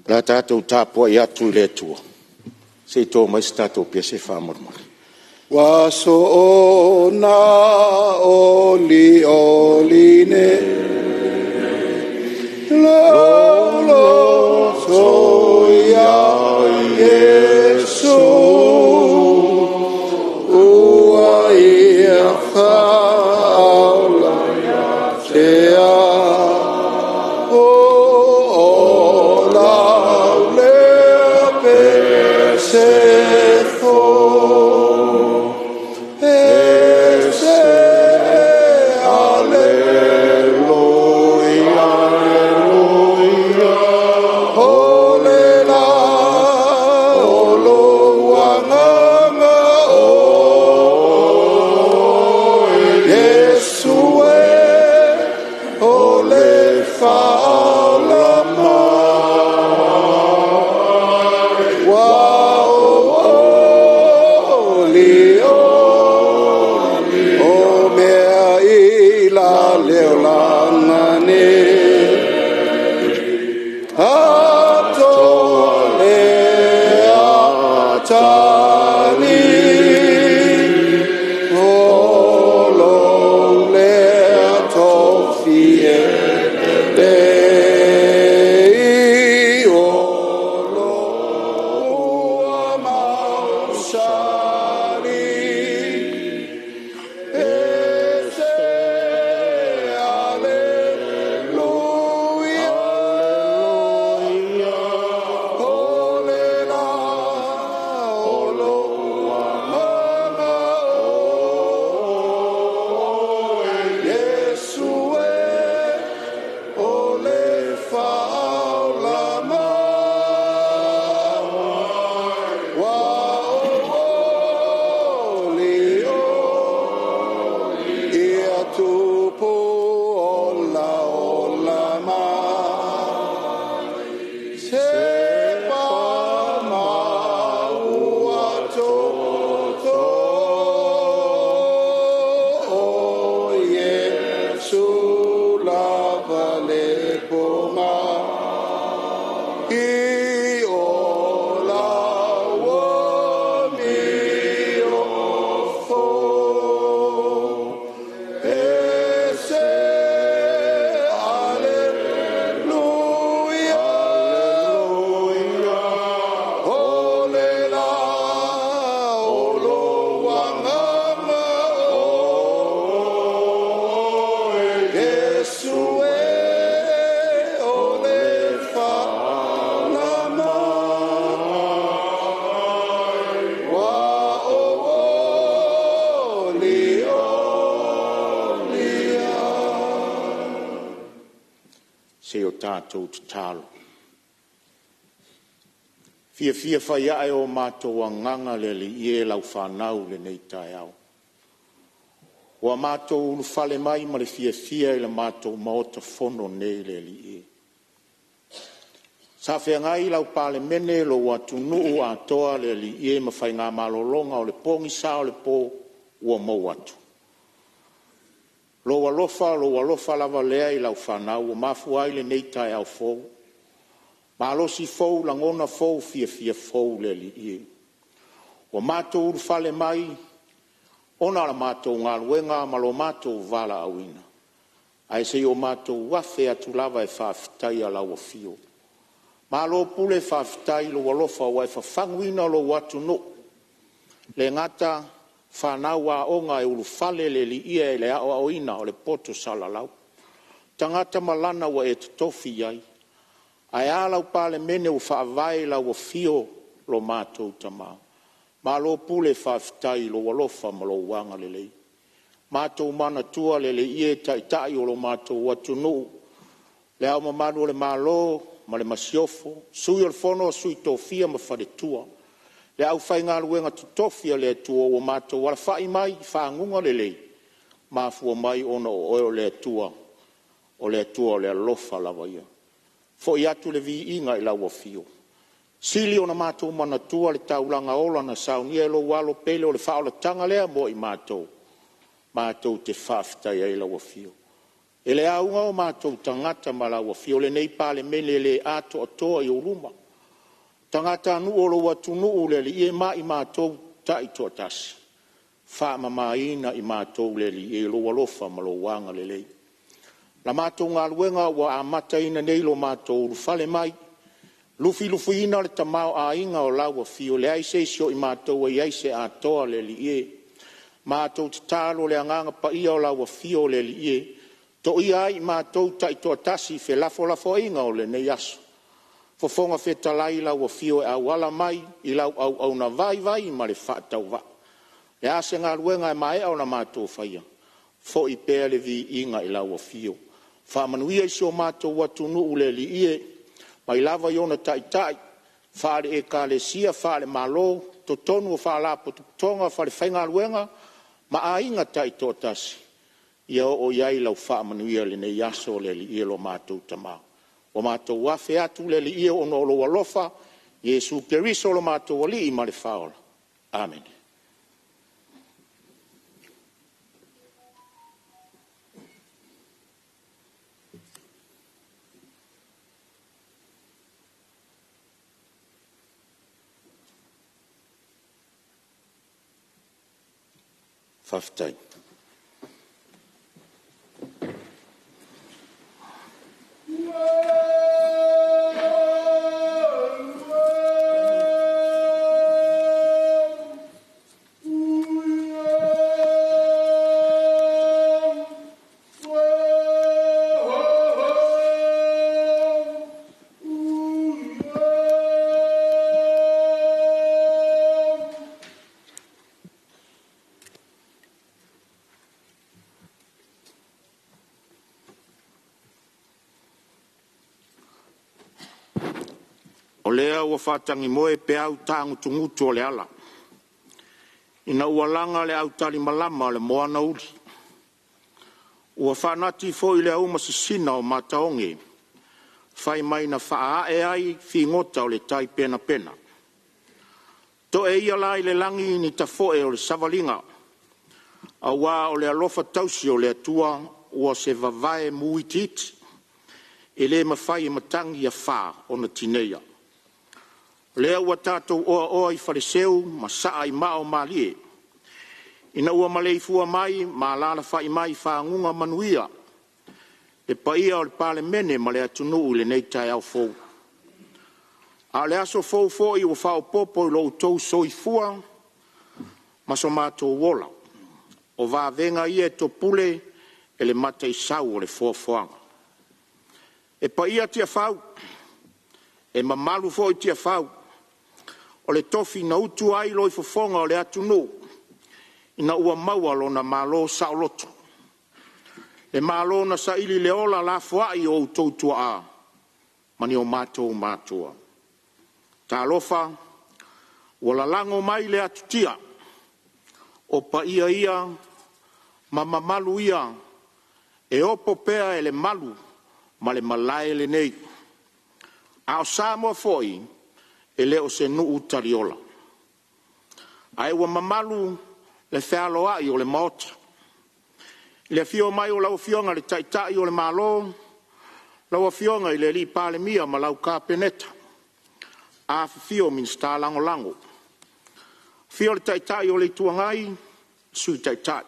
O le a tatou tapuai atu i le Atua, se i to mai se tatou pese faamolemole. Ua soona olioli nei lou loto ia Iesu, ua Ia faaola ia te au. O lau lea pese fou, e se Aleluia, Aleluia. O le la o lou Agaga oe, Iesu e, o le Faaola mai. Ua ou olioli o mea i la le olaga nei, atoa le atalii, o lou lea tofi e lelei, o lou ua mausali. E se Aleluia, o le la o lou Agaga oe, Iesu e, o le Faaola mai. Ua ou olioli ia tupu olaola mai, se pa ua toto, o Iesu lava le poga i ola ua miofo. E se Aleluia, o le la o lou Agaga oe, Iesu e, o le Faaola mai. Ua ou olioli ai. Se i o tatou tatalo. Fiafia fai ae o matou agaga le Alii e i lau fanau i lenei taeao. Ua matou ulufale mai ma le fiafia i le matou Maota Fono nei le Alii e. Sa feagai lau Palemene, lou atunuu atoa le Alii e ma faiga malologa o le pogisa o le po ua mou atu. Lou alofa, o lou alofa lava lea i lau fanau ua mafua ai lenei taeao fou, malosi fou, lagona fou, fiafia fou le Alii e. Ua matou ulufale mai ona o la matou galuega ma lo matou valaauina, ae se i o matou afe atu lava e faafetaia lau afio. Malo pule faafetai i lou alofa ua e fafaguina lou atunuu, e le gata o fanau aoga e ulufale le Alii e i le aoaoina o le poto salalau, tagata malana ua e totofi i ai. Ae a lau Palemene ua faavae i lau afio lo matou Tama. Malo pule faafetai i lou alofa ma lou agalelei. Matou manatua le Alii e, Taitai o lo matou atunuu, Le Ao Mamalu o le Malo ma le Masiofo, Sui o le Fono a Sui Tofia ma Faletua, le aufaigaluega totofi a le Atua ua matou alafai mai i faguga lelei, mafua mai ona o oe o le Atua, o le Atua o le alofa lava ia. Foi atu le viiga i lau afio. Sili ona matou manatua le taulaga ola na saunia e lou Alo pele o le faaolataga lea mo i matou, matou te faafetaia ai lau afio. E le auga o matou tagata ma lau afio o lenei Palemene e le atoatoa i ou luma. O tagatanuu o lou atunuu le Alii e ma i matou taitoatasi, faamamaina i matou le Alii e i lou alofa ma lou agalelei. La matou galuega ua amataina nei lo matou ulufale mai, lufilufiina le tamaoaiga o lau Afio, e leai se isi o i matou e i ai se atoa le Alii e. Matou tatalo i le Agaga Paia o lau Afio le Alii e, toia ai i matou taitoatasi i felafolafoaiga o lenei aso. Fofoga Fetalai, lau Afio e auala mai i lau auauna vaivai ma le faatauvaa. O le a se galuega e maea ona matou faia, foi pea le viiga i lau Afio. Faamanuia i si o matou atunuu le Alii e, mai lava i ona taitai faale-Ekalesia, faale-Malo, totonu o Faalapotopotoga, falefaigaluega ma aiga taitoatasi, ia oo i ai lau faamanuia i lenei aso le Alii e lo matou Tama. Ua matou afe atu le Alii e ona o lou alofa, Iesu Keriso lo matou Alii ma le Faaola. Amene. Faafetai. O lea ua faatagimoe peau tagutugutu o le ala ina ua laga le autalimalama o le moanauli, ua faanati foi le auma sisina o mataoge fai mai na faaae ai figota o le tai penapena. To'e ia la i le lagi ni tafo'e o le savaliga aua o le alofa tausi o le Atua ua se vavae mu itiiti e le mafai e matagi afa ona tineia. O lea ua tatou oaoa i faleseu ma saa i maa o malie ina ua maleifua mai ma alaalafa'i mai i faguga manuia le paia o le Palemene ma le atunuu i lenei taeao fou. A o le aso fou foi ua faaopoopo i lo outou soifua ma so matou ola. O vavega ia e topule e le mataisau o le foafoaga. E paia Tiafau, e mamalu foi Tiafau, o le tofi na utu ai loifofoga o le atunuu ina ua maua lona Malo saoloto. Le Malo na saili i le ola lafoai o outou tuaa ma ni o matou matua. Talofa, ua lalago mai le atutia, o paia ia ma mamalu ia e opo pea e le malu ma le malae lenei. A o Samoa foi, e le o se nuu taliola, ae ua mamalu le fealoai o le Maota i le afio mai o lau Afioga i le Taitai o le Malo, lau Afioga i le Palemia ma lau Kapeneta, afifio Minisita Lagolago. Afio le Taitai o le Itu Agai, Sui Taitai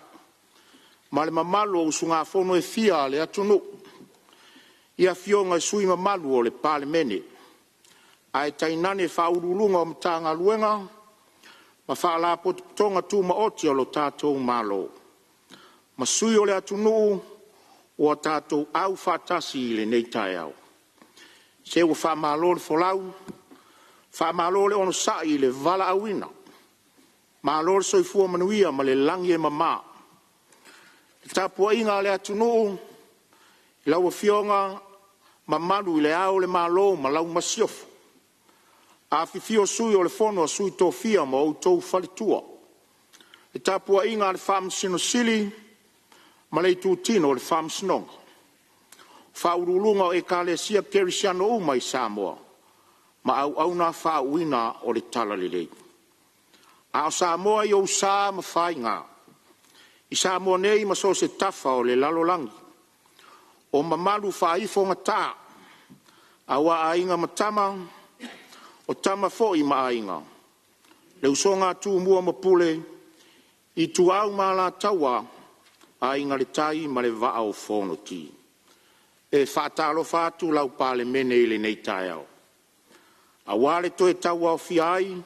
ma le mamalu o usugafono e fia a le atunuu i Afioga i sui usufono mamalu o le Palemene, ae tainane Ofisa Sili o Pulega o Matagaluega ma Faalapotopotoga Tumaoti a lo tatou Malo ma sui o le atunuu ua tatou aufaatasi i lenei taeao. Se ua faamalo le folau, faamalo le onosai i le valaauina, malo le soifua manuia ma le lagi e mama. Le tapuaiga a le atunuu i lau Afioga Mamalu i Le Ao o le Malo ma lau Masiofo, afifio Sui o le Fono a Sui Tofia ma outou Faletua, le tapuaiga a le Faamasino Sili ma le Itutino o le Faamasinoga, Faauluuluga o Ekalesia Kerisiano uma i Samoa ma auauna faauuina o le talalelei. A o Samoa i ou sa ma faiga i Samoa nei ma so o se tafa o le lalolagi. O mamalu faaifogata aua Aiga ma Tama, o Tama foi ma Aiga, le Usoga a Tumua ma Pule, Ituau ma Alataua, Aiga i le Tai ma le Vaa o Fonoti. E faatalofa atu lau Palemene i lenei taeao aua le toe tauaofia ai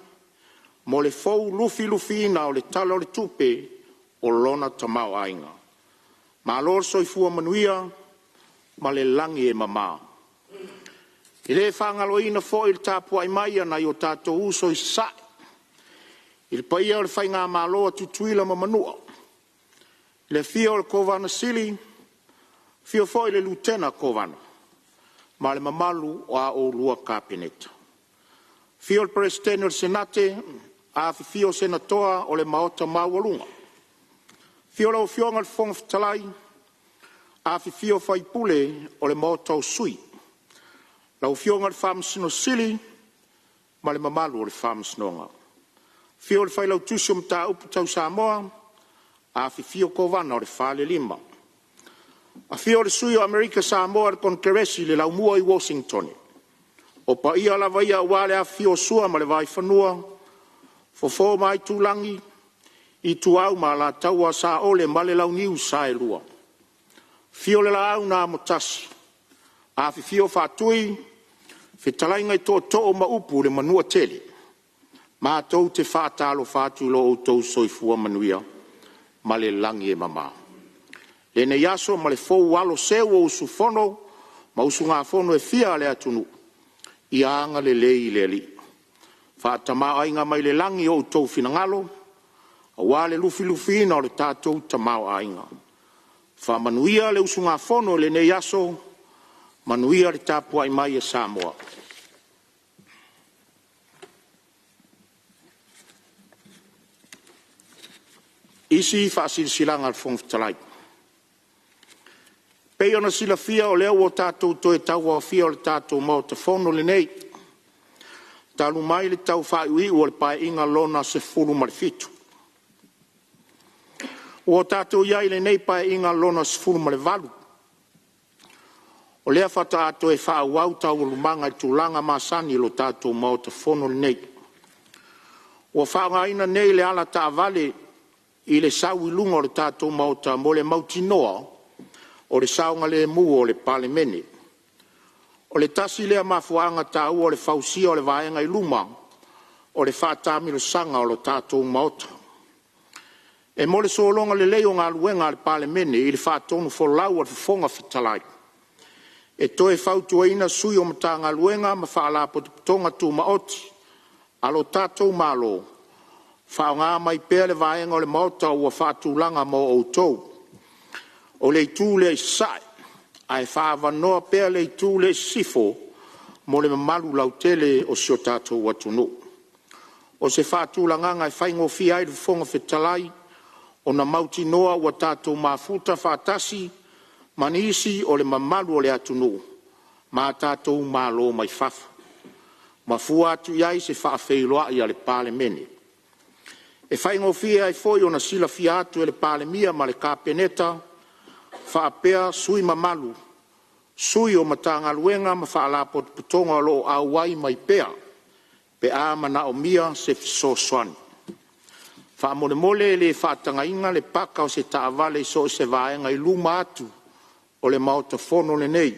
mo le fou lufilufiina o le Tala o le Tupe o lona tamaoaiga. Malo le soifua manuia ma le lagi e mama. E le faagaloina foi le tapuai mai a nai o tatou uso i Sasae, i le paia o le Faigamalo a Tutuila ma Manua, le afio o le Kovana Sili, afio foi le Lutena Kovana ma le mamalu o a oulua Kapeneta. Afio le Peresetene o le Senate, afifio Senatoa o le Maota maualuga. Afio lau Afioga i le Fofoga Fetalai, afifio sui usufono o le Maota o Sui, lau Afioga i le Faamasino Sili ma le mamalu o le Faamasinoga. Afio le Failautusi o Mataupu Tau Samoa, afifio Kovana o le Falelima. Afio le Sui o Amerika Samoa i le Konekeresi i le Laumua i Uositone. O paia lava ia aua le afifio o Sua ma le Vaifanua, Fofo ma Aitulagi, Ituau ma Alataua, Saole ma le Launiu Saelua. Afio le Laau na Amotasi, afifio Faatui, fetalaiga i Tootoo ma Upu i le Manuatele. Matou te faatalofa atu i lo outou soifua manuia ma le lagi e mama. Lenei aso ma le fou aloseu o usufono ma usugafono e fia a le atunuu, ia agalelei le Alii, faatamaoaiga mai le lagi o outou finagalo aua le lufilufiina o le tatou tamaoaiga. Faamanuia le usugafono i lenei aso, manuia le tapuai mai a Samoa. FOFOGA FETALAI; E pei ona silafia o lea ua tatou toe tauaofia o le tatou Maota Fono lenei talu mai le taufaaiuiu o le Paeaiga Lona XVII. Ua tatou i ai i lenei Paeaiga Lona XVIII. O lea faatoa toe faaauau Taualumaga i tulaga masani o le tatou Maota Fono lenei. Ua faaaogaina nei le alataavale i le sau i luga o le tatou Maota mo le mautinoa o le saogalemu o le Palemene. O le tasi lea mafuaaga taua o le fausia o le vaega i luma o le faataamilosaga o le tatou Maota. E mo le sologa lelei o galuega a le Palemene i le faatonufolau a le Fofoga Fetalai, e toe fautuaina sui o Matagaluega ma Faalapotopotoga Tumaoti a lo tatou Malo, faaaoga mai pea le vaega o le Maota ua faatulaga mo outou, o le itu lea i Sasae, ae faaavanoa pea le itu lea i Sisifo mo le mamalu lautele o si o tatou atunuu. O se faatulagaga e faigofie ai i le Fofoga Fetalai ona mautinoa ua tatou mafuta faatasi ma nisi o le mamalu o le atunuu ma tatou Malo mai fafo, ma fua atu i ai se faafeiloai a le Palemene. E faigofie ai foi ona silafia atu e le Palemia ma le Kapeneta faapea sui mamalu, sui o Matagaluega ma Faalapotopotoga o lo o auai mai pea pe a manaomia se fesoasoani. Faamolemole e le faatagaina le paka o se taavale i so o se vaega i luma atu o le Maota Fono lenei,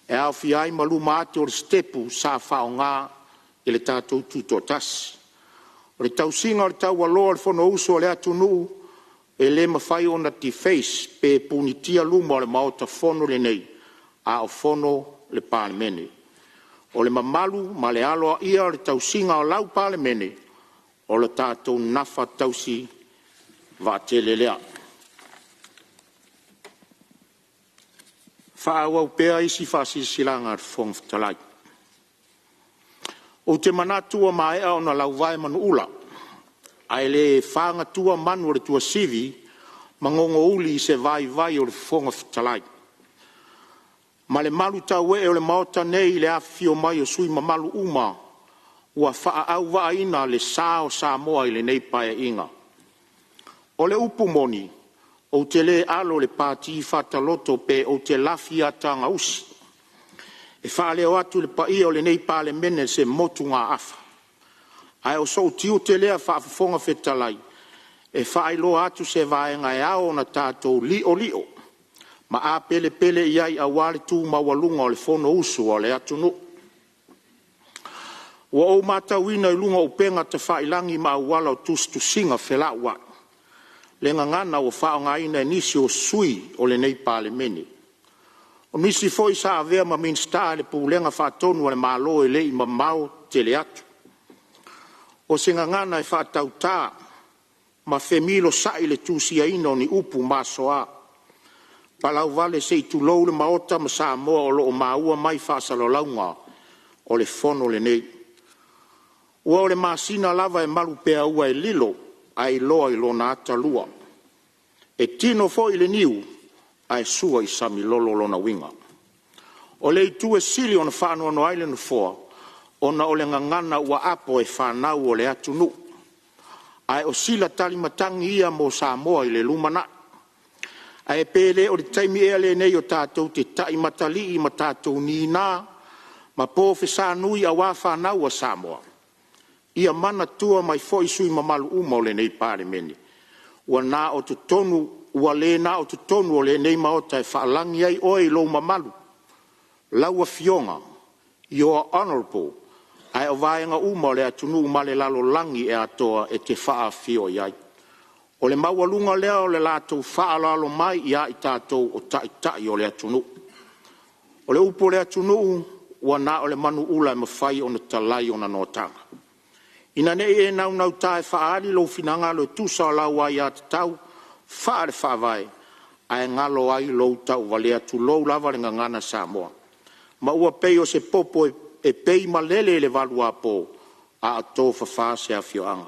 e aofia ai ma luma atu o le sitepu sa faaaoga i le tatou Tutoatasi. O le tausiga o le taualoa o le Fonousu a le atunuu, e le mafai ona deface pe punitia luma o le Maota Fono lenei a o fono le Palemene. O le mamalu ma le aloaia o le tausiga o lau Palemene, o le tatou nafa tausi vaatele lea. Faaauau pea isi Faasilasilaga a le Fofoga Fetalai. Ou te manatu ua maea ona lauvae manuula ae le fanatua manu o le tuasivi ma gogouli i se vaivai o le Fofoga Fetalai ma le malutauee o le Maota nei i le afifio mai o sui usufono mamalu uma ua faaauvaaina le sa o Samoa i lenei Paeaiga. O le upu moni, Ou te le alo i le pati fataloto pe ou te lafi i atagausi e faaleo atu i le paia o lenei Palemene se motugaafa, ae o sou tiute lea faafofoga fetalai e faailoa atu se vaega e ao ona tatou li'oli'o ma apelepele i ai aua le tu maualuga o le Fonousu a le atunuu. Ua ou matauina i luga o upega tafailagi ma auala o tusitusiga felauai le gagana ua faaaogaina e nisi o sui usufono o lenei Palemene. O nisi foi sa avea ma Minisita i le Pulega Faatonu a le Malo e le i mamao tele atu. O se gagana e faatauta ma femilosai le tusiaina o ni upu masoa, palauvale se i tulou le Maota ma Samoa o lo o maua mai faasalalauga o le Fono lenei. Ua o le masina lava e malupeaua e lilo ae iloa i lona atalua. E tino foi i le niu ae sua i samilolo lona uiga. O le itu e sili ona faanoanoa ai le Nofoa, ona o le gagana ua apo e fanau a le atunuu, ae o sila talimatagi ia mo Samoa i le lumanai. Ae pe le o le taimi ea lenei tatou te taimatalii ma tatou nina ma pofesanui aua fanau a Samoa? Ia manatua mai foi sui usufono mamalu uma o lenei Palemene, ua le na o totonu o lenei Maota e faalagi ai oe i lou mamalu, lau Afioga, Your Honorable, ae o vaega uma o le atunuu ma le lalolagi atoa e te faafio i ai. O le maualuga lea o le latou faaaloalo mai ia i tatou o Taitai o le atunuu. O le upu a le atunuu, ua na o le manuula e mafai ona talai ona noataga. Ina ne i e naunauta e faaali lou finagalo e tusa o lau aiatatau faale-Faavae, ae galo ai lou tauvalea, tulou lava le gagana Samoa, ma ua pei o se popo e pei malele i le valuapo a o tofafa se afioaga.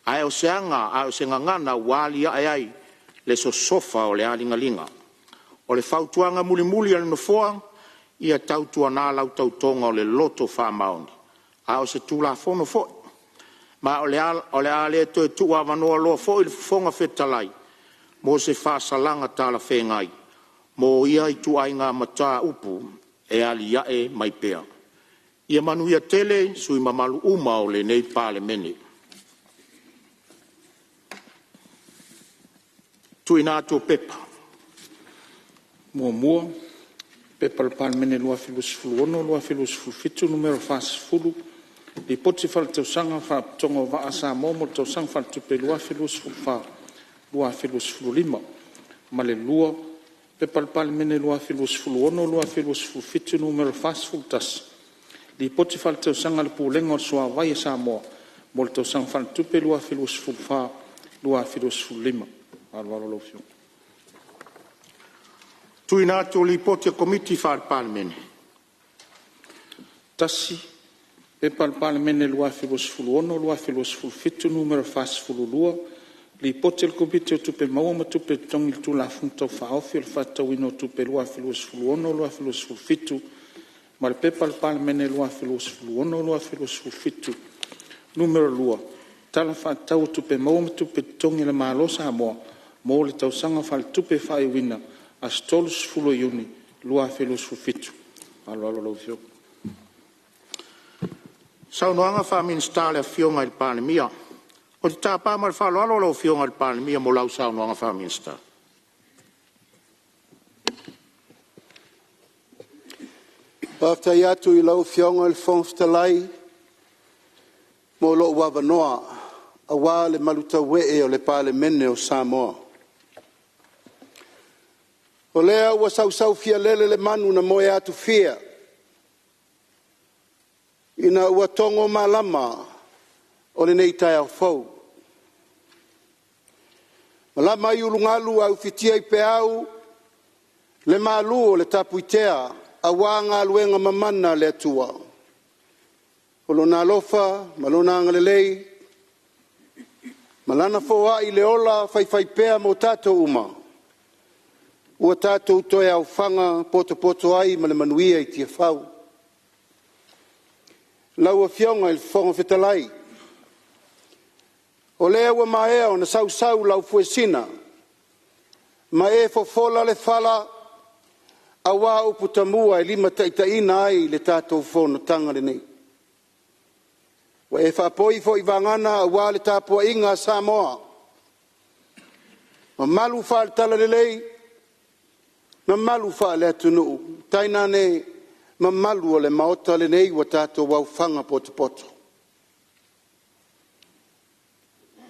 A o se aga a o se gagana ua alia'e ai le sosofa o le aligaliga. O le fautuaga mulimuli a le Nofoa, ia tautuana lau tautoga o le loto faamaoni, a o se Tulafono foi. Ma o le a le toe tuuavanoa loa foi le Fofoga Fetalai mo se faasalaga talafeagai mo ia ituaiga mataupu e alia'e mai pea. Ia manuia tele sui usufono mamalu uma o lenei Palemene. 1. P.P.2026/2027 Nu.40, Lipoti Faaletausaga a Faalapotopotoga o Vaa a Samoa mo le Tausaga Faaletupe 2024/2025 ma le 2. P.P.2026/2027 Nu.41, Lipoti Faaletausaga a le Pulega o le Suavai a Samoa mo le Tausaga Faaletupe 2024/2025. Ma le faaaloalo lau Afioga. Tuiga atu o Lipoti a Komiti Faale-Palemene. 1. P.P.2026/2027 Nu.42, Lipoti a le Komiti o Tupe Maua ma Tupe Totogi i le Tulafono Tau Faaofi o le Faatatauina o Tupe 2026/2027 ma le P.P.2026/2027 Nu.2, Tala Faatatau o Tupe Maua ma Tupe Totogi a le Malo Samoa mo le Tausaga Faaletupe Faaiuina aso 30 Iuni 2027. Ma le faaaloalo lau Afioga. Saunoaga Faa-Minisita a le Afioga i le Palemia. Ou te tapa ma le faaaloalo lau Afioga i le Palemia mo lau Saunoaga Faa-Minisita. Faafetai atu i lau Afioga i le Fofoga Fetalai mo lou avanoa aua le malutauee o le Palemene o Samoa. O lea ua sausaufialele le manu na moe atufia ina ua togo malama o lenei taeao fou. Malama ai ulugalu ae ufitia i peau le malu o le tapuitea aua galuega mamana a le Atua. O Lona alofa ma Lona agalelei ma Lana foai le ola faifaipea mo tatou uma, ua tatou toe aofaga potopoto ai ma le manuia i Tiafau. Lau Afioga i le Fofoga Fetalai, o lea ua maea ona sausau lau fuesina Ma e fofola le fala aua upu tamua e limataitaiina ai le tatou fonotaga lenei. Ua e faapoi foi vagana aua le tapuaiga a Samoa, mamalu faale-Talalelei, mamalu faale-atunuu, tainane mamalu o le Maota lenei ua tatou aofaga potopoto.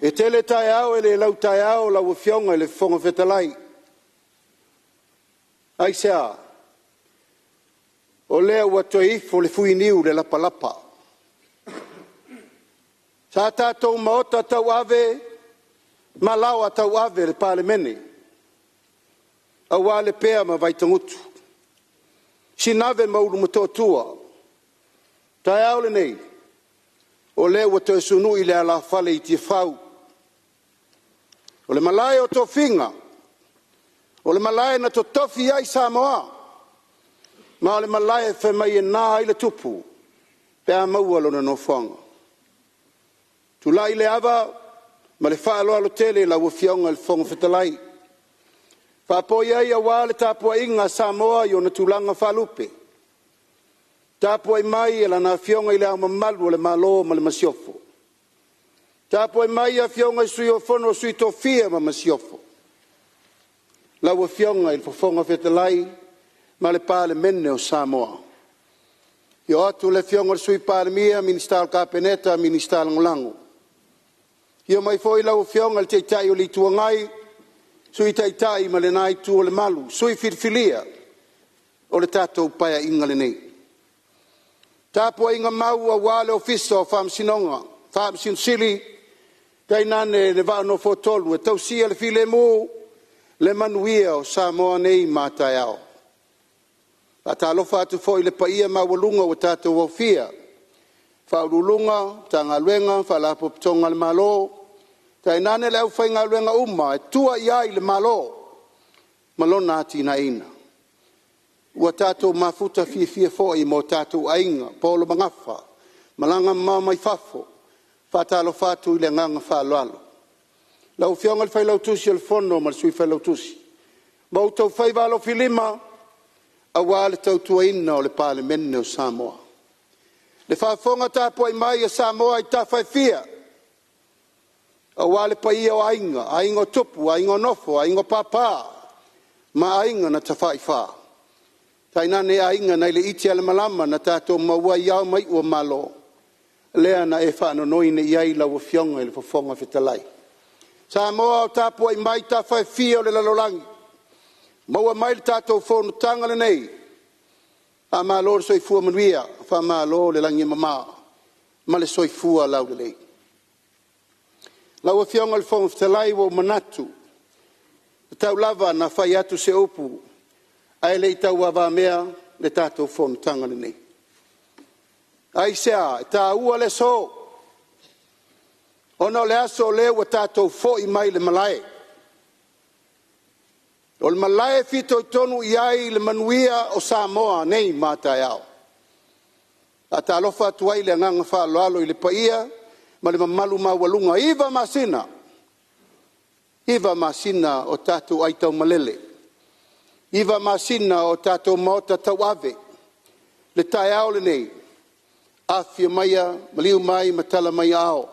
E tele taeao e le lautaeao lau Afioga i le Fofoga Fetalai. Aisea? O lea ua toe ifo le fuiniu i le lapalapa. Sa tatou maota tauave ma laoa tauave le Palemene aua Lepea ma Vaitagutu, Sinave ma Ulumotootua. O le taeao lenei, o lea ua toe sunui le alafale i Tiafau, o le malae o tofiga, o le malae na totofi ai Samoa, ma o le malae e fai mai e na ai le Tupu pe a maua lona nofoaga. Tulai le ava ma le faaaloalo tele i lau Afioga i le Fofoga Fetalai, faapoi ai aua le tapuaiga a Samoa i ona tulaga faalupe. Tapuai mai Lana Afioga i Le Ao Mamalu o le Malo ma le Masiofo, tapuai mai Afioga i Sui o le Fono a Sui Tofia ma le Masiofo, lau Afioga i le Fofoga Fetalai ma le Palemene o Samoa. Afio atu le Afioga i le Sui Palemia, Minisita o le Kapeneta ma Minisita Lagolago. Afio mai foi lau Afioga i le Taitai o le Itu Agai, Sui Taitai ma lena Itu o le Malu, sui usufono filifilia o le tatou Paeaiga lenei. Tapuaiga mau aua le Ofisa o Faamasinoga, Faamasino Sili, tainane le Vaa o Nofoatolu e tausia le filemu le manuia o Samoa nei ma a taeao. Faatalofa atu foi i le paia maualuga ua tatou aofia, Ofisa Sili o Pulega o Matagaluega ma Faalapotopotoga a le Malo, tainane le aufaigaluega uma e tua i ai le Malo ma lona atinaeina. Ua tatou mafuta fiafia foi ma o tatou aiga, paolo magafa, malaga mamao mai fafo. Faatalofa atu i le agaga faaaloalo. Lau Afioga i le Failautusi o le Fono ma le Sui Failautusi ma outou faiva alofilima aua le tautuaina o le Palemene o Samoa. Le faafofoga tapuai mai a Samoa i tafa e fia, aua le paia o Aiga, Aiga o Tupu, Aiga o Nofo, Aiga o Papa ma Aiga na Tafaifa, tainane Aiga nai le itialemalama na tatou maua ai ao ma iu o Malo, lea na e faanonoi nei i ai lau Afioga i le Fofoga Fetalai. Samoa o tapuai mai tafa e fia o le lalolagi, maua mai le tatou fonotaga lenei, faamalo le soifua manuia, faamalo le lagi e mama ma le soifua laulelei. Lau Afioga i le Fofoga Fetalai, ua ou manatu, e tatau lava ona fai atu se upu ae le i tauavamea le tatou fonotaga lenei. Aisea? E taua le aso, ona o le aso lea ua tatou foi mai i le malae. O le malae e fitoitonu i ai le manuia o Samoa nei ma a taeao. E faatalofa atu ai i le agaga faaaloalo i le paia ma le mamalu maualuga, 9 masina, 9 masina o tatou aitaumalele, 9 masina o tatou maota tauave. Le taeao lenei, afifio maia, maliu mai ma tala mai aao,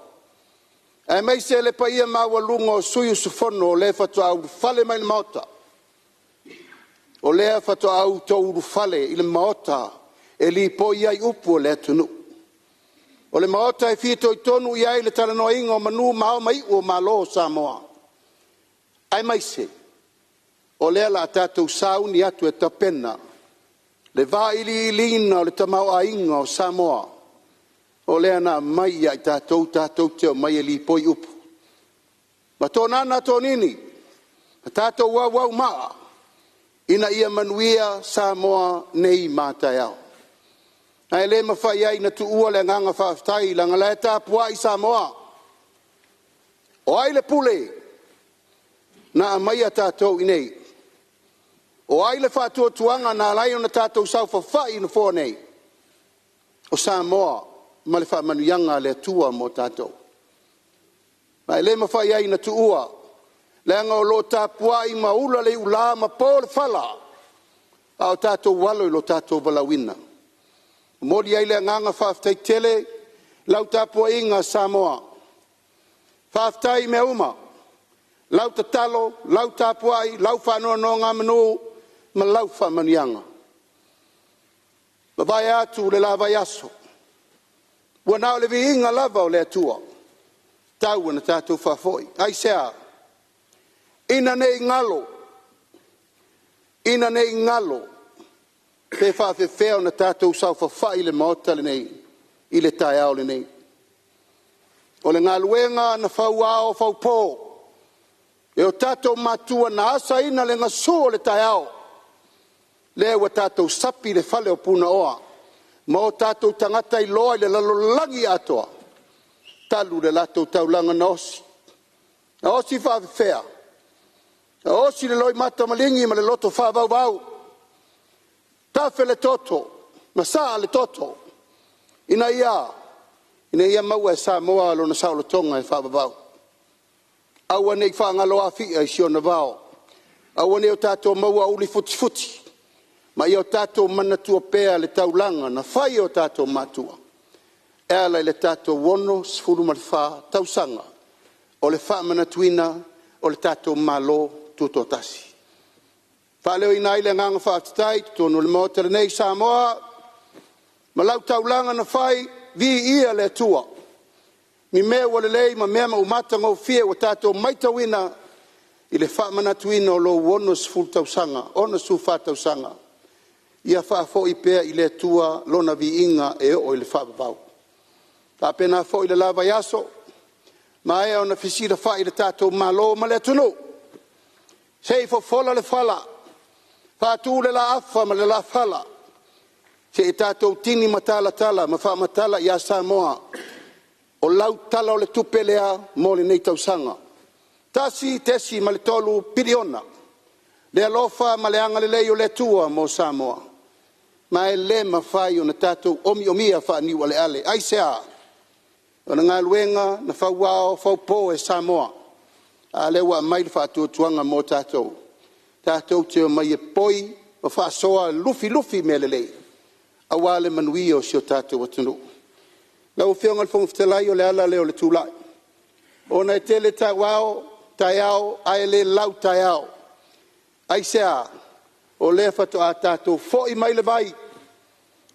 aemaise le paia maualuga o sui usufono o lea faatoa ulufale mai i le Maota, o lea faatoa outou ulufale i le Maota e lipoi ai upu o le atunuu. O le Maota e fitoitonu i ai le talanoaina o manu ma ao ma iu o Malo o Samoa, aemaise o lea o le a tatou sauni atu e tapena le vailiiliina o le tamaoaiga o Samoa, o lea na aumai ia i tatou tatou te omai e lipoi upu. Ma toonana toonini, ma tatou auaumaa ina ia manuia Samoa nei ma a taeao. Ae le mafai ai ona tuua le agaga faafetai leaga o la e tapuai Samoa. O ai le pule na aumaia tatou i inei? O ai le faatuatuaga na ala ai ona tatou saofafai i nofoa nei? O Samoa ma le faamanuiaga a le Atua mo tatou. Ma e le mafai ai ona tuua leaga o lo o tapuai ma ula le iula ma po le fala a o tatou alo i lo tatou valaauina. E momoli ai le agaga faafetai tele i lau tapuaiga Samoa. Faafetai i mea uma, lau tatalo, lau tapuai, lau faanonogamanu ma lau faamanuiaga. Ua mavae atu le la vaiaso, ua na o le viiga lava o le Atua, tau ina tatou faafoi. Aisea? Ina ne i galo, ina ne i galo pe faapefea ona tatou saofafai i le Maota lenei i le taeao lenei. O le galuega na fauao faupo e o tatou matua na asaina le gasu o le taeao, lea ua tatou sapi i le fale o Punaoa ma o tatou tagata iloa i le lalolagi atoa talu le latou taulaga na osi. Na osi faapefea? Na osi i le loimata maligi ma le loto faavauvau, tafe le toto, masaa le toto, ina ia a? Ina ia maua e Samoa lona saolotoga e faavavau. Aua ne i faagalo Afia i si ona vao, aua ne i o tatou maua uli futifuti ma ia o tatou manatua pea le taulaga na fai e o tatou matua e ala i le tatou 64 tausaga o le faamanatuina o le tatou Malo Tutoatasi. E faaleoina ai le agaga faafetai i totonu o le Maota lenei Samoa ma lau taulaga na fai, viia le Atua i mea ua lelei ma mea ua matagofie ua tatou matauina i le faamanatuina o lou 60 tausaga, 64 tausaga. Ia faafoi pea i le Atua lona viiga e oo i le faavavau. E faapena foi le la vaiaso, maea ona fesilafai le tatou Malo ma le atunuu se i fofola le fala, faatu le laafa ma le lafala se i tatou tini matalatala ma faamatala ia Samoa, o lau Tala o le Tupe lea mo lenei tausaga, $1.3 piliona le alofa ma le agalelei o le Atua mo Samoa, ma e le mafai ona tatou omiomia faaniualeale. Aisea? O le galuega na fauao faupo e Samoa, a lea ua aumai le faatuatuaga mo tatou, tatou te omai e poi ma faasoa, lufilufi mea lelei aua le manuia o si o tatou atunuu. Lau Afioga i le Fofoga Fetalai, o le ala lea o le tulai, ona e tele taeao ae le lau taeao. Aisea? O lea faatoa tatou foi mai le vai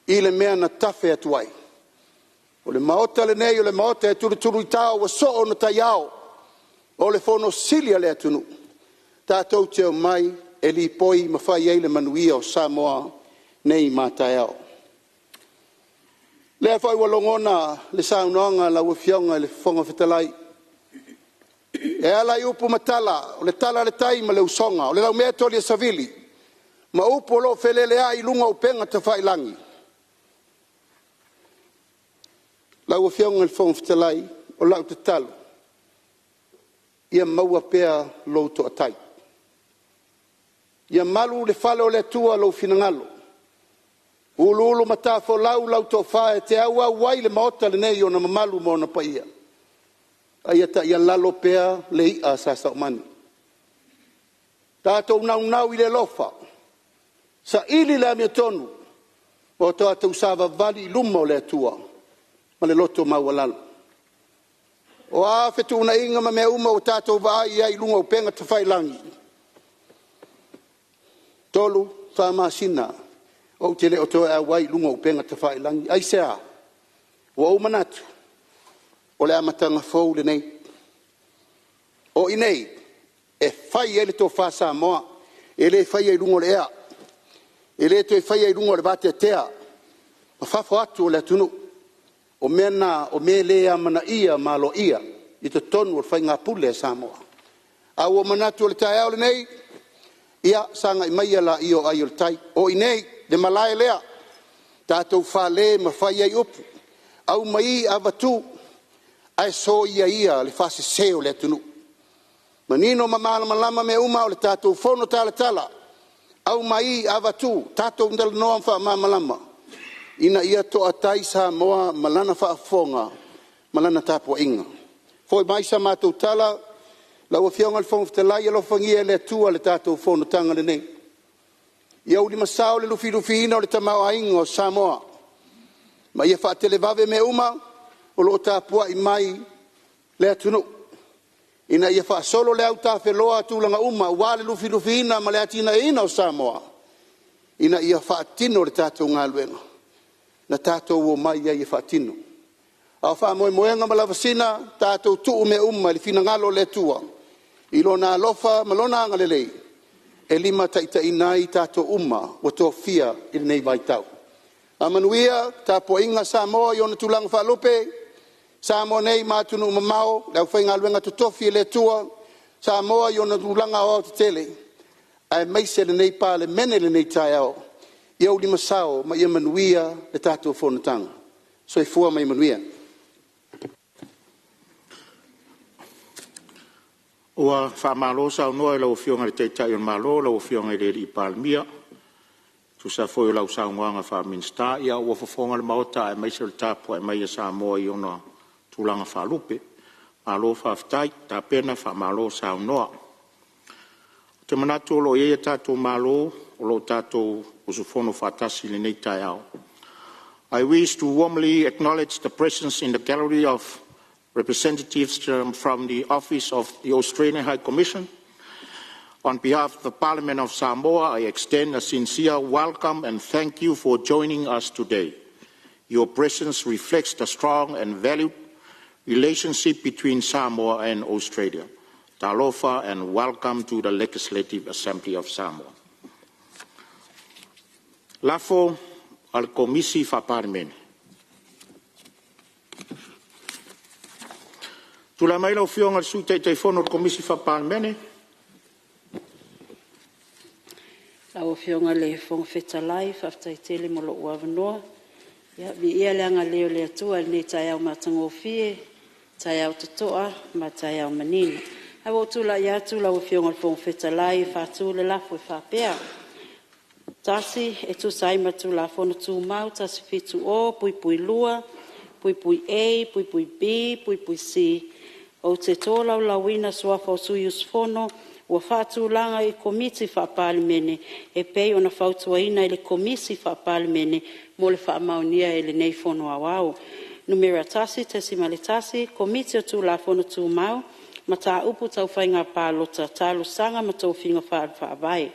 i le mea na tafe atu ai. O le Maota lenei o le Maota e tulutuluitao ua soo ona taiao, o le Fono Sili a le atunuu, tatou te omai e lipoi ma fai ai le manuia o Samoa nei ma a taeao. O lea foi ua logona le saunoaga a lau Afioga i le Fofoga Fetalai e ala i upu ma tala, o le tala a le tai ma le usoga, o le laumea toli a savili ma upu o lo o feleleai i luga o upega tafailagi. Lau Afioga i le Fofoga Fetalai, o lau tatalo, ia maua pea lou toatai, ia malu le fale o le Atua i lou finagalo, uluulumatafolau lau tofa e te auau ai le Maota lenei i ona mamalu ma ona paia, a ia taialalo pea le i'a a Sa Saumani. Tatou naunau i le alofa, saili le amiotonu ma tatou savavali i luma o le Atua ma le loto maualalo. O a fetuunaiga ma mea uma ua tatou vaai i ai i luga o upega tafailagi, e 3, 4 masina ou te le o toe auai i luga o upega tafailagi. Aisea? Ua ou manatu, o le amataga fou lenei. O i inei e fai ai le tofa Samoa, e le faia i luga o le ea, e le toe faia i luga o le vateatea ma fafo atu o le atunuu. O mea na o mea e le amanaia ma aloaia i totonu o le faigapule a Samoa. Ae ua ou manatu o le taeao lenei, ia sagai maia laia o ai o le tai. O i inei le malae lea, tatou fale ma fai ai upu, aumai avatu, ae soia ia le faasese o le atunuu. Manino ma malamalama mea uma o le tatou fono talatala, aumai avatu, tatou talanoa ma faamalamalama ina ia toatai Samoa ma lana faafofoga ma lana tapuaiga. Foi mai sa matou tala, Lau Afioga i le Fofoga Fetalai, alofagia e le Atua le tatou fonotaga lenei. Ia ulimasao le lufilufiina o le tamaoaiga o Samoa ma ia faatelevave mea uma o lo o tapuai mai le atunuu ina ia faasolo le autafeloa a tulaga uma aua le lufilufiina ma le atinaeina o Samoa, ina ia faatino le tatou galuega na tatou omai ai e faatino. A o faamoemoega ma lavasiga, tatou tuu mea uma i le finagalo o le Atua i Lona alofa ma Lona agalelei e limataitaiina ai i tatou uma ua tofia i lenei vaitau. Faamanuia le tapuaiga a Samoa i ona tulaga faalupe, Samoa nei ma atunuu mamao, le aufaigaluega totofi a le Atua, Samoa i ona tulaga aoaotetele, aemaise lenei Palemene i lenei taeao, ia ulimasao ma ia manuia le tatou fonotaga. Soifua ma ia manuia. Ua faamalo saunoa i lau Afioga i le Taitai o le Malo lau Afioga i le Palemia e tusa ai foi o lau saunoaga faa-Minisita. Ia ua fofoga le Maota aemaise o le tapuai mai a Samoa i ona tulaga faalupe. Malo faafetai tapena, faamalo saunoa. Ou te manatu o lo o i ai a tatou malo o lo o tatou usufono faatasi i lenei taeao. I wish to warmly acknowledge the presence in the gallery of representatives from the Office of the Australian High Commission. On behalf of the Parliament of Samoa, I extend a sincere welcome and thank you for joining us today. Your presence reflects the strong and valued relationship between Samoa and Australia. Talofa and welcome to the Legislative Assembly of Samoa. Tulai mai lau Afioga i le Sui Taitaifono o le Komisi Faa-Palemene. Lau Afioga i le Fofoga Fetalai, faafetai tele mo lou avanoa. Ia, viia le agalelei o le Atua i lenei taeao matagofie, taeao totoa ma taeao manino. Ae ua ou tulai atu lau Afioga i le Fofoga Fetalai e faatu le lafo e faapea: 1. E tusa ai ma le Tulafono Tumau 170(2)(a), (b)(c), ou te tolaulauina suafa o sui usufono ua faatulaga i Komiti Faa-Palemene e pei ona fautuaina e le Komisi Faa-Palemene mo le faamaonia e lenei Fono Aoao. 1.1, Komiti o Tulafono Tumau, Mataupu Tau Faiga Palota, Talosaga ma Tofiga Faale-Faavae: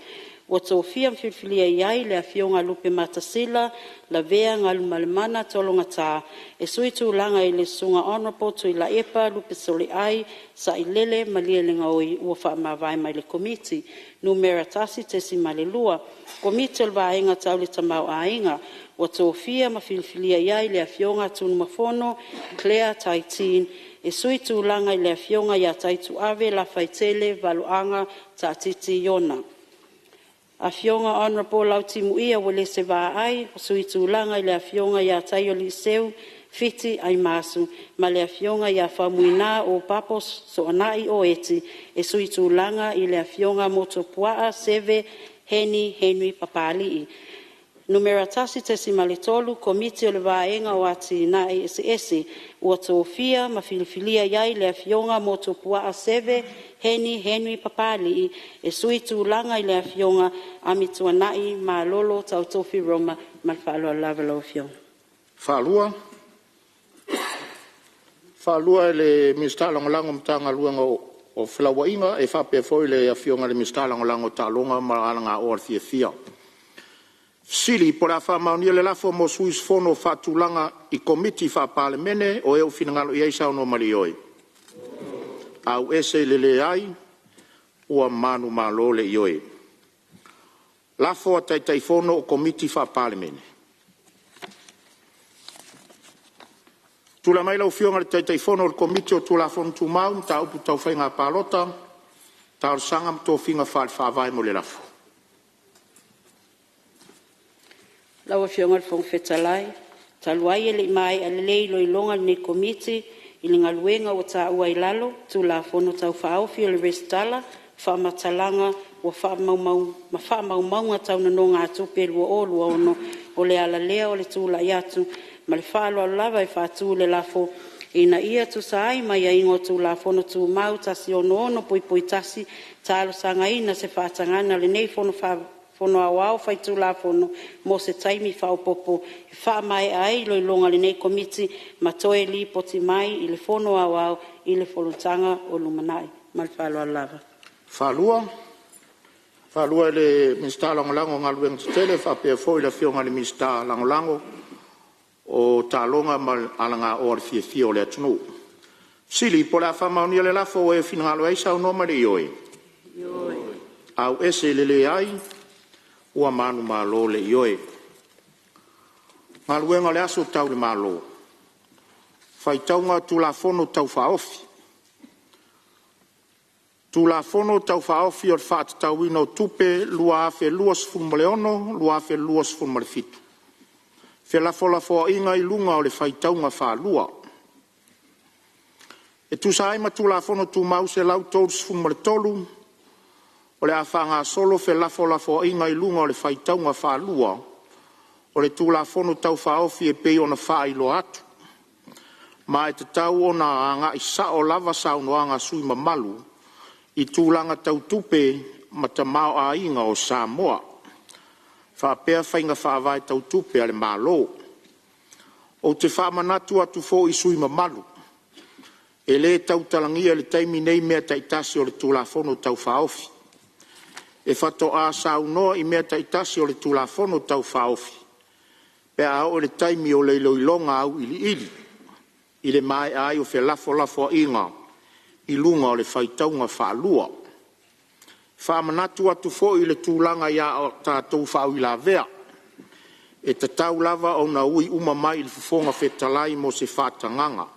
Ua tofia ma filifilia i ai le Afioga LUPEMATASILA Lavea Galumalemana Tologata e suitulaga i le Susuga Hon TUILAEPA Lupesoliai Sailele Malielegaoi, ua faamavae mai le Komiti. 1.2, Komiti o le Vaega Tau le Tamaoaiga, ua tofia ma filifilia i ai le Afioga TUNUMAFONO Claire Tai Tean e suitulaga i le Afioga TAITUAVE Lafaitele Valoaga Taatiti Iona. Afioga Hon LAUTIMUIA Uelese Vaai, suitulaga i le Afioga TAIALIISEU Fiti Aemasu ma le Afioga Faumuina Opapo Soonai Oeti, e suitulaga i le Afioga MOTOPUAA Seve Heni Henry Papalii. 1.3, Komiti o le Vaega o Atinae Eseese, ua tofia ma filifilia i ai le Afioga MOTOPUAA Seve Heni Henry Papalii, e suitulaga i le Afioga Amituanai Malolo Tautofi Roma. Ma le faaaloalo lava lau Afioga. Faalua e le Minisita Lagolago o le Matagaluega o Felauaiga e faapea foi le Afioga i le Minisita Lagolago o Taaloga ma Alagaoa Fiafia. Fesili Po o le a faamaonia le lafo mo sui usufono faatulaga i Komiti Faa-Palemene o e ua finagalo ai saunoa ma le Ioe. Leai. Ua manumalo le Ioe. Lafo a Taitaifono o Komiti Faa-Palemene. Tulai mai lau Afioga i le Taitaifono o le Komiti o Tulafono Tumau, Mataupu Tau Faiga Palota, Talosaga ma Tofiga Faale-Faavae mo le lafo. Lau Afioga i le Fofoga Fetalai, talu ai e le i maea lelei iloiloga a lenei Komiti i le Galuega ua taua i lalo, Tulafono Tau Faaofi o le Resitala o Faamatalaga ma Faamaumauga Tau Nonogatupe 2026, o le ala lea o le tulai atu ma le faaaloalo lava e faatu le lafo, Ina ia tusa ai ma aiaiga o Tulafono Tumau 166(1), talosagaina se faatagaga a lenei Fono Aoao Faitulafono mo se taimi faaopoopo e faamaea ai iloiloga a lenei Komiti ma toe lipoti mai i le Fono Aoao i le fonotaga o lumanai. Ma le faaaloalo lava. Faalua i le Minisita Lagolago o Galuega Tetele faapea foi le Afioga i le Minisita Lagolago o Taaloga ma Alagaoa i le Fiafia o le Atunuu. Fesili Po o le a faamaonia le lafo ua e finagalo ai saunoa mai le ioe. Auese i le leai. Ua manumalo le Ioe. Galuega o le Aso Tau i le Malo, Faitauga Tulafono Tau Faaofi. Tulafono Tau Faaofi o le Faatatauina o Tupe 2026/2027. Felafolafoaiga i luga o le faitauga faalua. E tusa ai ma Tulafono Tumau 133, o le a faagasolo felafolafoaiga i luga o le faitauga faalua o le Tulafono Tau Faaofi e pei ona faailoa atu. Ma e tatau ona agai sao lava saunoaga a sui usufono mamalu i tulaga tau tupe ma tamaoaiga o Samoa faapea faiga faavae tau tupe a le Malo. Ou te faamanatu atu foi i sui usufono mamalu, e le tautalagia i le taimi nei mea taitasi o le Tulafono Tau Faaofi. E faatoa saunoa i mea taitasi o le Tulafono Tau Faaofi pe a oo i le taimi o le iloiloga auiliili i le maea ai o felafolafoaiga i luga o le faitauga faalua. E faamanatu atu foi le tulaga i a tatou faauilavea. E tatau lava ona ui uma mai i le Fofoga Fetalai mo se faatagaga.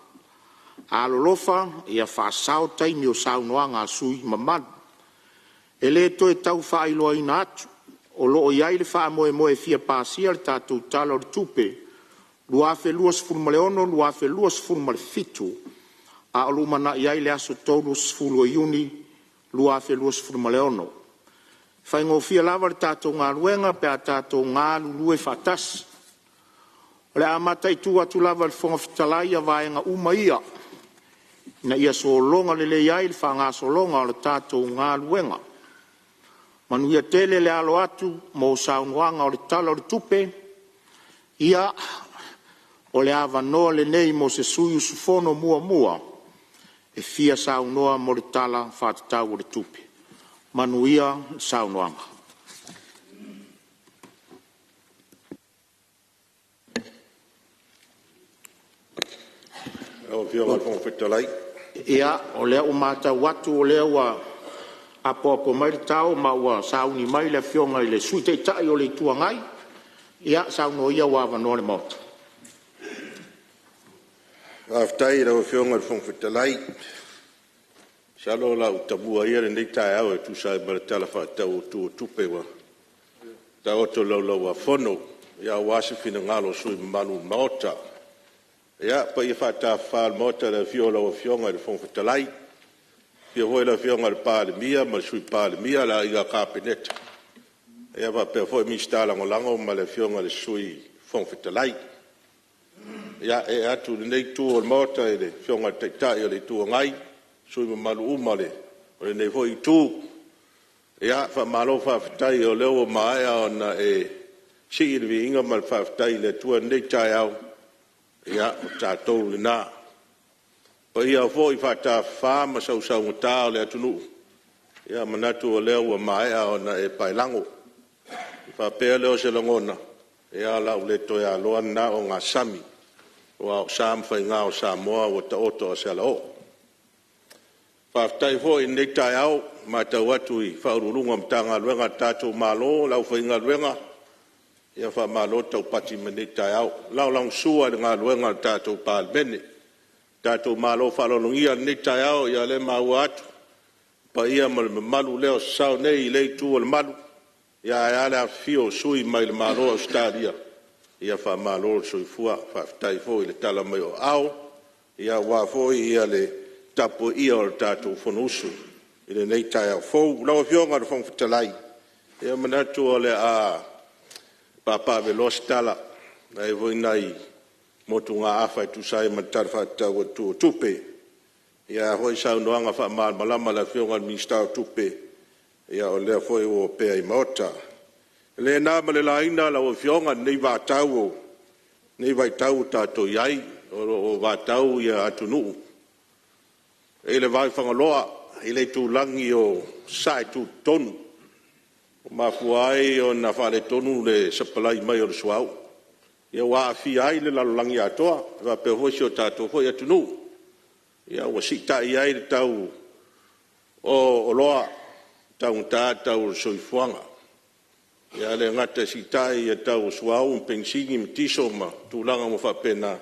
Alolofa ia faasao taimi o saunoaga a sui usufono mamalu. E le toe tau faailoaina atu, o lo o i ai le faamoemoe e fia pasia le tatou Tala o le Tupe 2026/2027 a o lumanai ai le aso 30 Iuni 2026. E faigofie lava le tatou galuega pe a tatou galulue faatasi. O le a mataitu atu lava e le Fofoga Fetalai vaega uma ia ina ia sologa lelei ai le faagasologa o le tatou galuega. Manuia tele le alo atu mo saunoaga o le Tala o le Tupe. Ia, o le avanoa lenei mo se sui usufono muamua e fia saunoa mo le Tala Faatatau o le Tupe. Manuia le saunoaga. Lau Afioga i le Fofoga Fetalai. Ia, o lea ua matau atu o lea ua apoapo mai le tao ma ua sauni mai le Afioga i le Sui Taitai o le Itu Agai. Ia, saunoa ia ua avanoa le Maota. Faafetai i lau Afioga i le Fofoga Fetalai. Masalo o le a ou tamua ia i lenei taeao e tusa ai ma le Tala Faatatau Autu o Tupe ua taoto i le Laulau-a-Fono aua se finagalo o sui usufono mamalu o le Maota. Ia, paia faatafafa o le Maota i le afio o lau Afioga i le Fofoga Fetalai, afio foi le Afioga i le Palemia ma le Sui Palemia, le Aiga Kapeneta, faapea foi Minisita Lagolago ma le Afioga i le Sui Fofoga Fetalai. Ia, ee atu i lenei itu o le Maota i le Afioga i le Taitai o le Itu Agai, sui usufono mamalu uma o lenei foi itu. Ia, faamalo faafetai o lea ua maea ona e sii le viiga ma le faafetai i le Atua i lenei taeao. Ia, o tatou lena. O paia foi faatafafa ma sausaugata o le atunuu, ia e manatu o lea ua maea ona e paelago. Ona faapea lea o se lagona, ia o le a ou le toe aloa lena ogasami aua o sa ma faiga o Samoa ua taoto a se alaoo. Faafetai foi i lenei taeao ua matau atu i Ofisa Sili o Pulega o Matagaluega a le tatou Malo, le aufaigaluega, ia faamalo le taupati mai lenei taeao, e lagolagosua i le galuega a le tatou Palemene. Le tatou malo faaaloalogia i lenei taeao, ia o lea e maua atu le paia ma le mamalu lea o sasao nei i lea itu o le malu, ae a le afifio o sui mai le Malo o Ausetalia, ia faamalo le soifua, faafetai foi le tala mai o aao aua foi le tapuaia o le tatou Fonousu i lenei taeao fou. Lau Afioga i le Fofoga Fetalai, ia e manatu o le a papaaveloa se tala, e i ai foi nai motugaafa e tusa ai ma le Tala Faatatau Autu o Tupe. Ia a foi saunoaga faamalamalama a le Afioga i le Minisita o Tupe, o lea foi ua opea i maota. E le na ma le laina lau Afioga lenei vaitau ua tatou i ai, o lo o vatau atunuu i le vaifagaloa i le itulagi o Sasae Tutotonu ua mafua ai ona faaletonu le sapalai mai o le suauu ua aafia ai le lalolagi atoa faapea foi si o tatou foi atunuu. Ua siitai ai le tau o oloa, taugata le tau o le soifuaga. Ae le gata ina siitai le tau o suauu, penisini ma kiso ma tulaga uma faapena,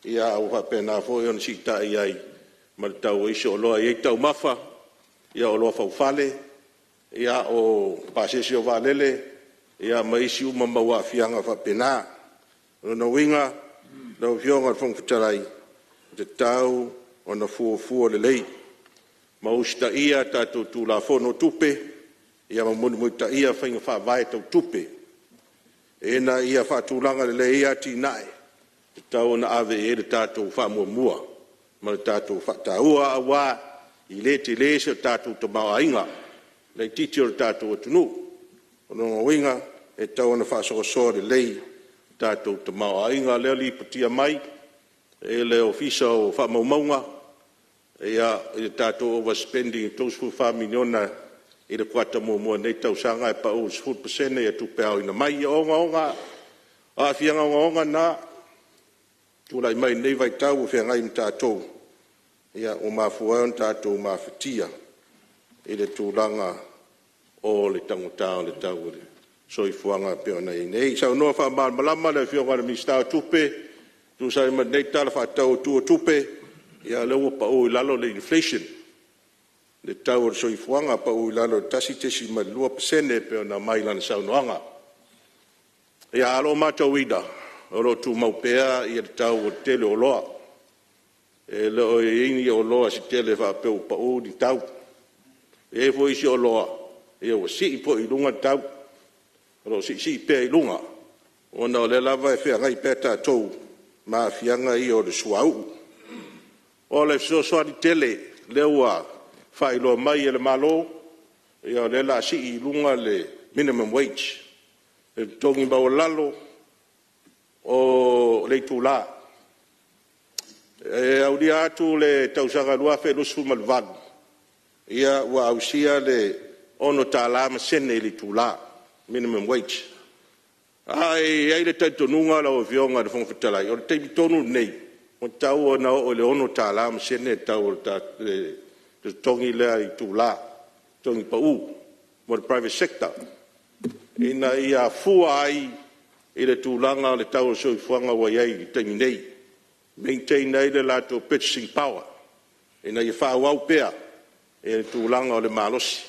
a ua faapena foi ona siitai ai ma le tau o isi oloa e i ai taumafa, o oloa faufale, o pasese o vaalele ma isi uma mau aafiaga faapena. O lona uiga lau Afioga i le Fofoga Fetalai, e tatau ona fuafua lelei ma usitaia tatou Tulafono o Tupe ma mulimulitaia faiga faavae tau tupe ina ia faatulaga lelei ai atinae e tatau ona ave i ai le tatou faamuamua ma le tatou faataua, aua e le tele se tatou tamaoaiga, laitiiti o le tatou atunuu. O lona uiga e tatau ona faasoasoa lelei le tatou tamaoaiga. O lea ua lipotia mai e le Ofisa o Faamaumauga i le tatou overspending e $34 miliona i le kuata muamua o lenei tausaga ae pau i le 10% tupe aoina mai. Ia, o aafiaga ogaoga na e tulai mai i lenei vaitau ua feagai ma tatou, ua mafua ai ona tatou mafatia i le tulaga o le taugata o le tau o le soifuaga e pei ona i ai nei. Saunoa faamalamalama le Afioga i le Minisita o Tupe e tusa ai ma lenei Tala Faatatau Autu o Tupe, ia o lea ua pau i lalo le inflation, le tau o le soifuaga, pau i lalo i le 1.2% e pei ona aumai i lana saunoaga. Ae o lo o matauina o lo o tumau pea le tau o le tele o oloa. E le o i ai ni oloa se tele faapea ua pau ni tau. E i ai foi isi oloa ua sii foi i luga le tau, o lo o siisii pea i luga ona o lea lava e feagai pea tatou ma aafiaga ia o le suauu. O le fesoasoani tele lea ua faailoa mai e le Malo, o lea o le a sii i luga le minimum wage, le totogi maualalo o le itula. E aulia atu le tausaga 2028, ua ausia le $6 ma sene i le itula, minimum wage. Ae i ai le talitonuga lau Afioga i le Fofoga Fetalai, o le taimi tonu lenei ua tatau ona oo i le $6 ma sene le tau o le totogi lea i le itula, totogi pau mo le private sector, ina ia fua ai i le tulaga o le tau o le soifuaga ua i ai i le taimi nei, maintain ai le latou purchasing power ina ia faaauau pea le tulaga o le malosi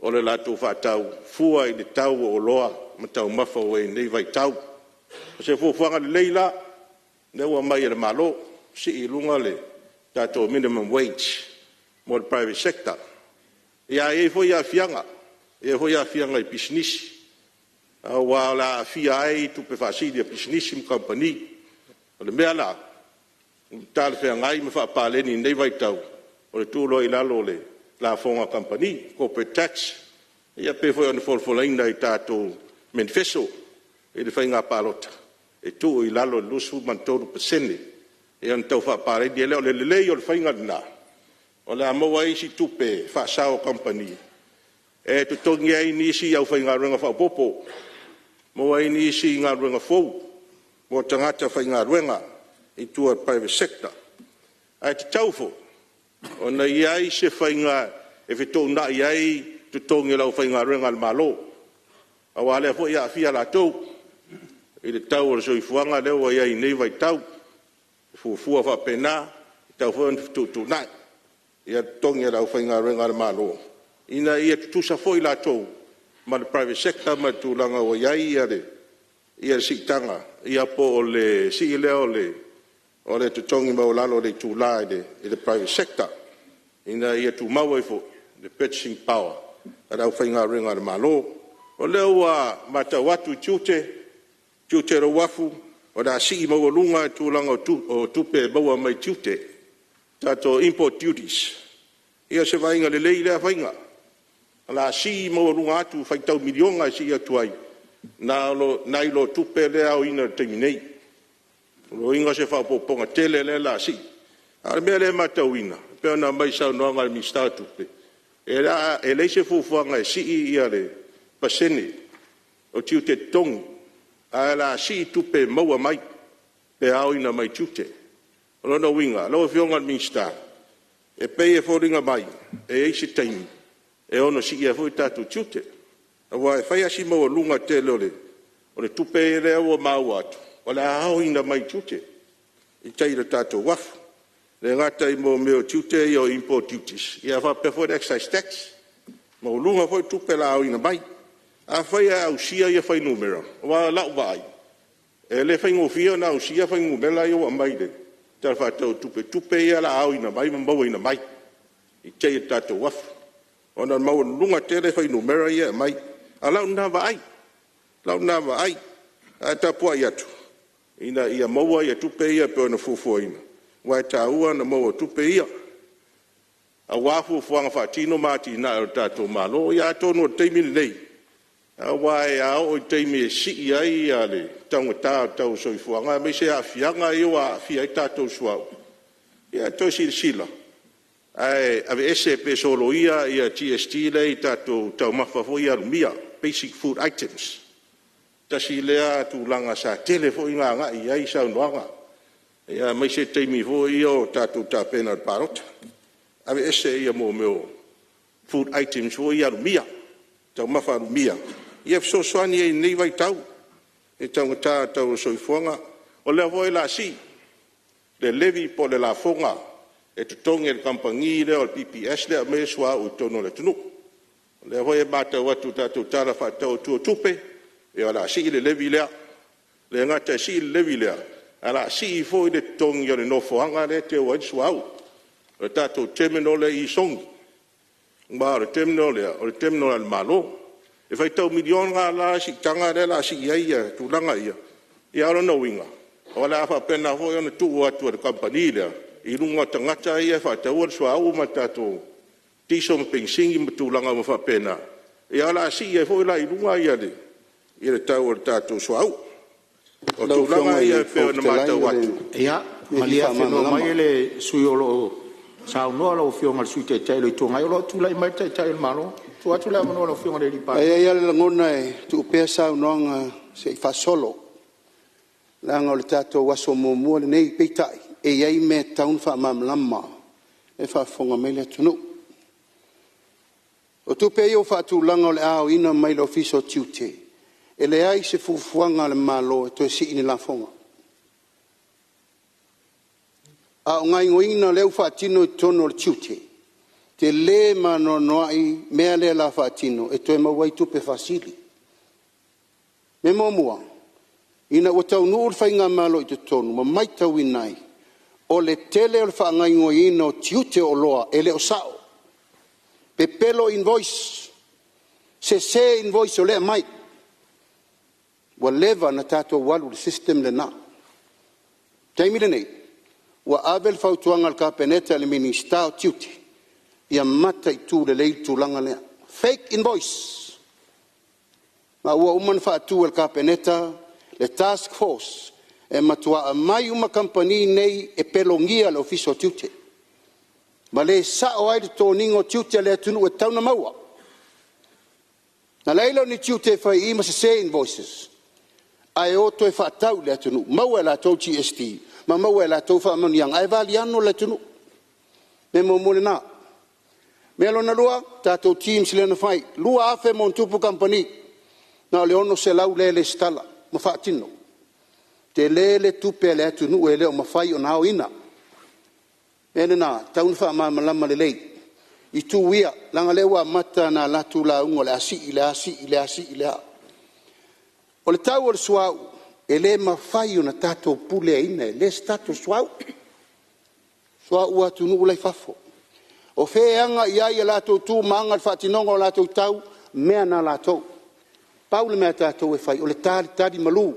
o le latou faatau fua i le tau o oloa ma taumafa ua i ai i lenei vaitau. O se fuafuaga lelei la lea ua aumai e le Malo, sii i luga le tatou minimum wage mo le private sector. Ae i ai foi aafiaga, e i ai foi aafiaga i pisinisi aua o le a aafia ai tupe faasili a pisinisi ma kamupani. O le mea la ua talafeagai ma faapaleni i lenei vaitau, o le tuu loa i lalo o le lafoga a kamupani, corporate tax, ia pei foi ona folafolaina i tatou menifeso i le faiga palota, e tuu i lalo i le 23% ia ona tau faapaleni ai lea. O le lelei o le faiga lena, o le a maua ai isi tupe faasao a kamupani e totogi ai nisi aufaigaluega faaopoopo, maua ai nisi galuega fou mo tagata faigaluega i tua i le private sector. Ae tatau foi ona i ai se faiga e fetuunai ai totogi o le aufaigaluega a le Malo, aua o lea foi e aafia latou i le tau o le soifuaga lea ua i ai i lenei vaitau. E fuafua faapena, e tatau foi ona fetuutuunai totogi o le aufaigaluega a le Malo ina ia tutusa foi latou ma le private sector ma le tulaga ua i ai le siitaga po o le sii lea o le totogi maualalo o le itula i le private sector, ina ia tumau ai foi le purchasing power a le aufaigaluega a le Malo. O lea ua matau atu i tiute, tiute o le uafu, o le a sii maualuga le tulaga o tupe e maua mai tiute, tatou import duties. Ia o se vaaiga lelei lea faiga, o le a sii maualuga atu, faitau miliona e sii atu ai nai lo tupe lea e aoina i le taimi nei. O lona uiga o se faaopoopoga tele lea o le a sii. A o le mea lea e matauina e pei ona aumai i le saunoaga a le Minisita o Tupe, e leai se fuafuaga e sii le pasene o tiute totogi, ae o le a sii tupe e maua mai pe aoina mai tiute. O lona uiga lau Afioga i le Minisita, e pei e foliga mai e i ai se taimi e ono sii ai foi tatou tiute, aua e fai lava si maualuga tele o le tupe lea ua maua atu o le a aoina mai tiute i tai i le tatou uafu. E le gata i mea o tiute ia o import duties, ae faapea foi le excise tax. E maualuga foi tupe o le a aoina mai. Afai ae ausia ia fuainumera, aua o lau vaai, e le faigofie ona ausia fuainumera ia ua aumai i le Tala Faatatau o le Tupe i tupe ia o le a aoina mai ma mauaina mai i tai i le tatou uafu, ona e maualuluga tele fuainumera ia e aumai. A o lau lena vaai, o lau lena vaai, ae tapuai atu ina ia maua tupe ia pei ona fuafuaina, aua e taua ona maua o tupe ia aua fuafuaga faatino ma atinae o le tatou Malo. Ia atonu o le taimi lenei, aua a oo i le taimi e sii ai le taugata o le tau o le soifuaga aemaise aafiaga ia ua aafia ai tatou i le suauu, ia toe silasila ae aveese pe soloia le GST lea e i tatou taumafa foi ia alumia, basic food items. Tasi lea tulaga sa tele foi ina agai i ai saunoaga, aemaise taimi foi ia o tatou tapena i le palota, aveese mea o food items foi ia alumia, taumafa alumia, ia fesoasoani ai i lenei vaitau i le taugata o le tau o le soifuaga. O lea foi o le a sii le levy po o le lafoga e totogi e le kamupani lea o le PPS lea e aumaia le suauu i totonu o le atunuu. O lea foi e matau atu i le tatou Tala Faatatau Autu o Tupe, ia o le a sii le levy lea. E le gata ina sii le levy lea, ae o le a sii foi le totogi o le nofoaga lea e teu ai le suauu, o le tatou terminal lea i Sogi, aua o le terminal lea, o le terminal a le Malo. E faitau miliona la le siitaga lea o le a sii ai tulaga ia, a o lona uiga, o le a faapena foi ona tuu atu e le kamupani lea i luga o tagata ia e faataua le suauu ma le tatou kiso ma penisini ma tulaga uma faapena, ia o le a sii ai foi la i luga le tau o le tatou suauu. O Lau tulaga Afioga i ia le e pei Fofoga ona Fetalai matau o le atu. Ia, mea e malie fia afenoa faamalamalama. mai le sui usufono o lo o saunoa lau Afioga i le Sui Taitai o le Itu Agai, o lo o tulai mai le Taitai o le Malo. E tuu atu le avanoa i lau Afioga i le Ae Palemia. i ai lava le lagona e tuu pea saunoaga se i faasolo, leaga o le tatou aso muamua lenei. Peitai, e i ai mea e tatau ona faamalamalama, o lea e faafofoga mai le atunuu. O tupe ia ua faatulaga o le a aoina mai le Ofisa o Tiute, e leai se fuafuaga a le Malo e toe sii ni lafoga. A o gaoioiga lea ua faatino i totonu o le tiute, e tele ma anoanoai mea lea o le a faatino e toe maua ai tupe faasili. O le mea muamua, ina ua taunuu le faigamalo i totonu ma matauina ai, o le tele o le faagaoioiga o tiute o oloa e le o sao, pepelo invoice, sese invoice o lea e aumai. Ua leva ona tatou alu i le system lena. O le taimi lenei, ua ave le fautuaga a le Kapeneta i le Minisita o Tiute, ia mataitu lelei le tulaga lea, fake invoice. Ma ua uma ona faatu e le Kapeneta le task force e matua aumai uma kamupani nei e pelogia e le Ofisa o Tiute, ma le sao ai le totogiina o tiute a le atunuu e tatau ona maua. Ona leai lea o ni tiute e fai i i ma sese invoices, ae o toe faatau i le atunuu, maua e latou GST ma maua e latou faamanuiaga, ae valiano le atunuu. O le mea muamua lena. O le mea lona lua, tatou TIMS lea na fai, e 2,000+ kamupani, na o le 600 lea e resitala ma faatino. Tele le tupe a le atunuu e le o mafai ona aoina. O le mea lena e tatau ona faamalamalama lelei itu ia, leaga o lea ua amata ona alu atu lauga o le a sii le a, sii le a, sii le a. O le tau o le suauu, e le mafai ona tatou puleaina, e leai se tatou suauu, suauu a atunuu la e i fafo. O fea e aga i ai a latou tu ma aga i le faatinoga o latou tau, o mea na a latou. Pau le mea a tatou e fai, o le talitali malu.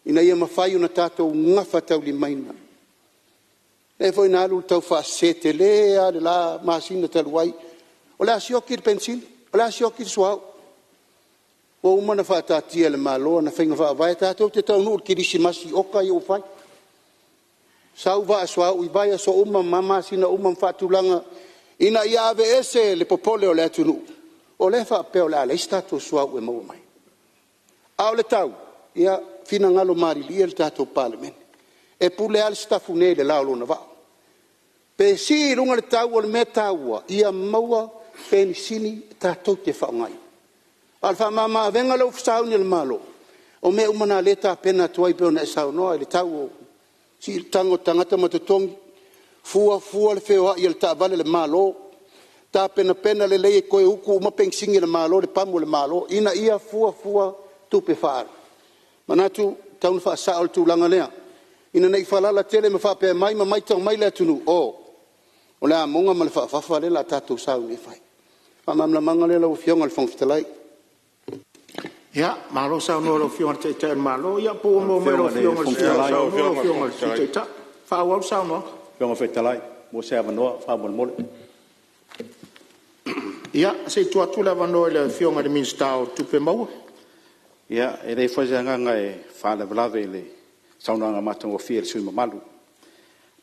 ina ia mafai ona tatou gafataulimaina. Lea foi na alu le taufaasese tele lava i le la masina talu ai, o le a sioki le penisini, o le a sioki le suauu. Ua uma ona faataatia e le Malo ana faiga faavae tatou te taunuu i le kerisimasi i oka ia ua fai, sau vaa suauu i vaiaso uma ma masina uma ma faatulaga ina ia aveese le popole o le atunuu o lea e faapea o le a leai se tatou suauu e maua mai. A o le tau, ia finagalo malilie le tatou Palemene, e pule lava le Sitafune i le la o lona vaa. Pe sii i luga le tau, o le mea taua ia maua penisini tatou te faaaogaina. A o le faamama-avega lea ua sauni e le Malo, o mea uma na o lea e tapena atu ai pei ona e saunoa i le tau o siitaga o tagata ma totogi, fuafua le feoai o le taavale a le Malo, tapenapena lelei e toe utu uma penisini a le Malo i le pamu a le Malo ina ia fuafua tupe faaalu. E manatu e tatau ona faasao le tulaga lea ina ne i faalala tele ma faapea mai ma matau mai le atunuu, oh, o le amoga ma le faafafa lea o le a tatou sauni e fai. O le faamalamalamaga lea lau Afioga i le Fofoga Fetalai. Ia, malo saunoa i lau Afioga i le Taitai o le Malo. Ia po ua maua mai e lau Afioga i le Sui Taitai. Faaauau le saunoaga. Lau Afioga i le Fofoga Fetalai, maua se avanoa faamolemole. Ia, se i tuu atu le avanoa i le Afioga i le Minisita o Tupe Maua. Ia, e leai foi se agaga e faalavelave i le saunoaga matagofie a le sui usufono mamalu.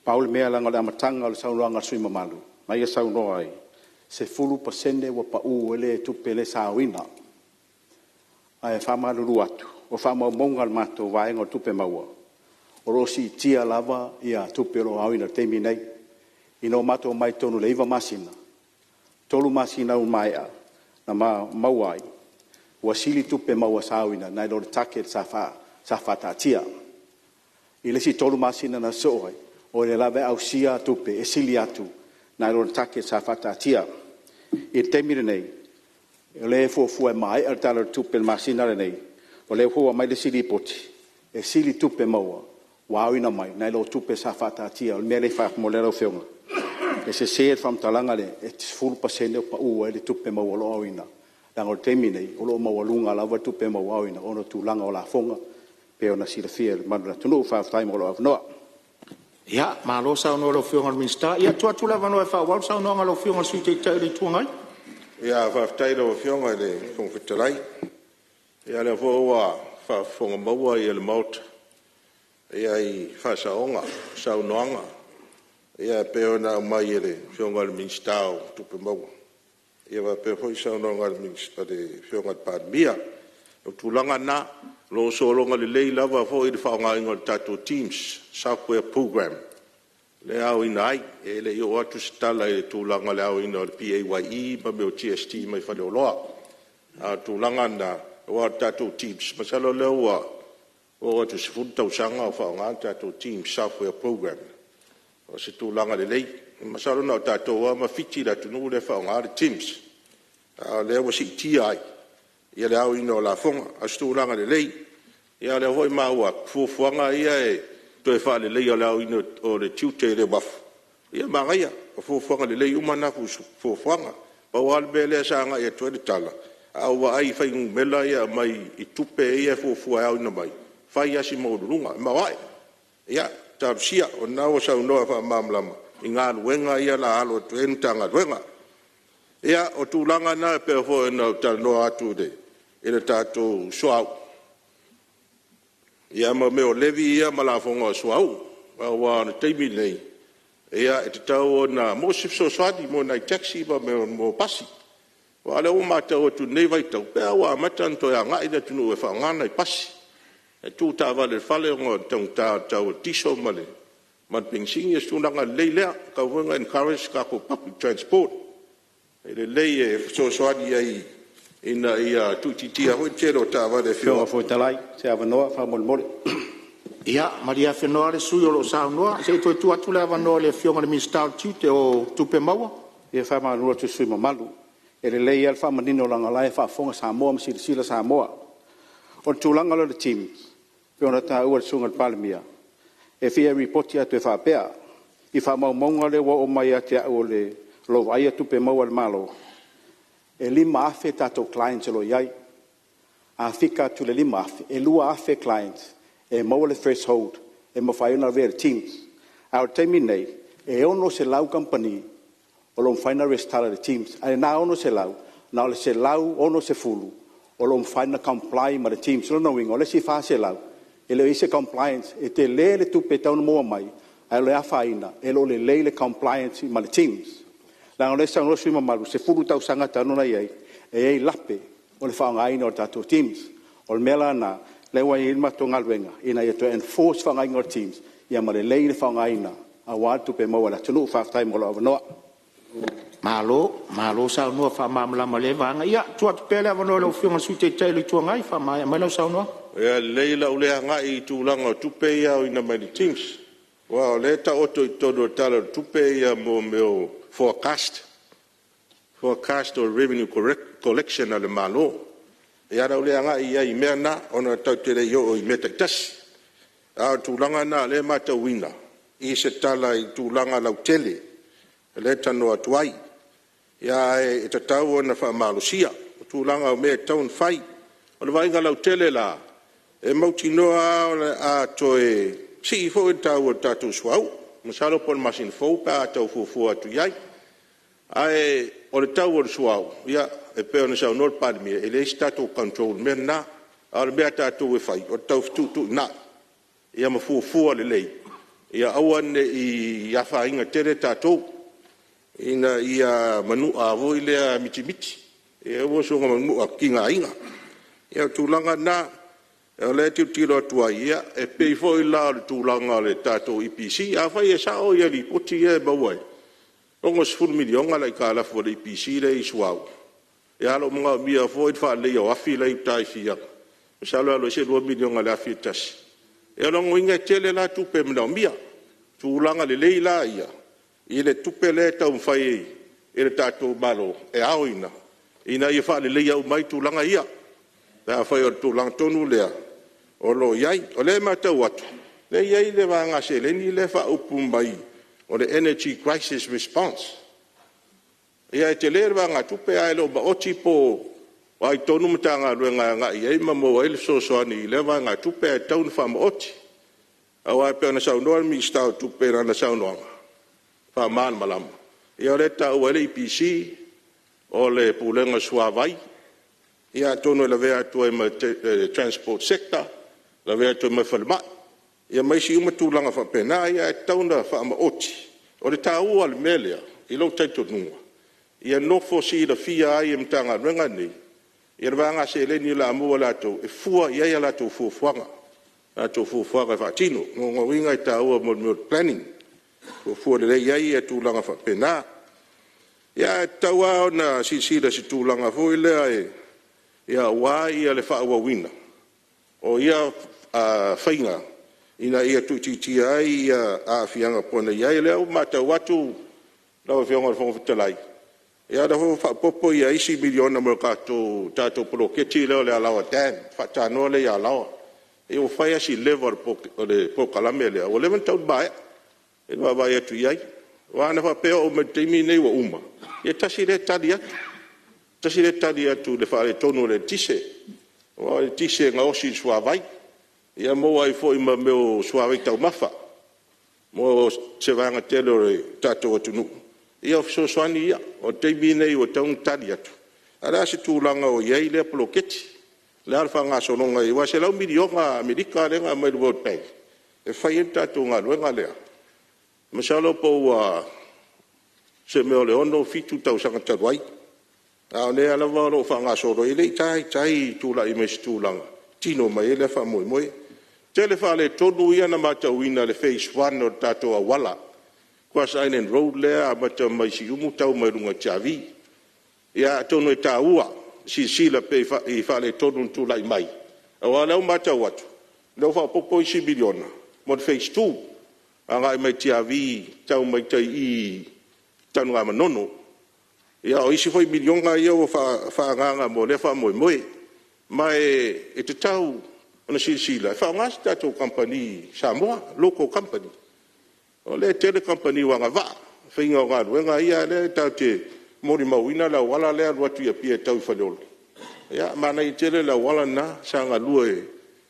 Pau le mea leaga o le amataga o le saunoaga a le sui usufono mamalu na ia saunoa ai, e 10% ua pau ai le tupe lea sa aoina. Ae faamalulu atu, o faamaumauga a le matou Vaega o Tupe Maua, o lo o siitia lava tupe o lo o aoina i le taimi lenei. Ina ua matou omai i totonu i le 9 masina, 3 masina ua maea na maua ai, ua sili tupe maua sa aoina nai lo le target sa faataatia. I le isi 3 masina na sosoo ai, o lea lava e ausia tupe e sili atu nai lo le target sa faataatia. I le taimi lenei, o lea e fuafua e maea le Tala o le Tupe i le masina lenei, o lea foi ua aumai le isi lipoti, e sili tupe maua ua aoina mai nai lo tupe sa faataatia. O le mea lea e fai atu ai lau Afioga, e sese le faamatalaga lea e 10% ua pau ai le tupe maua o lo o aoina, leaga o le taimi lenei, o lo o maualuga lava tupe maua aoina ona o tulaga o lafoga e pei ona silafia e le mamalu o le atunuu. Faafetai mo lou avanoa. Ia, malo saunoa i lau Afioga i le Minisita. Ia, tuu atu le avanoa e faaauau le saunoaga a lau Afioga i le Sui Taitai o le Itu Agai. Faafetai i lau Afioga i le Fofoga Fetalai. Ia o lea foi ua faafofoga maua le Maota i faasaoga o saunoaga e pei ona aumai e le Afioga i le Minisita o Tupe Maua faapea foi le saunoaga a le Afioga i le Palemia. O tulaga na, o lo o sologa lelei lava foi le faaaogaina o le tatou TIMS software program lea e aoina ai. E le i oo atu se tala i le tulaga o le aoina o le PAYE ma mea o GST mai faleoloa. A o le tulaga lena, aua o le tatou TIMS masalo o lea ua oo atu i le 10 tausaga o faaaoga le tatou TIMS software program. O se tulaga lelei. Masalo na o tatou lava ma Fiti le atunuu lea e faaaoga le TIMS, a o lea ua siitia ai le aoina o lafoga. A o se tulaga lelei. Ia o lea foi ua maua atu o fuafuaga ia o le toe faaleleia o le aoina o le tiute i le uafu, ia manaia. O fuafuaga lelei uma na fuafuaga. Pau lava le mea lea sa agai atu ai le tala, a ou vaai i fuainumera ia e aumai i tupe ia e fuafua e aoina mai, e fai lava si maualuluga, e maoae. Ia talosia o lena ua saunoa faamalamalama i galuega ia o le a alo atu ai le Matagaluega. Ia, o tulaga na e pei foi ona ou talanoa atu i le tatou suauu ia ma mea o levy ia ma lafoga o suauu. Aua o le taimi lenei, e tatau ona maua se fesoasoani mo nai taxi ma mea o pasi. Aua o lea ua matau atu i lenei vaitau, pei lava ua amata ona toe agai le atunuu e faaaoga nai pasi, e tuu taavale i le fale ona o le taugata o le tau o le kiso ma le penisini. O se tulaga lelei lea, e tatau foi ona encourage tatou public transport. E lelei e fesoasoani ai ina ia tuuitiitia foi le tele o taavale e feoai. Lau Afioga i le Fofoga Fetalai, se avanoa faamolemole. Ia malie afenoa le sui usufono o lo o saunoa se i toe tuu atu le avanoa i le Afioga i le Minisita o Tupe Maua. E faamalulu atu i le sui usufono mamalu, e lelei lava le faamanino leaga o la e faafofoga Samoa ma silasila Samoa. O le tulaga lea o le TIMS pei ona taua e le Susuga i le Palemia, e fia lipoti atu e faapea, i faamaumauga lea ua oo mai ia te au o lo o vaaia tupe maua a le Malo, e 5,000 tatou clients o lo o i ai. A fika atu i le 5,000, e 2,000 clients e maua le threshold e mafai ai ona avea i le TIMS. A o le taimi lenei, e 600 kamupani o lo o mafai ona resitala i le TIMS, ae o lena 600, na o le 160 o lo o mafai ona comply ma le TIMS. O lona uiga, o le isi 400, e le o i ai se compliance. E tele le tupe e tatau ona maua mai, ae o le afaina e le o lelei le compliance ma le TIMS. Leaga o lea e saunoa le sui usufono mamalu, 10 tausaga talu ona i ai, e i ai lape o le faaaogaina o le tatou TIMS. O le mea la lena lea ua i ai le matou galuega ina ia toe enforce le faaaogaina o le TIMS ia ma lelei le faaaogaina aua le tupe maua a le atunuu. Faafetai mo lou avanoa. Malo, malo saunoa faamalamalama i lea vaega. Ia, tuu atu pea le avanoa i lau Afioga i le Sui Taitai o le Itu Agai e faamaea mai lau saunoaga. Ia lelei o le a ou le agai i tulaga o tupe ia e aoina mai le TIMS, aua o lea e taoto i totonu o le Tala o le Tupe mea o forecast, forecast o revenue collection a le Malo. Ia o le a ou le agai i ai i mea na ona tatou te le i oo i mea taitasi. A o le tulaga lena o lea e matauina i se tala i tulaga lautele lea e talanoa atu ai. Ae tatau ona faamalosia tulaga o mea e tatau ona fai. O le vaaiga lautele la, e mautinoa lava o le a toe sii foi le tau o le tatou suauu, masalo po o le masina fou pe a tau fuafua atu i ai. Ae o le tau o le suauu, e pei ona saunoa le Palemia, e leai se tatou control i le mea lena. A o le mea a tatou e fai, o le tau fetuutuunai ia ma fuafua lelei ia aua ne i afaina tele tatou, ina ia manua foi lea mitimiti, ia aua soona manua tigaina. Ia o le tulaga lena o lea e tilotilo atu ai, ia e pei foi la o le tulaga o le tatou EPC. Afai e sao lipoti ia e maua e $60 miliona le aitalafu a le EPC lea e i le suauu, ae o lo o manaomia foi le faaleleia o afi la e i uta i Fiaga, masalo e alu ai se $2 miliona i le afi e tasi. Ia o lona uiga e tele la tupe e manaomia. Tulaga lelei la ia i le tupe lea e taumafai e le tatou Malo e aoina ina ia faaleleia uma ai tulaga ia, pe afai o le tulaga tonu lea o lo o i ai. O lea e matau atu o lea e i ai le vaega seleni lea e faaupu mai o le Energy Crisis Response. Ia e tele le vaegatupe ae le o maoti po o ai tonu Matagaluega e agai i ai ma maua ai le fesoasoani i lea vaegatupe ae tatau ona faamaoti. Aua e pei ona saunoa le Minisita o Tupe i lana saunoaga faamalamalama, ia o lea e taua ai le EPC, o le Pulega o le Suavai, ia atonu e lavea atu ai ma le Transport Sector, lavea atu ai ma le Falemai, ia ma isi uma tulaga faapena. Ae tatau ona faamaoti. O le taua o le mea lea i lou talitonuga, ia nofo silafia ai e Matagaluega nei le vaega seleni o le a maua e latou e fua i ai a latou fuafuaga e faatino. O lona uiga e taua mo le mea o le planning, e fuafua lelei i ai tulaga faapena. Ae tatau lava ona silasila i se tulaga foi lea aua le faaauauina o ia faiga ina ia tuuitiitia ai aafiaga pei ona i ai. O lea ua matau atu lau Afioga i le Fofoga Fetalai, ia o lea foi ua faaopoopo isi miliona mo le tatou poloketi lea o le Alaoa Dam le faatanoa lea i Alaoa. Ia ua fai lava si leva o le polokalame lea ua leva ona tatau ona maea i le vaavaai atu i ai. Aua ana faapea e oo mai i le taimi lenei ua uma, ia e tasi lea tali atu, tasi lea tali atu i le faaletonu o le eletise. Aua o le eletise e gaosi i le suavai, ia maua ai foi ma mea o suavai taumafa mo se vaega tele o le tatou atunuu. Ia o fesoasoani ia. O le taimi lenei ua tatau ona tali atu, ae o le a se tulaga o i ai lea poloketi? O le a le faagasologa aua e $100 miliona Amerika lea na aumai e le World Bank e fai ai le tatou galuega lea. Masalo po ua se mea o le 6, 7 tausaga talu ai, a o lea lava o lo o faagasolo, e le i taitai tulai mai i se tulaga e tino mai ai lea faamoemoe. E tele faaletonu ia na matauina i le phase 1 o le tatou auala, cross island road lea e amata mai Siumu tau mai luga i Tiavi. Ia atonu e taua le silasila pea i faaletonu na tulai mai, aua o lea ua matau atu, o lea ua faaopoopo isi miliona mo le phase 2 agai mai Tiavi tau mai tai i i Tanugamanono. Ia o isi foi miliona ia ua faaagaaga mo lea faamoemoe. Ma e tatau ona silasila e faaaoga se tatou kamupani Samoa, local company. O lea e tele kamupani ua agavaa i le faiga o galuega ia, lea tatou te molimauina le auala lea e alu atu i Apia e tau i Faleolo, ia manaia tele le auala lena sa galue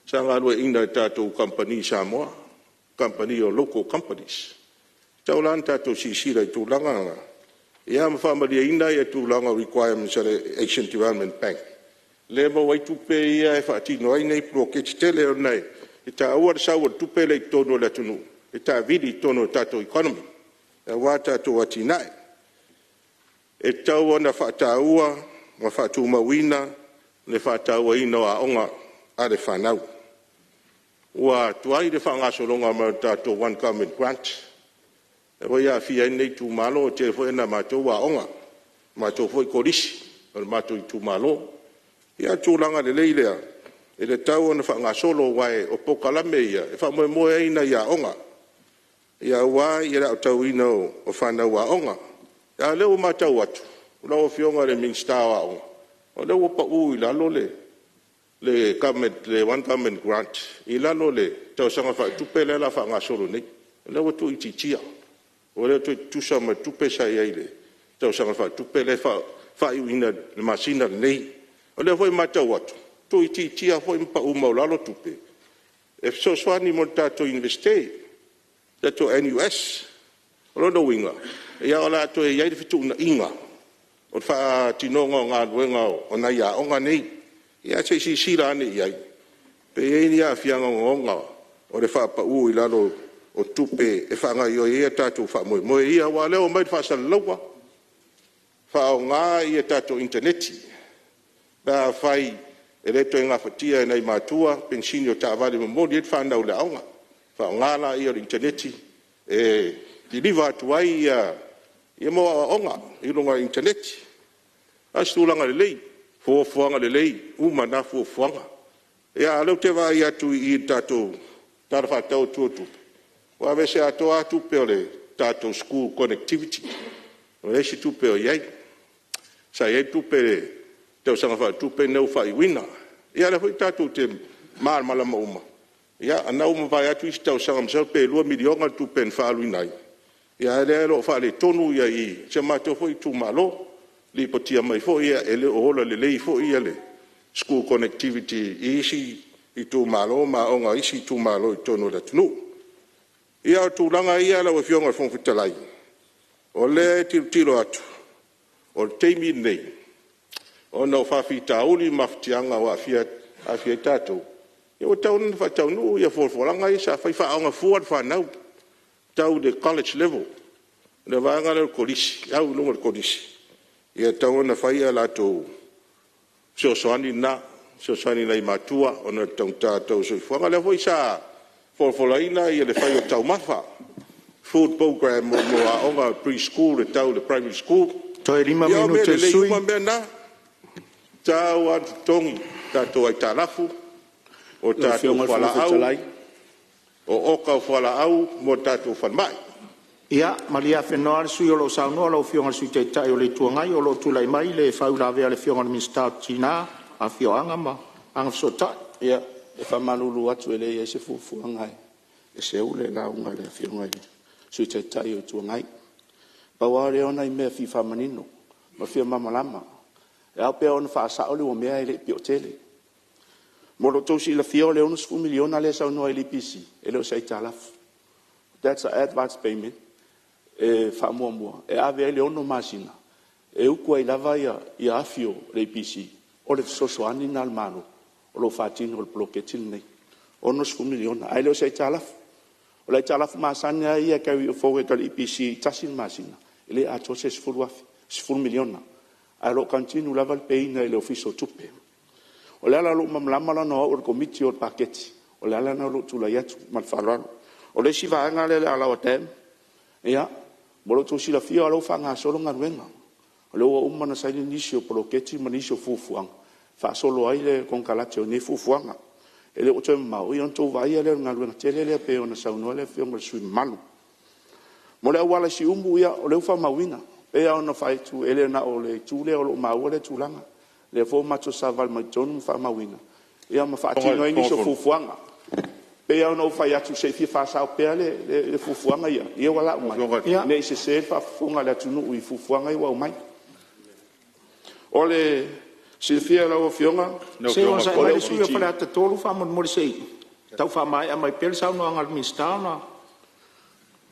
sa galueaiina e tatou Kamupani Samoa, kamupani o local companies. E tatau la ona tatou silasila i tulaga na ia ma faamalieina tulaga o requirements a le Asian Development Bank lea e maua ai tupe ia e faatino ai nei poloketi tele, ona e taua le sau o le tupe lea i totonu o le atunuu e taavili i totonu o le tatou economy aua tatou atinae. E tatau ona faataua ma faatumauina le faatauaina o aoga a le fanau. Ua tuai le faagasologa mai o le tatou One Government Grant lea foi e aafia ai lenei itumalo, e tele foi a matou aoga, o matou foi Kolisi o le matou itumalo. Ia o le tulaga lelei lea e tatau ona faagasolo aua o polokalame ia e faamoemoe i ai nai aoga aua le aotauina o fanau aoga. A o lea ua matau atu lau Afioga i le Minisita o Aoga, o lea ua pau i lalo le One Government Grant i lalo o le tausaga faaletupe lea o le a faagasolo nei, o lea ua tuuitiitia ua le toe tutusa ma le tupe sa i ai i le tausaga faaletupe lea e faaiuina i le masina lenei. O lea foi e matau atu, ua tuuitiitia foi ma pau maualalo tupe e fesoasoani mo le tatou Iunivesite, le tatou NUS. O lona uiga, o le a toe i ai le fetuunaiga o le faatinoga o galuega o nai aoga nei. Ia se i silasila ane i ai pe i ai ni aafiaga ogaoga o le faapau i lalo o tupe e faagaoioi ai a tatou faamoemoe ia, aua o lea ua aumai i le faasalalauga, faaaoga a tatou initaneti pe afai e le toe gafatia e nai matua penisini o taavale e momoli ai le fanau i le aoga, faaaoga laia o le initaneti e kiliva atu ai aoaoga i luga o le initaneti. A o se tulaga lelei, fuafuaga lelei uma na fuafuaga. A o lea ou te vaai atu i le tatou Tala Faatatau Autu o le Tupe, ua aveese atoa lava tupe o le tatou school connectivity, ua leai se tupe o i ai. Sa i ai tupe i le tausaga faaletupe lenei ua faaiuina. Ia o lea foi tatou te malamalama uma, o lena ua mavae atu isi tausaga masalo pe $2 miliona le tupe na faaaluina ai, a o lea o lo o faaletonu si o matou foi itumalo. Na lipotia mai foi e le o ola lelei foi le school connectivity i isi itumalo ma aoga a isi itumalo i totonu o le atunuu. Ia o tulaga ia lau Afioga i le Fofoga Fetalai, o lea e tilotilo atu, o le taimi lenei ona o faafitauli ma mafatiaga ua aafia ai tatou, ia ua tatau ona faataunuu fuafuaga ia sa fai, faaaooga fua le fanau tau i le college level, le vaega lea o le Kolisi, le au i luga i le Kolisi, e tatau ona fai a latou fesoasoani na, fesoasoani i nai matua ona o le taugata o le tau o le soifuaga. O lea foi sa folafolaina le fai o taumafa, food program mo aoga pre-school e tau i le primary school. Toe 5 Ia o mea minute o le lelei sui uma usufono. mea na, e tatau lava ona totogi tatou aitalafu, o Lau tatou Afioga i le Fofoga fualaau, Fetalai… o oka o fualaau mo tatou falemai. Ia malie afenoa le sui usufono o lo o saunoa lau Afioga i le Sui Taitai o le Itu Agai, o lo o tulai mai le faauilavea a le Afioga i le Minisita o Tina, Afioaga ma Agafesootai. Ia, e faamalulu atu e leai se fuafuaga e seu le lauga a le Afioga i le Sui Taitai o le Itu Agai. Pau lava lea o nai mea e fia faamanino ma fia malamalama. E ao pea ona faasao le mea ae le i pio tele. Mo lo outou silafia o le $60 miliona lea e saunoa ai i le EPC, e le o se aitalafu. That's a advance payment e faamuamua e ave ai le 6 masina e utu ai lava afi o le EPC, o le fesoasoani lena a le Malo o lo o faatino e le poloketi lenei, $60 miliona ae le o se aitalafu. O le aitalafu masani lava ia e carry forward a le EPC e tasi le masina, e le atoa se $10 miliona, ae o lo o continue lava le pay ina e le Ofisa o Tupe. O le ala o lou malamalama leaga o au o le Komiti o le Paketi, o le ala lena o lou tulai atu ma le faaaloalo. O le isi vaega lea o le Alaoa Dam, ia mo lo outou silafia o la ua faagasolo galuega, o lea ua uma ona saini nisi o poloketi ma nisi o fuafuaga e faasolo ai le konekarate o nei fuafuaga. E le o toe mamao ona outou vaaia lea o le galuega tele lea pei ona saunoa le afioga i le sui usufono mamalu. Mo le auala i Siumu, ia o lea ua faamauina. E pei lava ona fai atu e le na o le itu lea o lo o maua lea tulaga, o lea foi ua matou savavali mai totonu ma faamauina ia ma faatino ai nisi o fuafuaga. E pei lava ona ou fai atu se i fia faasao pea le fuafuaga ia ua lau mai ne i sese le faafofoga a le atunuu i fuafuaga ia ua aumai. O le Silafia e lau Afioga Se i onosai mai le sui usufono mo Faleata 3 faamolemole se i tau faamaea mai pea le saunoaga a le Minisita ona…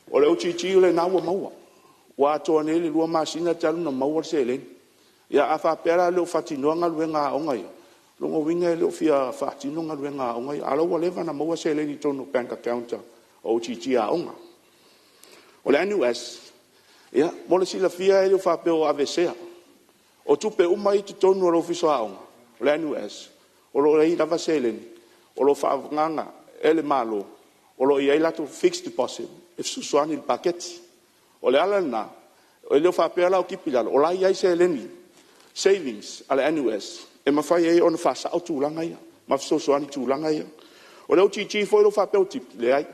O le OGG o lena ua maua, ua atoa nei le 2 masina talu ona maua le seleni. Ia a faapea la e le o faatinoa galuega a aoga ia, o lona uiga e le o fia faatino galuega a aoga ia, a o la ua leva ona maua seleni i totonu o bank account a OGG a aoga. O le NUS, ia mo le silafia e le faapea ua aveesea. O tupe uma ia e i totonu o le Ofisa o Aoga, o le NUS, o lo o i ai lava seleni o lo o faaagaaga e le Malo o lo o i ai latou fixed deposit e fesoasoani i le paketi. O le ala lena, e le faapea la o tipi i lalo, o la e i ai seleni, savings a le NUS e mafai ai ona faasao tulaga ia ma fesoasoani i tulaga ia. O le OGG foi lea faapea ua tipi, leai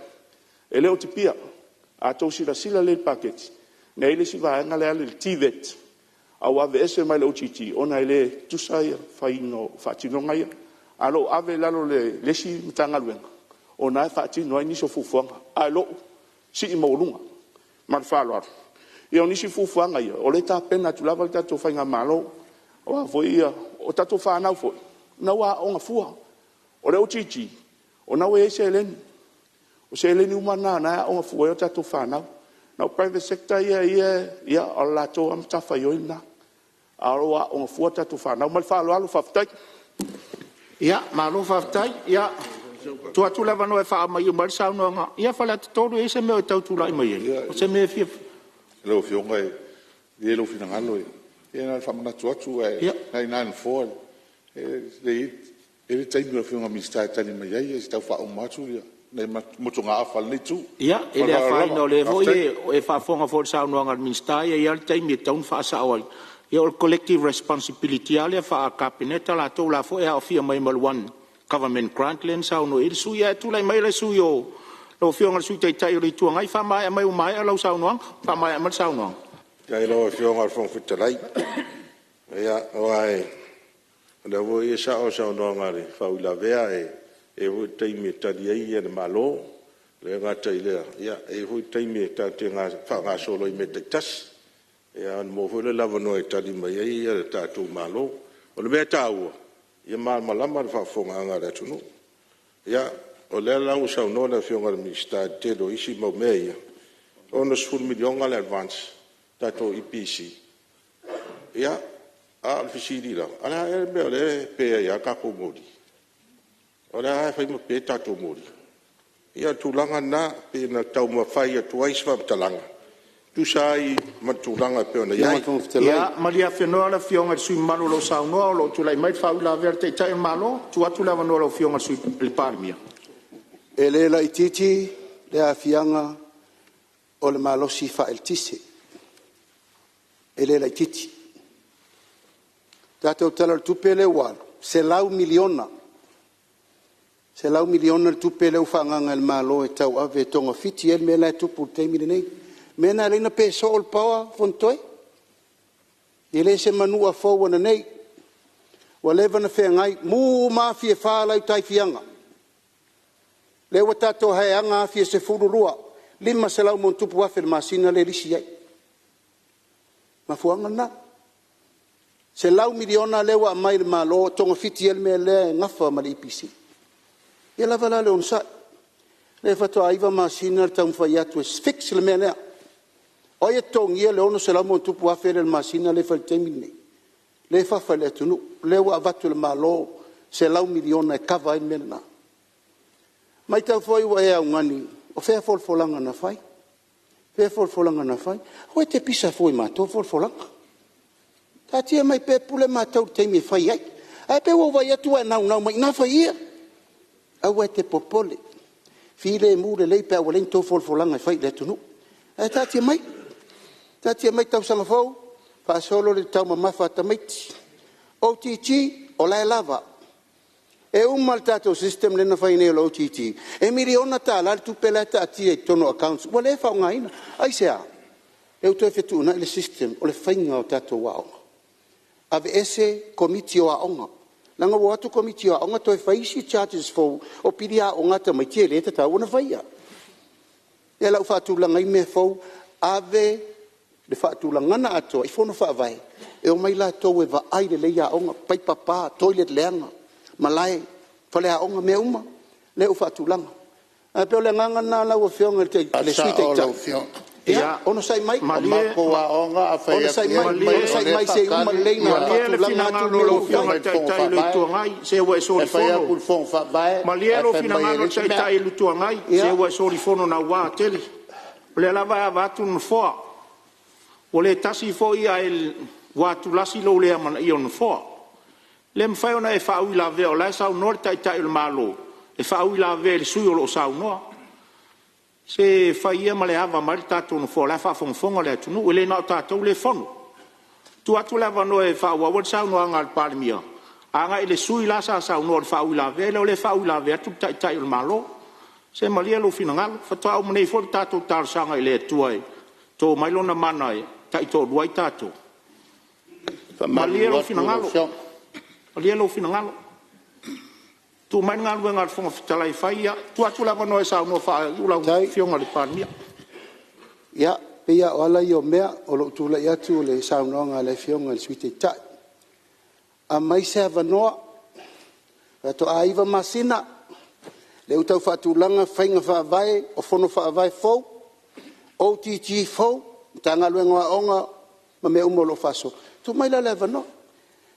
e le o tipiina. A outou silasila lelei i le paketi, na i ai le isi vaega lea e alu i le TVET a ua aveese mai le OGG ona e le tutusa le faatinoga ia. Ae o lo o ave i lalo o le isi Matagaluega o lena e faatino ai nisi o fuafuaga, ae o lo o sii maualuga. Ma le faaaloalo. Ia o nisi fuafuaga ia o lea e tapena atu lava le tatou faigamalo. O tatou fanau foi, o lena ua aooga fua. O le OGG o lena ua i ai seleni, o seleni uma na o lena e aooga fua ai tatou fanau. Na o private sector ia e… o le latou lava matafaioi lena, a o lo o aooga fua tatou fanau. Ma le faaaloalo faafetai. Ia malo faafetai. Ia, tuu atu le avanoa e faamaea mai le saunoaga. Ia Faleata 3 e i ai se mea o e tau tulai mai ai? O se mea e fia… Lau Afioga malie lou finagalo, ia na ona faamanatu atu ae o lena e i ina le Nofoa. E i ai le taimi o le Afioga i le Minisita e tali mai ai, ae se i tau faauma atu nai motugaafa a lenei itu. Ia, e Ma le le faaaloalo afaina o lava. lea foi Faafetai. e faafofoga foi i le saunoaga a le Minisita e i ai lava le taimi e tatau ona faasao ai. Ia o le collective responsibility lava lea faa-Kapeneta latou o la e foi e aofia mai ma le One Government Grant lea na saunoa i ai le sui usufono. Ae tulai mai le sui usufono lau Afioga i le Sui Taitai o le Itu Agai, faamaea mai ua maea lau saunoaga. Faamaea mai le saunoaga. Faafetai i lau Afioga i le Fofoga Fetalai. Ia, aua o lea foi e sao le saunoaga a le faauilavea, e i ai foi taimi e tali ai le Malo. E le gata i lea, e i ai foi taimi tatou te faagasolo ai i mea taitasi, ona maua foi lea o le avanoa e tali mai ai le tatou Malo. O le mea e taua, ia malamalama le faafofogaaga a le atunuu. Ia, o lea la ua saunoa le Afioga i le Minisita i le tele o isi mau mea ia, e $60 miliona le advance le tatou EPC, ia, a o le fesili la, a o le a ea le mea o lea e pe ai lava tatou moli? O lea lava e fai ma pe tatou moli. Ia o le tulaga lena pei ona taumafai atu ai se faamatalaga e tusa ai ma le tulaga e pei ona i ai. Ia malie afenoa le Afioga i le sui usufono mamalu o lo o saunoa o lo o tulai mai le faauilavea a le Taitai o le Malo. Tuu atu le avanoa i lau Afioga i le Palemia. E le laitiiti le aafiaga o le malosi faaeletise, e le laitiiti. O le tatou Tala o le Tupe lea ua alu, $100 miliona, $100 miliona le tupe lea ua faaagaaga e le Malo e tauave e togafiti ai le mea la e tupu i le taimi lenei. O le mea lena e ala ai ona pe soo le power Fonotoe, e le o se manua fou ananei, ua leva ona feagai, mumu uma afi e 4 la e i uta i Fiaga, lea ua tatou hae afi e 12, $500+ afe i le masina lea e lisi ai. O le mafuaaga lena. $100 miliona lea ua aumai e le Malo e togafiti ai le mea lea e nafa ma le EPC. Ia lava la le onosai, lea faatoa 9 masina le taumafai atu e fix le mea lea. O ai e totogia le $600+ afe lea i le masina lea e fai i le taimi lenei? Lea e fafa i le atunuu, lea ua avatu e le Malo $100 miliona e kava ai le mea lena. Matau foi ua e augani, o fea folafolaga na fai? Fea folafolaga na fai? Aua e te pisa fua i a matou folafolaga. Taatia mai pea e pule matou i le taimi e fai ai. Ae pei ua ou vaai atu ua e naunau mai i ina, fai ia. Aua e te popole, filemu lelei pe a ua leai ni tou folafolaga e fai i le atunuu. Ae taatia mai, taatia mai tausaga fou faasolo le taumamafa a tamaiti. OGG, o la e lava. E uma le tatou system lea na fai nei o le OGG, e $1 miliona le tupe la e taatia i totonu o accounts ua le faaaogaina. Aisea? Lea ua toe fetuunai le system o le faiga o tatou aoga, aveese Komiti o Aoga, leaga ua o atu Komiti o Aoga toe fai isi charges fou o pili aoga a tamaiti e le tatau ona faia. O lea la ua faatulaga ai mea fou, ave le faatulagana atoa i Fono Faavae e omai latou e vaai lelei aoga, paipa pa, toilet leaga, malae, faleaoga, mea uma lea ua faatulaga. Ae pei o le agaga lena lau Afioga i le Sui Taitai, ia onosai mai, onosai mai se i uma lelei ona Malie le faatulaga atu finagalo o mea lau ua fai. Afioga i le Taitai o le Itu Agai, se ua e solifono. Malie lou finagalo i le Taitai o le Itu Agai, se ua e solifono naua tele. O lea lava e ava atu le Nofoa, ua le tasi foi ae ua atulasi lou le amanaia o le Nofoa. E le mafai ona e faauilavea o la e saunoa le Taitai o le Malo e faauilavea i le sui usufono o lo o saunoa. Se fai ia ma le ava mai le tatou Nofoa o la e faafogafoga le atunuu, e le na o tatou lea e fono. Tuu atu le avanoa e faaauau ai le saunoaga a le Palemia agai i le sui usufono la sa saunoa i le faauilavea lea, o lea e faauilavea atu le Taitai o le Malo. Se malie lou finagalo, faatoa uma nei foi le tatou talosaga i le Atua e to mai Lona mana e taitoalua ai tatou. Malie lou finagalo, malie lou finagalo. Tuu mai le galuega a le Fofoga Fetalai e fai. Ia, tuu atu le avanoa e saunoa faaiu lau Afioga i le Palemia. Ia, pei lava o ala ia o mea, o lou tulai atu o le saunoaga a le Afioga i le Sui Taitai. Aumai se avanoa, faatoa 9 masina lea ua tau faatulaga faiga faavae o Fono Faavae fou, OGG fou, Matagaluega o Aoga ma mea uma o lo o faasolo. Tuu mai la le avanoa.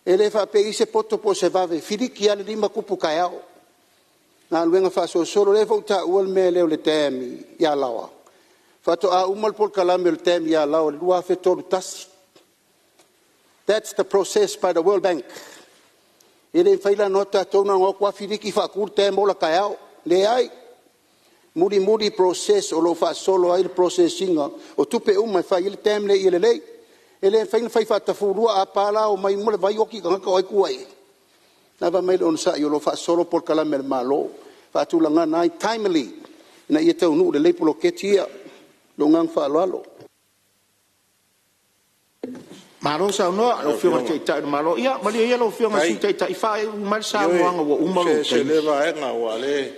E le faapea e i ai se poto po o se vave, e filiki lava le 5 tupu taeao, galuega faasolosolo. O lea foi ua taua le mea lea o le dam i Alaoa, faatoa uma le polokalame o le dam i Alaoa i le 2031. That's the process by the World Bank. E le mafai la ona o atu tatou na ona o atu lava filiki faatu le dam, ola taeao. Leai, mulimuli process o lo o faasolo ai le process ina o tupe uma e fai ai le dam lea ia lelei. E le mafai ona fai faatafulua, a pa la omai uma le vai oti tagata o ai e tua i ai? Lava mai le onosai o lo o faasolo polokalame a le Malo e faatulaga ai, timely ina ia taunuu lelei poloketi ia. Ma lou agaga faaaloalo. Malo saunoa i lau Afioga i le Taitai o le Malo. Ia malie ia lau Afioga i le Sui Taitai, faaiu mai le saunoaga ua uma lou Ioe, se taimi. lea vaega aua o lea e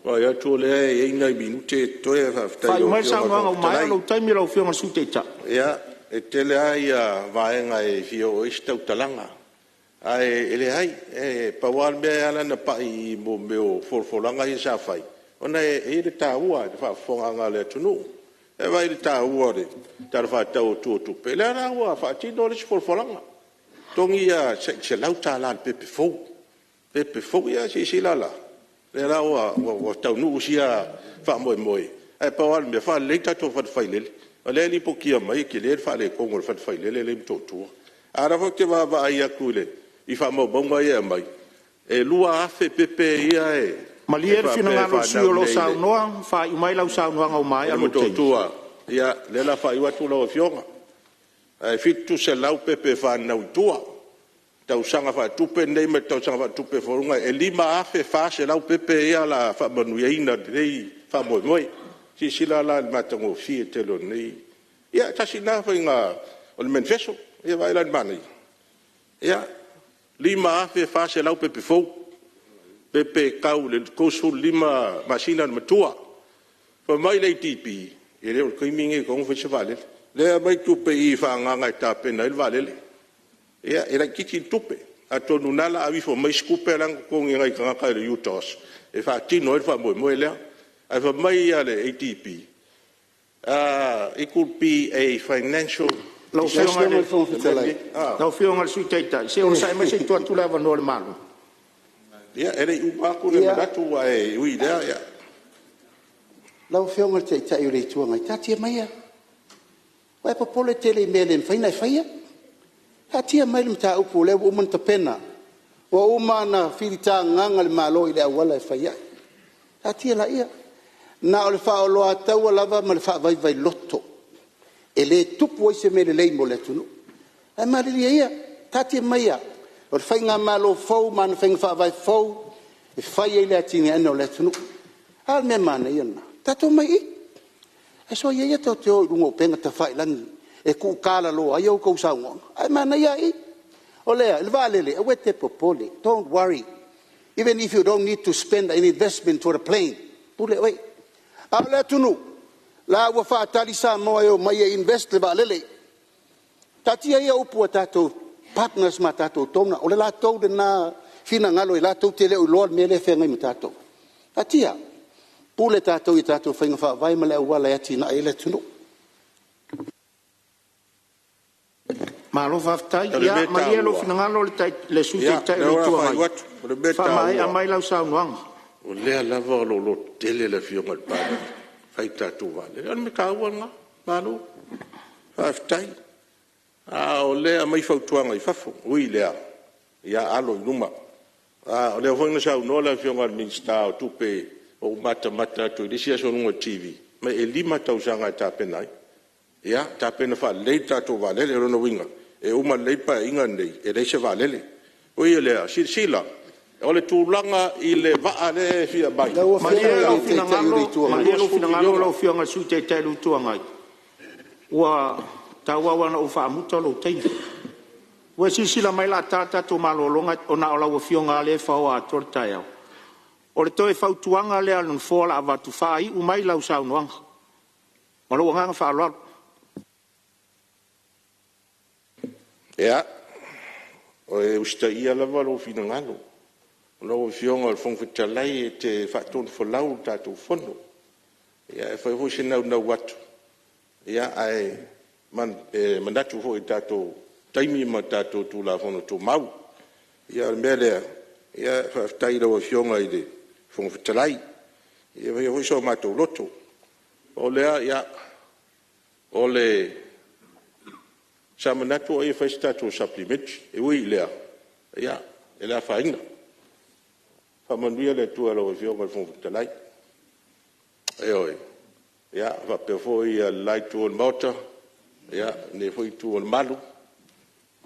vaai atu o lea e i ai nai minute ia totoe ae faafetai i Faaiu lau mai le Afioga i le saunoaga Fofoga ua maea Fetalai. lou taimi lau Afioga i le Sui Taitai. Ia, e tele lava vaega e fia oo i ai se tautalaga, ae leai, e pau lava le mea e ala ona pai i mea o folafolaga ia sa fai, ona e i ai le taua i le faafofogaaga a le atunuu. Ae vaai i le taua o le Tala Faatatau Autu o Tupe, lea la ua faatino le isi folafolaga, totogi le $100 i le pepe fou, pepe fou. Ia silasila la, o lea la ua taunuu sia faamoemoe, ae pau lava le mea, faalelei le tatou fale failele. O lea e lipotia mai e tele le faaletonu o le fale failele lea e i Motootua. A o lea foi ou te vaavaai atu i faamaumauga ia e aumai, e 2,000 pepe ia e Malie le faapea e finagalo o le sui fanau usufono o lo o nei saunoa, faaiu mai lau saunoaga ua i maea lou taimi. Motootua. Ia, lea o le a faaiu atu lau Afioga. Ae 700 pepe e fananau i tua i le tausaga faaletupe lenei ma le tausaga faaletupe e 5,400 pepe ia o le a faamanuiaina i lenei faamoemoe. Silasila la i le matagofie tele o lenei… Ia tasi lena faiga o le menifeso. Ia vaai la i ai i le manaia? Ia, 5,400 pepe fou, pepe e tau i le 35 masina le matua. Fai mai le ADB, e le o le taimi lenei e tatau ona fai ai se vaalele. Lea e aumai tupe i i faaagaaga e tapena ai le vaalele. Ia, e laitiiti le tupe, atonu o lena o le a aveifo mai isi tupe la e na totogi e nai tagata i le UTOS e faatino ai le faamoemoe lea. Ae fai mai le ADB, it could be a financial Lau Lau Afioga i le Fofoga Fetalai… Afioga i le Sui Taitai, se i onosai mai se i tuu atu le avanoa i le Malo. Ia, e le i uma atu le manatu, ae ui i lea… Lau Afioga i le Taitai o le Itu Agai, taatia maia, ua e popole tele i mea e le mafai ona e faia. Taatia mai le mataupu o lea ua uma ona tapena, ua uma ona filitagaga le Malo i le auala e fai ai. Taatia laia, na o le faaoloataua lava ma le faavaivailoto e le tupu ai se mea lelei mo le atunuu. Ae malilie ia, taatia maia, o le faigamalo fou ma ana faiga faavae fou e fai ai le atinaeina o le atunuu. A le mea manaia lena? Tatou omai i i, ae soia ia tou te o i luga o upega tafailagi e tuutalaloa ai a outou saunoaga, ae manaia lava i i. O le a? O le vaalele, aua e te popole, don't worry, even if you don't need to spend any investment for the plane, pule oe. A o le atunuu, o la e ua faatali Samoa e omai e invest le vaalele. Taatia ia upu a tatou partners ma tatou donor, o le latou lena finagalo latou te le o iloa le mea lea e feagai ma tatou. Taatia, pule tatou i a tatou faiga faavae ma le auala e atiae ai le atunuu. Malo faafetai. O le Ia mea malie lou taua, finagalo le Sui ia, Taitai o lea le o le a Itu faaiu Agai, atu. O le mea faamaea taua, mai lau saunoaga. o lea lava o lo o lototele le Afioga i le Palemia e fai le tatou vaalele. O le mea taua lena, malo faafetai. A o lea e aumai fautuaga i fafo, ui i lea, ia alo i luma. O lea foi na saunoa le Afioga i le Minisita o Tupe na ou matamata atu i le isi aso i luga o le TV, fai mai e 5 tausaga e tapena ai. Ia tapena faalelei le tatou vaalele. O lona uiga e uma lelei le Paeaiga lenei e leai se vaalele. Ui i lea, silasila, o le tulaga i le vaa lea e fia aumai, Lau Afioga Malie i lou le Taitai o le finagalo, Itu Agai. malie lou $20 finagalo miliona. lau Afioga i le Sui Taitai o le Itu Agai, ua tauau lava ina ou faamuta lou taimi. Ua e silasila mai o le a ta le tatou malologa na o lau Afioga lava lea e faoa atoa le taeao. O le toe fautuaga lea a le Nofoa o le a avatu, faaiu mai lau saunoaga. Ma lou agaga faaaloalo. Ia, e usitaia lava lou finagalo. Lau Afioga i le Fofoga Fetalai e te faatonufolau le tatou Fono. E fai foi se naunau atu, ae manatu foi i le tatou taimi ma tatou Tulafono Tumau. Ia o le mea lea, faafetai i lau Afioga i le Fofoga Fetalai, ia faia foi so matou loto. O lea, sa manatu ai e fai se tatou Supplementary, e ui i lea, e le afaina. Faamanuia le Atua i lau Afioga i le Fofoga Fetalai, ioe, faapea foi le la Itu o le Maota, lenei foi Itu o le Malu.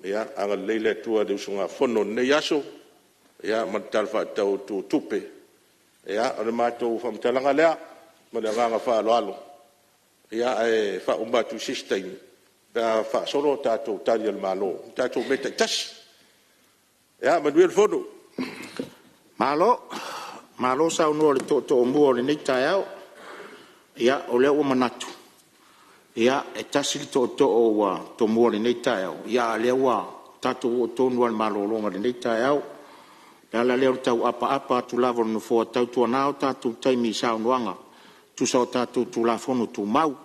Ia agalelei le Atua i le usugafono i lenei aso ma le Tala Faatatau Autu o Tupe. Ia, o le matou faamatalaga lea ma le agaga faaaloalo, ae faauma atu i se isi taimi pe a faasolo a tatou Tali a le Malo i tatou mea taitasi. Ia manuia le fono. Malo, malo saunoa i le tootooumua o lenei taeao. Ia, o lea ua manatu, e tasi le tootoo ua tomua i lenei taeao, a o lea ua tatou oo tonu lava i le malologa i lenei taeao. O le ala lea o le tau apaapa atu lava o le Nofoa, tautuana o tatou taimi i saunoaga e tusa o tatou Tulafono Tumau.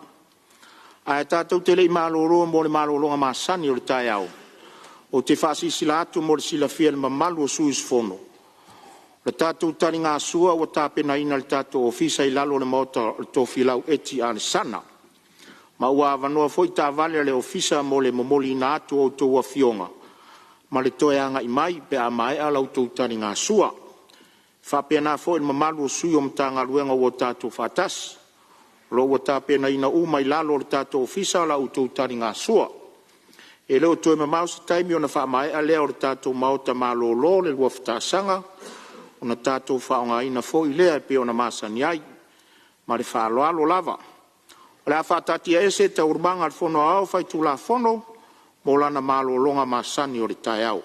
Ae tatou te le i malolo mo le malologa masani o le taeao, ou te faasilasila atu mo le silafia e le mamalu o sui usufono, o le tatou taligasua ua tapenaina e le tatou Ofisa i lalo o le Maota o Tofilau Eti Alesana, ma ua avanoa foi taavale a le Ofisa mo le momoliina atu o a outou afioga ma le toe agai mai pe a maea la outou taligasua. E faapena foi i le mamalu o sui o Matagaluega ua tatou faatasi, o lo o ua tapenaina uma i lalo o le tatou Ofisa la outou taligasua. E le o toe mamao se taimi ona faamaea lea o le tatou Maota malolo le 2 tausaga ona tatou faaaogaina foi lea e pei ona masani ai. Ma le faaaloalo lava. O le a faataatiaese Taualumaga a le Fono Aoao Faitulafono mo lana malologa masani o le taeao.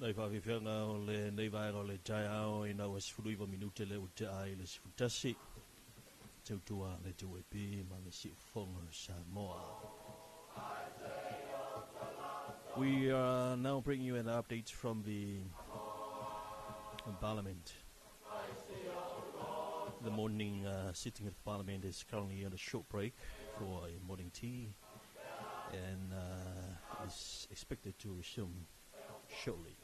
Nai faafiafiaga o lenei vaega o le taeao ina ua 19 minute lea ua tea ai le 11. Tautua le 2AP ma le Siufofoga o Samoa. We are now bringing you an update from the Parliament. The morning sitting of Parliament is currently on a short break for a morning tea and is expected to resume shortly.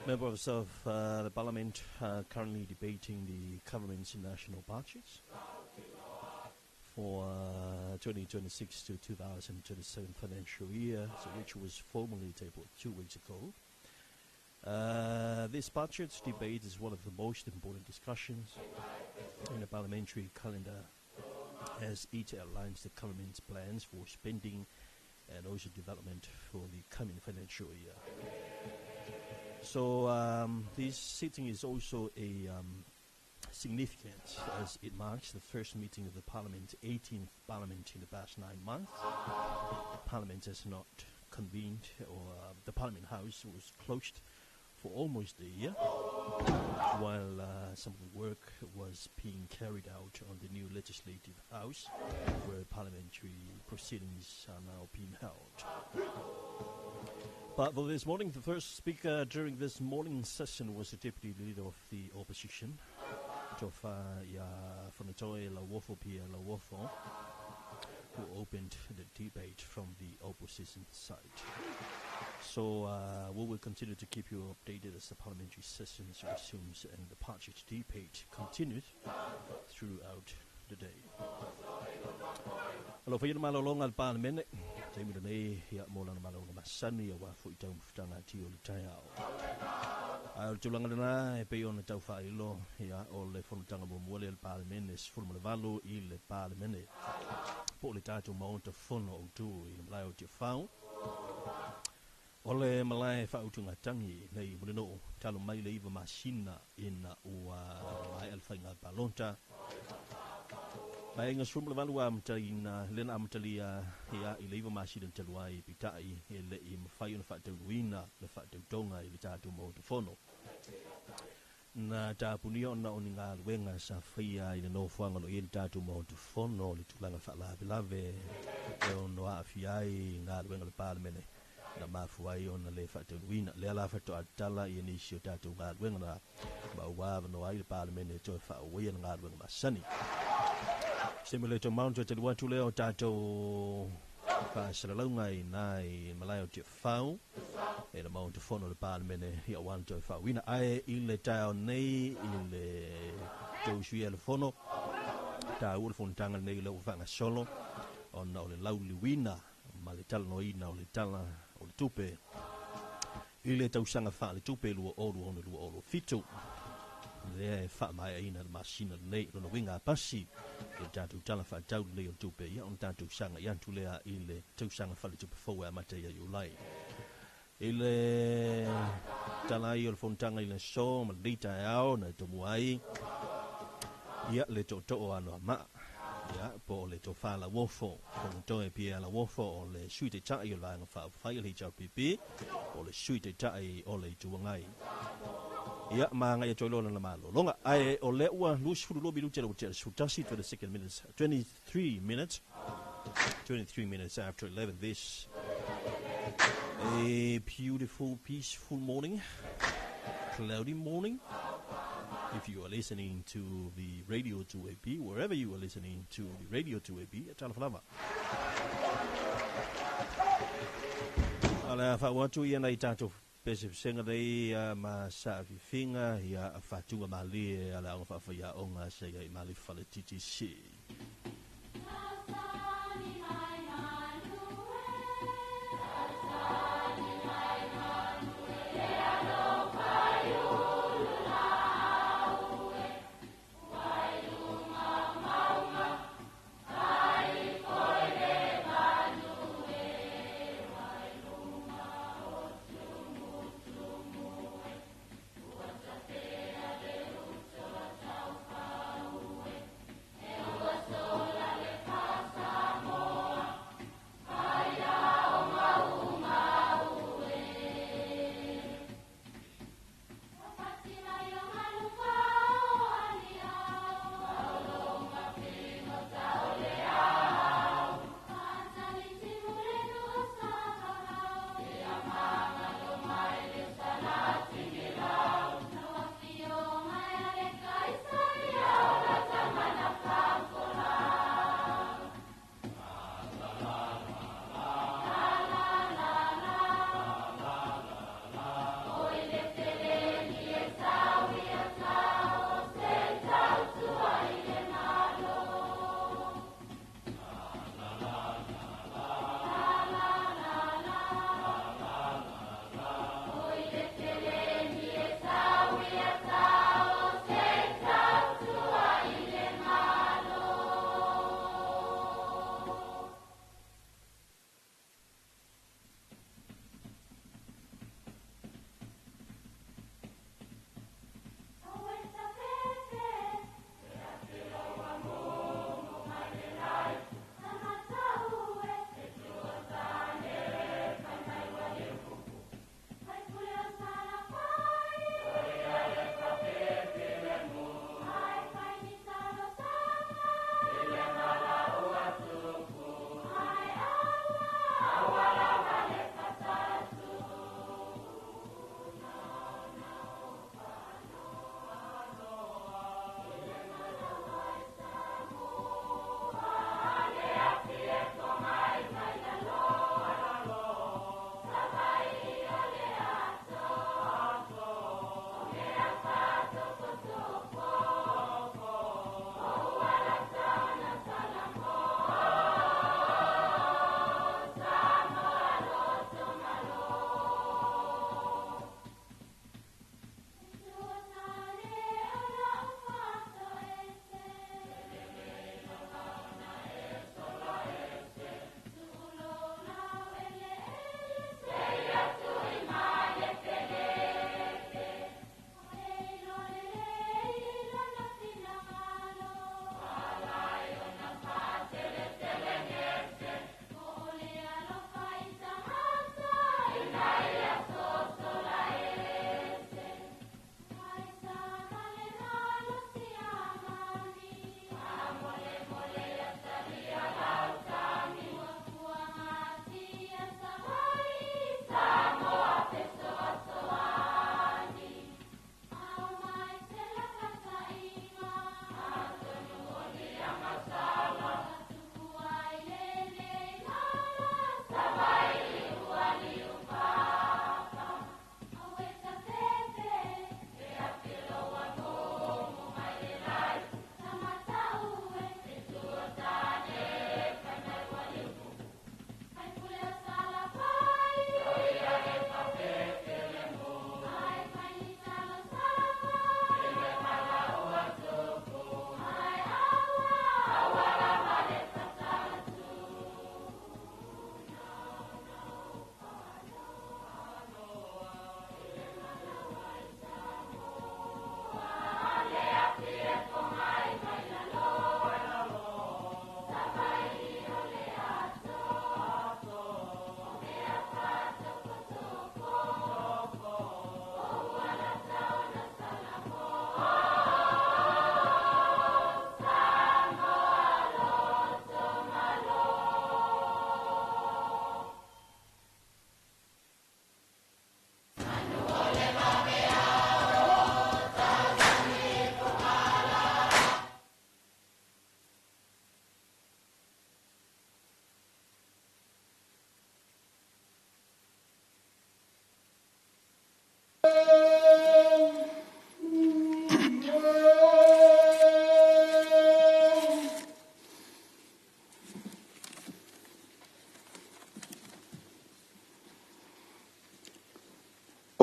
Members of the Parliament are currently debating the government's national budget for 2026 to 2027 financial year, so which was formally tabled 2 weeks ago. This budget debate is one of the most important discussions in the parliamentary calendar, as it outlines the government's plans for spending and also development for the coming financial year. So this sitting is also a significant as it marks the first meeting of the Parliament, 18th Parliament in the past 9 months. Parliament has not convened, or the Parliament House was closed for almost a year, while some of the work was being carried out on the new Legislative House, where parliamentary proceedings are now being held. But for this morning, the first speaker during this morning session was the Deputy Leader of the Opposition, Tofa ia Fonotoe Lauofo Pierre Lauofo, who opened the debate from the opposition side. So we will continue to keep you updated as the parliamentary session resumes and the budget debate continues throughout the day. O lo faia le malologa a le Palemene, taimi lenei ia mo lana malologa masani auā foi taumafataga ati o le taeao. Ae o le tulaga lena e pei ona tau faailo ia o le fonotaga muamua lea a le Palemene 18 i le Palemene. Po o le tatou Maota Fono autu i le malae o Tiafau. O le malae faautugatagi nei i Mulinuu talu mai le 9 masina ina ua maea le faiga palota. Paeaiga 18 amataina lea na amatalia ia i le 9 masina talu ai, peitai e le'i mafai ona faataunuuina le faatautoga i le tatou Maota Fono. Na tapunia ona o ni galuega sa faia i le nofoaga o lo o i ai le tatou Maota Fono, le tulaga faalavelave e ono aafia ai galuega o le Palemene na mafua ai ona le faataunuuina. Lea la faatoa tatala ia nisi o tatou galuega na ma ua avanoa ai le Palemene e toe faaauauina le galuega masani. Simulator Mount tali atu lea o tatou faasalalauga i na i malae o Tiafau e le Maota Fono o le Palemene ia ua toe faauuina. Ae i le taeao nei i le tausuia le fono taua le fonotaga lenei lea ua faagasolo ona o le lauliliuina ma le talanoaina o le Tala o le Tupe i le tausaga faaletupe 2026 lea e faamaeaina le masina lenei. Lona uiga a pasi le tatou Tala Faatatau lenei o le Tupe, ia ona tatou sagai atu lea i le tausaga faaletupe fou e amata ia Iulai. I le tala ai o le fonotaga i le aso ma lenei taeao na tomua ai ia le tootoo Anoamaa ia po o le Tofa Lauofo Fonotoe Pierre Lauofo, o le Sui Taitai o le Vaega Faaupufai o le HRPP, o le Sui Taitai o le Itu Agai. Ia ma agai atu ai loa lana malologa. Ae o lea ua 22 minute le ua tea le 11, 22 minutes, 23 minutes, 23 minutes after 11 this a beautiful, peaceful morning, cloudy morning. If you are listening to the radio 2AP, wherever you are listening to the radio 2AP, talofa lava. O le a faauu atu ia nai tatou pesepesega nei ma saafiafiga ia faatuga malie a le aoga faafaiaoga sa i ai mali fale TTC.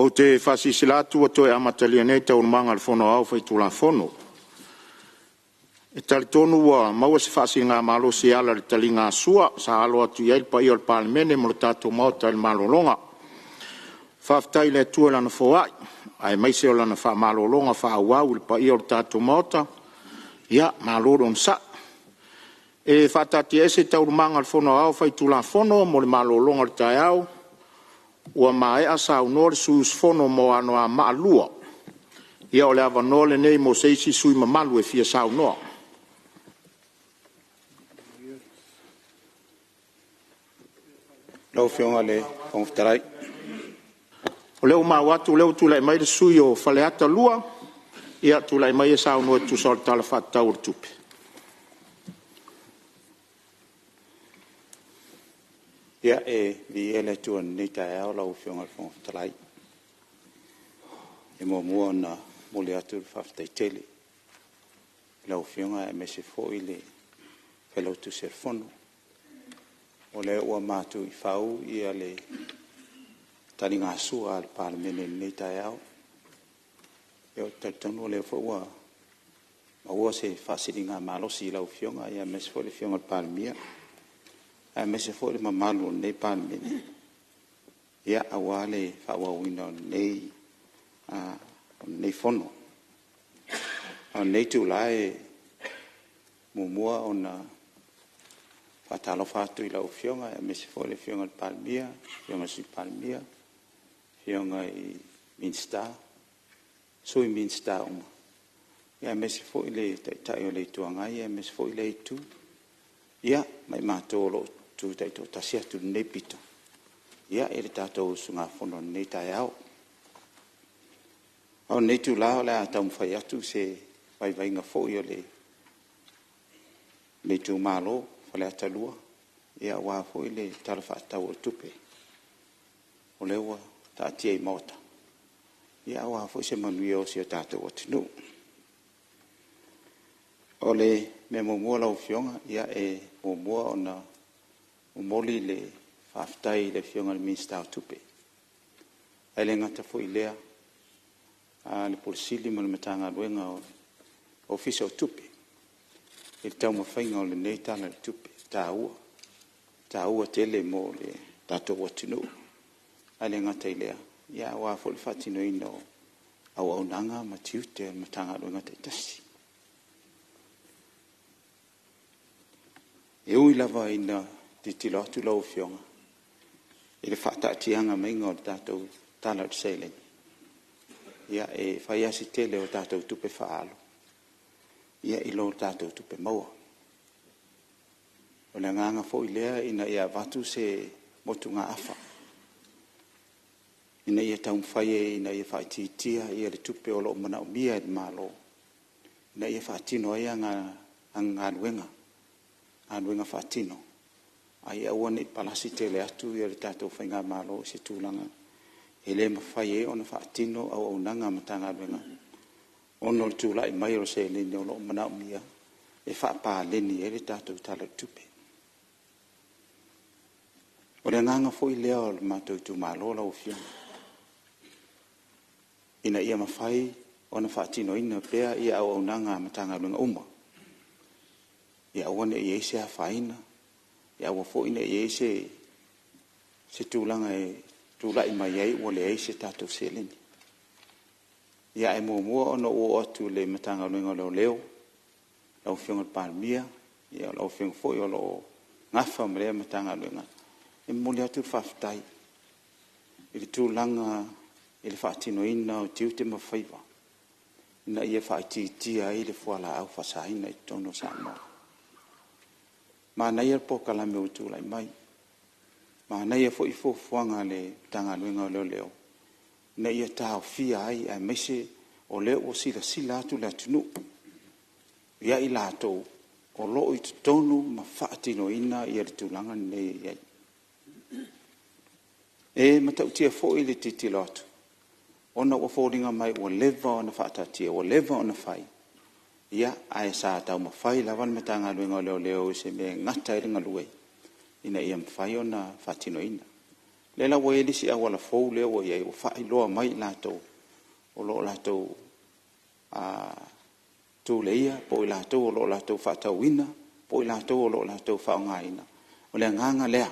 Ou te faasilasila atu ua toe amatalia nei Taualumaga a le Fono Aoao Faitulafono. E talitonu ua maua se faasiligamalosi e ala i le taligasua sa alo atu i ai le paia o le Palemene ma le tatou Maota i le malologa. Faafetai i le Atua i Lana foai, aemaise o Lana faamalologa faaauau i le paia o le tatou Maota. Ia malo le onosai. E faataatiaese Taualumaga a le Fono Aoao Faitulafono mo le malologa o le taeao ua maea saunoa le sui usufono mo Anoamaa 2. Ia o le avanoa lenei mo se isi sui usufono mamalu e fia saunoa. Lau Afioga i le Fofoga Fetalai. O lea ua maua atu o lea ua tulai mai le sui usufono mo Faleata 2. Ia, tulai maia e saunoa e tusa o le Tala Faatatau o le Tupe. Ia, e viia le Atua i lenei taeao lau Afioga i le Fofoga Fetalai. E muamua ona momoli atu le faafetai tele i lau Afioga aemaise foi le Failautusi o le Fono, o lea ua matu i fau le taligasua a le Palemene i lenei taeao. Ou te talitonu o lea foi ua maua se faasiligamalosi i lau Afioga aemaise foi le Afioga i le Palemia, aemaise foi le mamalu o lenei Palemene aua le faaauauina o lenei Fono. A o lenei itula e muamua ona faatalofa atu i lau Afioga aemaise foi le Afioga i le Palemia, le Afioga i le Sui Palemia, Afioga i Minisita, Sui Minisita uma, aemaise foi le Taitai o le Itu Agai aemaise foi lea Itu, ia ma i matou o lo o tutu taitoatasi atu i lenei pito i le tatou usugafono i lenei taeao. A o lenei itula o le a taumafai atu se vaivaiga foi o lenei itumalo o Faleata 2 aua foi le Tala Faatatau o le Tupe o lea ua taatia i maota aua foi se manuia o si o tatou atunuu. O le mea muamua lau Afioga, e muamua ona momoli le faafetai i le Afioga i le Minisita o Tupe, ae le gata foi i lea a o le Ofisa Sili o Pulega ma le Matagaluega o le Ofisa o Tupe i le taumafaiga o lenei Tala o le Tupe taua, e taua tele mo le tatou atunuu. Ae le gata i lea, aua foi le faatinoina o auaunaga ma tiute o Matagaluega taitasi. E ui lava ina tilotilo atu lau Afioga i le faataatiaga mai o le tatou tala o le seleni, ia e fai lava si tele o tatou tupe faaalu i lo tatou tupe maua. O le agaga foi lea ina ia avatu se motugaafa, ina ia taumafai ai ina ia faaitiitia le tupe o lo o manaomia e le Malo ina ia faatino ai ana galuega faatino, a ia aua ne i palasi tele atu le tatou faigamalo i se tulaga e le mafai ai ona faatino auaunaga a Matagaluega ona o le tulai mai o le seleni o lo o manaomia e faapaleni ai le tatou Tala o le Tupe. O le agaga foi lea o le matou itumalo lau Afioga, ina ia mafai ona faatinoina pea auaunaga a Matagaluega uma, ia aua ne i i ai se afaina, ia aua foi ne i i ai se tulaga e tulai mai ai ua leai se tatou seleni. Ae muamua ona ou oo atu i le Matagaluega o Leoleo lau Afioga i le Palemia, o lau Afioga foi o lo o nafa ma lea Matagaluega, e momoli atu le faafetai i le tulaga i le faatinoina o tiute ma faiva ina ia faaitiitia ai le fualaau faasaina i totonu o Samoa. Manaia le polokalame ua tulai mai, manaia foi fuafuaga a le Matagaluega o Leoleo ina ia taofia ai, aemaise o lea ua silasila atu le atunuu ia i latou o lo o i totonu ma faatinoina le tulaga lenei e i ai. E matautia foi le tilotilo atu ona ua foliga mai ua leva ona faataatia, ua leva ona fai, ae sa taumafai lava le Matagaluega o Leoleo i se mea e gata ai le galue ina ia mafai ona faatinoina. Lea la ua i ai le isi auala fou lea ua i ai ua faailoa mai i latou o lo o latou tuleia po o i latou o lo o latou faatauina po o i latou o lo o latou faaaogaina. O le agaga lea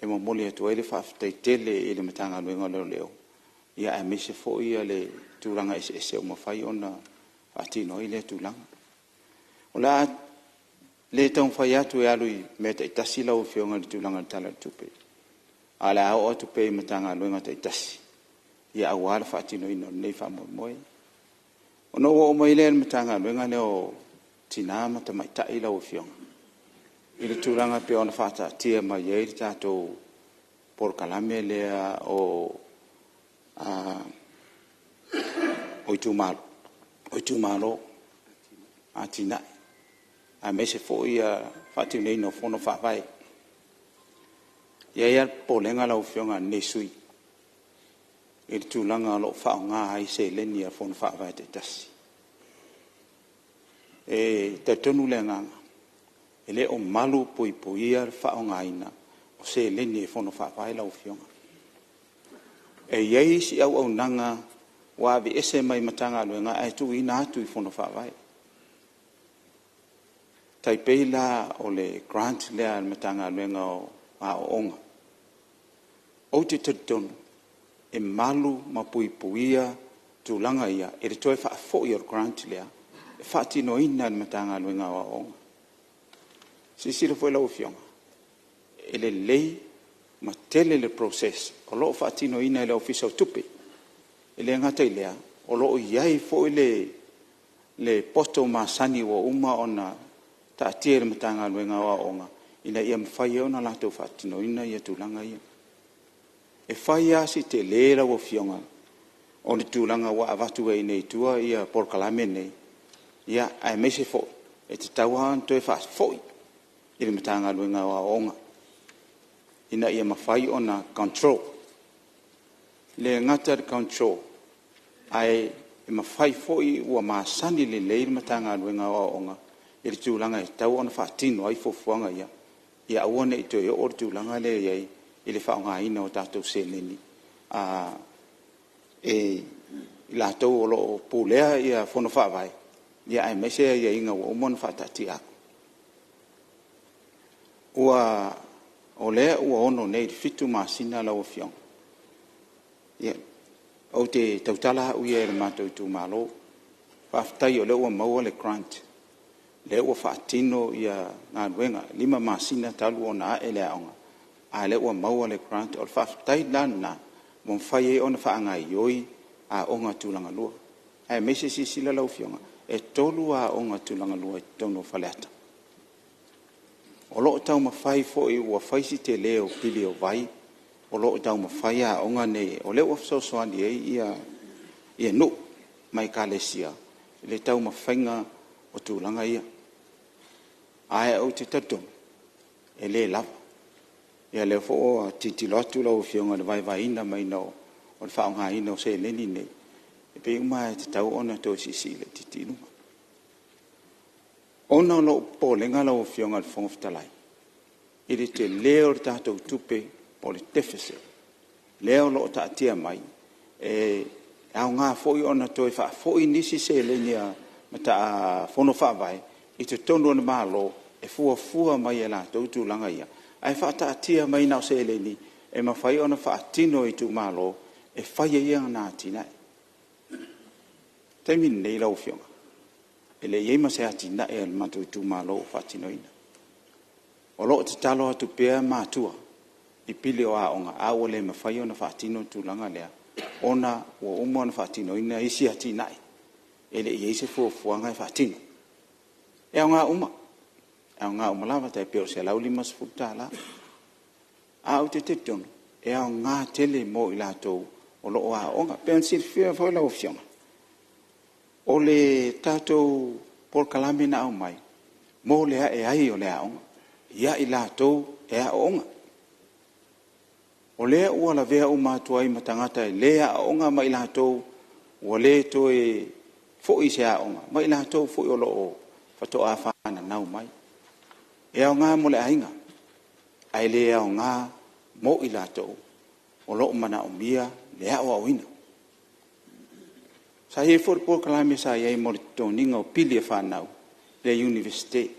e momoli atu ai le faafetai tele i le Matagaluega o Leoleo aemaise foi le tulaga eseese ua mafai ona faatino ai lea tulaga. O le a le taumafai atu e alu i mea taitasi lau Afioga i le tulaga o le Tala o le Tupe, ae o le a oo atu pea i Matagaluega taitasi aua le faatinoina o lenei faamoemoe. Ona ou oo mai lea i le Matagaluega lea o Tina ma Tamaitai lau Afioga, i le tulaga e pei ona faataatia mai ai le tatou polokalame lea o itumalo, atinae, aemaise foi le faatinoina o fono faavae. E i ai lava le popolega lau Afioga a lenei sui usufono i le tulaga o lo o faaaoga ai seleni a Fono Faavae taitasi. E talitonu le agaga, e le o malupuipuia le faaaogaina o seleni e Fono Faavae lau Afioga. E i ai isi auaunaga ua aveese mai Matagaluega ae tuuina atu i Fono Faavae. E tai pei la o le grant lea a le Matagaluega o Aoaoga. Ou te talitonu e malu ma puipuia tulaga ia i le toe faafoi o le grant lea e faatinoina e le Matagaluega o Aoaoga. Silasila foi lau Afioga, e lelei ma tele le process o lo o faatinoina e le Ofisa o Tupe. E le gata i lea, o lo o i ai foi le poto masani ua uma ona taatia i le Matagaluega o Aoaoga ina ia mafai ai ona latou faatinoina tulaga ia. E fai lava si tele lau Afioga o le tulaga ua avatu ai nei i tua polokalame nei, aemaise foi e tatau lava ona toe faafoi i le Matagaluega o Aoaoga ina ia mafai ona control. E le gata i le control, ae mafai foi ua masani lelei le Matagaluega o Aoaoga i le tulaga e tatau ona faatino ai fuafuaga ia, ia aua ne i toe oo le tulaga lea i ai i le faaaogaina o tatou seleni e i latou o lo o pulea Fono Faavae, aemaise aiaiga ua uma ona faataatia atu. O lea ua 6 nei i le 7 masina lau Afioga, ou te tautala au ia i le matou itumalo. Faafetai o lea ua maua le grant, lea ua faatino galuega, e 5 masina talu ona ae le aoga, a o lea ua maua le grant. O le faafetai la lena ua mafai ai ona faagaoioi aoga tulagalua. Aemaise silasila lau Afioga, e 3 aoga tulagalua i totonu o Faleata. O lo o taumafai foi ua fai si tele o pili o vai, o lo o taumafai aoga nei, o lea ua fesoasoani i ai nuu ma Ekalesia i le taumafaiga o tulaga ia. Ae ou te talitonu e le lava. Ia o lea foi ua tilotilo atu lau Afioga i le vaevaeina mai o le faaaogaina o seleni nei, e pei uma lava e tatau ona toe siisii laitiiti i luga. Ona o lou popolega lau Afioga i le Fofoga Fetalai i le tele o le tatou tupe po o le deficit lea o lo o taatia mai, e aoga foi ona toe faafoi nisi seleni a Fono Faavae i totonu o le Malo e fuafua mai e latou tulaga ia, ae faataatia mai na o seleni e mafai ona faatino e itumalo e fai ai ana atinae. O le taimi lenei lau Afioga, e leai ma se atinae a le matou itumalo o faatinoina. O lo o tatalo atu pea matua i pili o aoga, ae ua le mafai ona faatino le tulaga lea ona ua uma ona faatinoina isi atinae, e le i i ai se fuafuaga e faatino. E aoga uma, e aoga uma lava, tai pei o le $150. Ae ou te talitonu e aoga tele mo i latou o lo o aooga. E pei ona silafia foi e lau Afioga, o le tatou polokalame na aumai, mo le ae ai o le aoga ia i latou e aooga. O lea ua lavea uma atu ai ma tagata e le aooga ma i latou ua le toe foi i se aoga, ma i latou foi o lo o faatoa fananau mai. E aoga mo le aiga, ae le aoga mo i latou o lo o manaomia le aoaoina. Sa i ai foi le polokalame sa i ai mo le totogiina o pili o fanau i le Iunivesite.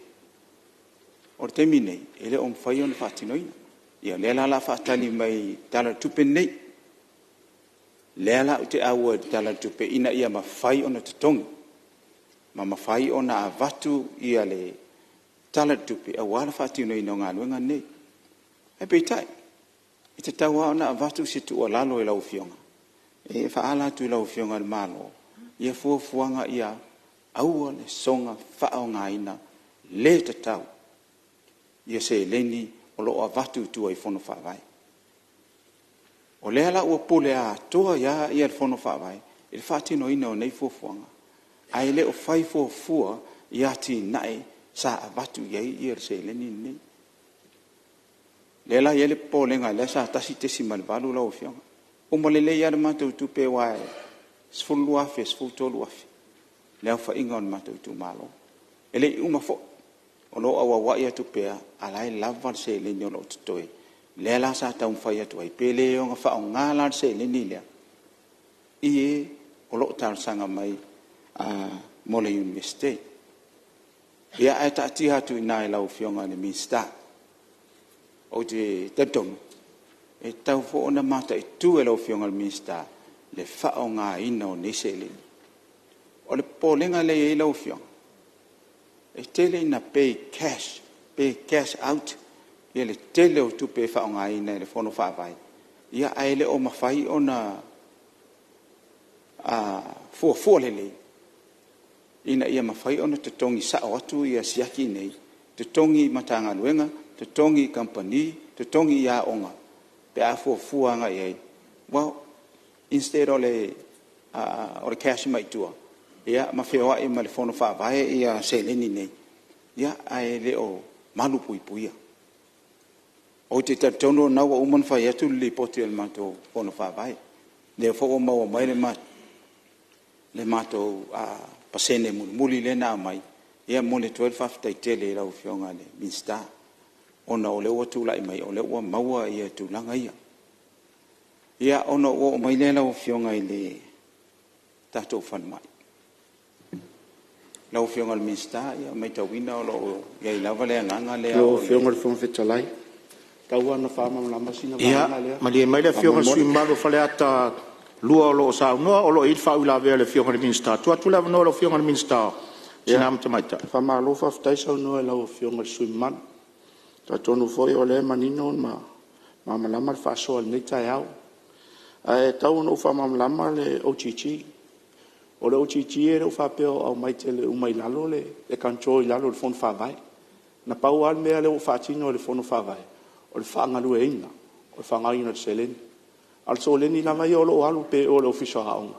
O le taimi lenei, e le o mafai ona faatinoina. Ia o lea la o le a faatali mai i le Tala o le Tupe lenei, lea la ou te auai i le Tala o le Tupe ina ia mafai ona totogi ma mafai ona avatu le Tala o le Tupe aua le faatinoina o galuega nei. Ae peitai, e tatau lava ona avatu se tuualalo i lau Afioga, e faaala atu i lau Afioga i le Malo fuafuaga ia aua le soona faaaogaina le tatau seleni o lo o avatu i tua i Fono Faavae. O lea la ua pule atoa ai lava le Fono Faavae i le faatinoina o nei fuafuaga, ae le o fai fuafua i atinae sa avatu i ai le seleni lenei. O lea la e i ai le popolega lea sa 1.8 lau Afioga. Uma lelei lava le matou tupe aua e $12,000 i le $13,000 le aofaiga o le matou itumalo. E le i uma foi, o lo o auauai atu pea a o la e lava le seleni o lo o totoe, lea la sa taumafai atu ai, pe le ono faaaoga la le seleni lea i e o lo o talosaga mai mo le Iunivesite. Ia ae taatia atu i ina i lau Afioga i le Minisita. Ou te talitonu e tatau foi ona mataitu e lau Afioga i le Minisita le faaaogaina o nei seleni. O le popolega lea e i ai lau Afioga, e tele ina pay cash, pe cash out le tele o tupe e faaaogaina e le Fono Faavae, ae le o mafai ona fuafua lelei ina ia mafai ona totogi sao atu siaki nei, totogi i Matagaluega, totogi i kamupani, totogi i aoga pe a fuafua agai i ai. Well, instead o le cash mai tua ma feoai ma le Fono Faavae seleni nei, ae le o malupuipuia. Ou te talitonu o lena ua uma ona fai atu le Lipoti a le matou Fono Faavae, lea foi ua maua mai le matou pasene mulimuli lea na aumai. E momoli atu ai le faafetai tele i lau Afioga i le Minisita ona o lea ua tulai mai o lea ua maua tulaga ia. Ia, ona ou oo mai lea lau Afioga i le tatou falemai. Lau Afioga i le Minisita, e maitauina o lo o i ai lava le agaga lea o le… Lau Afioga i le Fofoga Fetalai, tau lava ina faamalamalama sina vaega lea. Ia, malie mai le Afioga i le sui usufono mamalu o Faleata 2 o lo o saunoa, o lo o i ai le faauilavea a le Afioga i le Minisita. Tuu atu le avanoa i lau Afioga i le Minisita o Tina ma Tamaitai. Faamalo faafetai saunoa i lau Afioga i le sui usufono mamalu. E talitonu foi o lea e manino ma malamalama le faasoa i lenei taeao. Ae tau ina ou faamalamalama le OGG. O le OGG e le o faapea o aumai tele uma i lalo le control i lalo o le Fono Faavae. Na pau lava le mea lea ua faatino e le Fono Faavae, o le faagalueaiina, o le faaaogaina o le seleni. A o le seleni lava ia o lo o alu pea i o i le Ofisa o Aoga,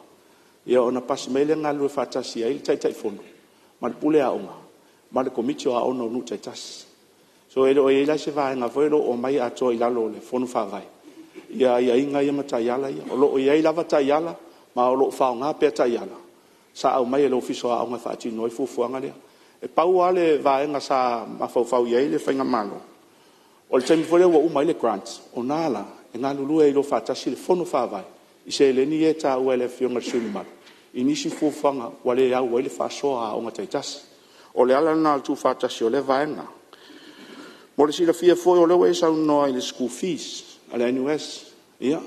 ia ona pasi mai lea e galulue faatasi ai le Taitaifono ma le Pule Aoga ma le Komiti o Aoga o nuu taitasi. So, e le o i ai la se vaega foi lea o aumai atoa i lalo o le Fono Faavae aiaiga ia ma taiala ia. O lo o i ai lava taiala ma o lo o faaaoga pea taiala sa aumai e le Ofisa o Aoga e faatino ai fuafuaga lea. E pau lava le vaega sa mafaufau i ai le faigamalo, o le taimi foi lea ua uma ai le grant, o i la e galulue ai loa faatasi le Fono Faavae i seleni ia e taua e le Afioga i le sui usufono mamalu i nisi fuafuaga ua le au ai le faasoa a aoga taitasi. O le ala lena o le tuufaatasi o lea vaega. Mo le silafia foi o lea ua e saunoa i le school fees a le NUS, ia,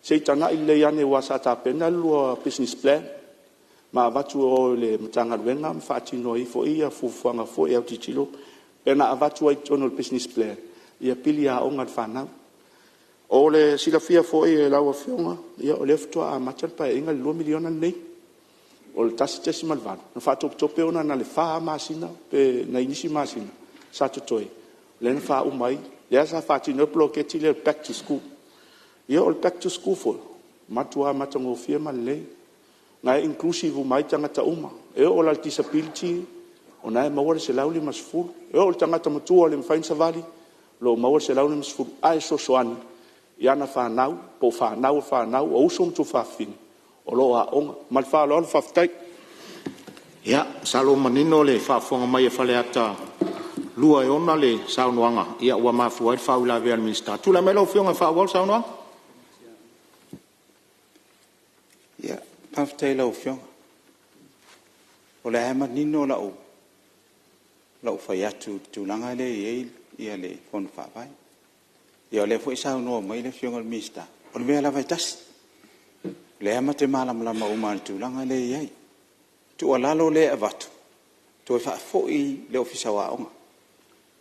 se i tagai lelei ane aua sa tapena le lua business plan ma avatu i o i le Matagaluega ma faatino ai foi fuafuaga foi e autilotilo pei ona avatu ai i totonu o le business plan pili aoga a le fanau. O le silafia foi e lau Afioga, ia o lea faatoa amata le Paeaiga i le $2 miliona lenei. O le 1.8 na faatopetope ona na o le fa lava masina pe nai isi masina sa totoe lea na faauma ai, lea sa faatino ai le poloketi lea o le Back to School. Ia o le Back to School foi, matua matagofie ma lelei, o lena e inclusive uma ai tagata uma. E oo lava i le disability o lena e maua le $150, e oo i le tagata matua e le mafai ona savali, o lo o maua le $150, ae fesoasoani i ana fanau po o fanau a fanau, o uso ma tuafafine o lo o aooga. Ma le faaaloalo faafetai. Ia, masalo ua manino le faafofoga mai a Faleata 2 e ona le saunoaga ua mafua ai le faauilavea a le Minisita. Tulai mai lau Afioga e faaauau le saunoaga. Faafetai i lau Afioga. O lea lava e manino lau fai atu i le tulaga lea e i ai le Fono Faavae. Ia o lea foi e saunoa mai le Afioga i le Minisita, o le mea lava e tasi. O lea ma te malamalama uma lava i le tulaga lea e i ai. O le tuualalo lea e avatu, toe faafoi le Ofisa o Aoga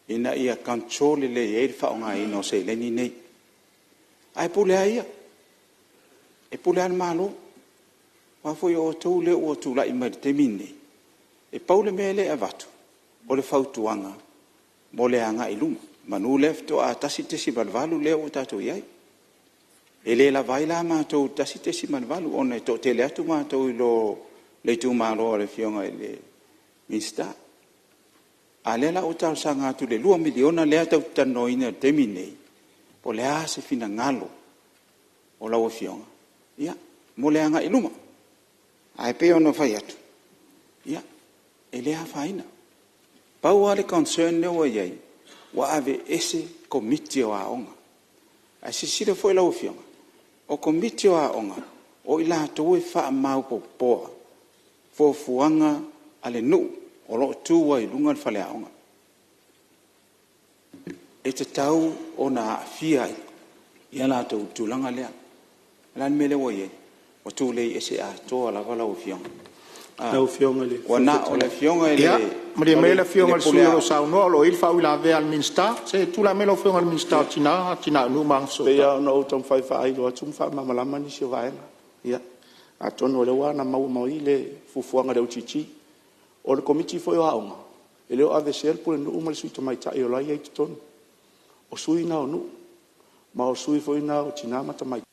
ina ia control lelei ai le faaaogaina o seleni nei. Ae pule lava ia, e pule lava le Malo, aua foi o outou lea ua tulai mai i le taimi lenei. E pau le mea lea e avatu, o le fautuaga mo le agai i luma, semeamanu lea faatoa 1.8 lea ua tatou i ai. E le lava ai la matou i le 1.8 ona e toatele atu matou i lo le itumalo o le Afioga i le Minisita. A o lea la ua talosaga atu i le $2 miliona lea tatou te talanoaina i le taimi lenei, po o le a se finagalo o lau Afioga mo le agai i luma. Ae pei ona ou fai atu, ia, e le afaina. Pau lava le concern lea ua i ai, ua aveese Komiti o Aoga. Ae silasila foi lau Afioga, o Komiti o Aoga, o i latou e faamaopoopoa fuafuaga a le nuu o lo o tu ai i luga le faleaoga. E tatau ona aafia ai latou i le tulaga lea. O le a le mea lea ua i ai? Ua tulei ese atoa lava lau Afioga. Ua na o le Afioga i le Ia, malie maia le Afioga i le sui usufono o lo o Pule Aoga. saunoa o lo o i ai le faauilavea a le Minisita. Se i tulai mai lau Afioga i le Minisita o Tina ma Tamaitai, Atinae o Nuu ma E pei Agafesootai. lava ona ou taumafai e faailo atu ma faamalamalama nisi o vaega. Ia, atonu o lea ua maua mai le fuafuaga a le OGG. O le Komiti foi o Aoga, e le o aveesea le Pulenuu ma le Sui Tamaitai o la e i ai i totonu. O sui na o nuu, ma o sui foi na o tina ma tamaitai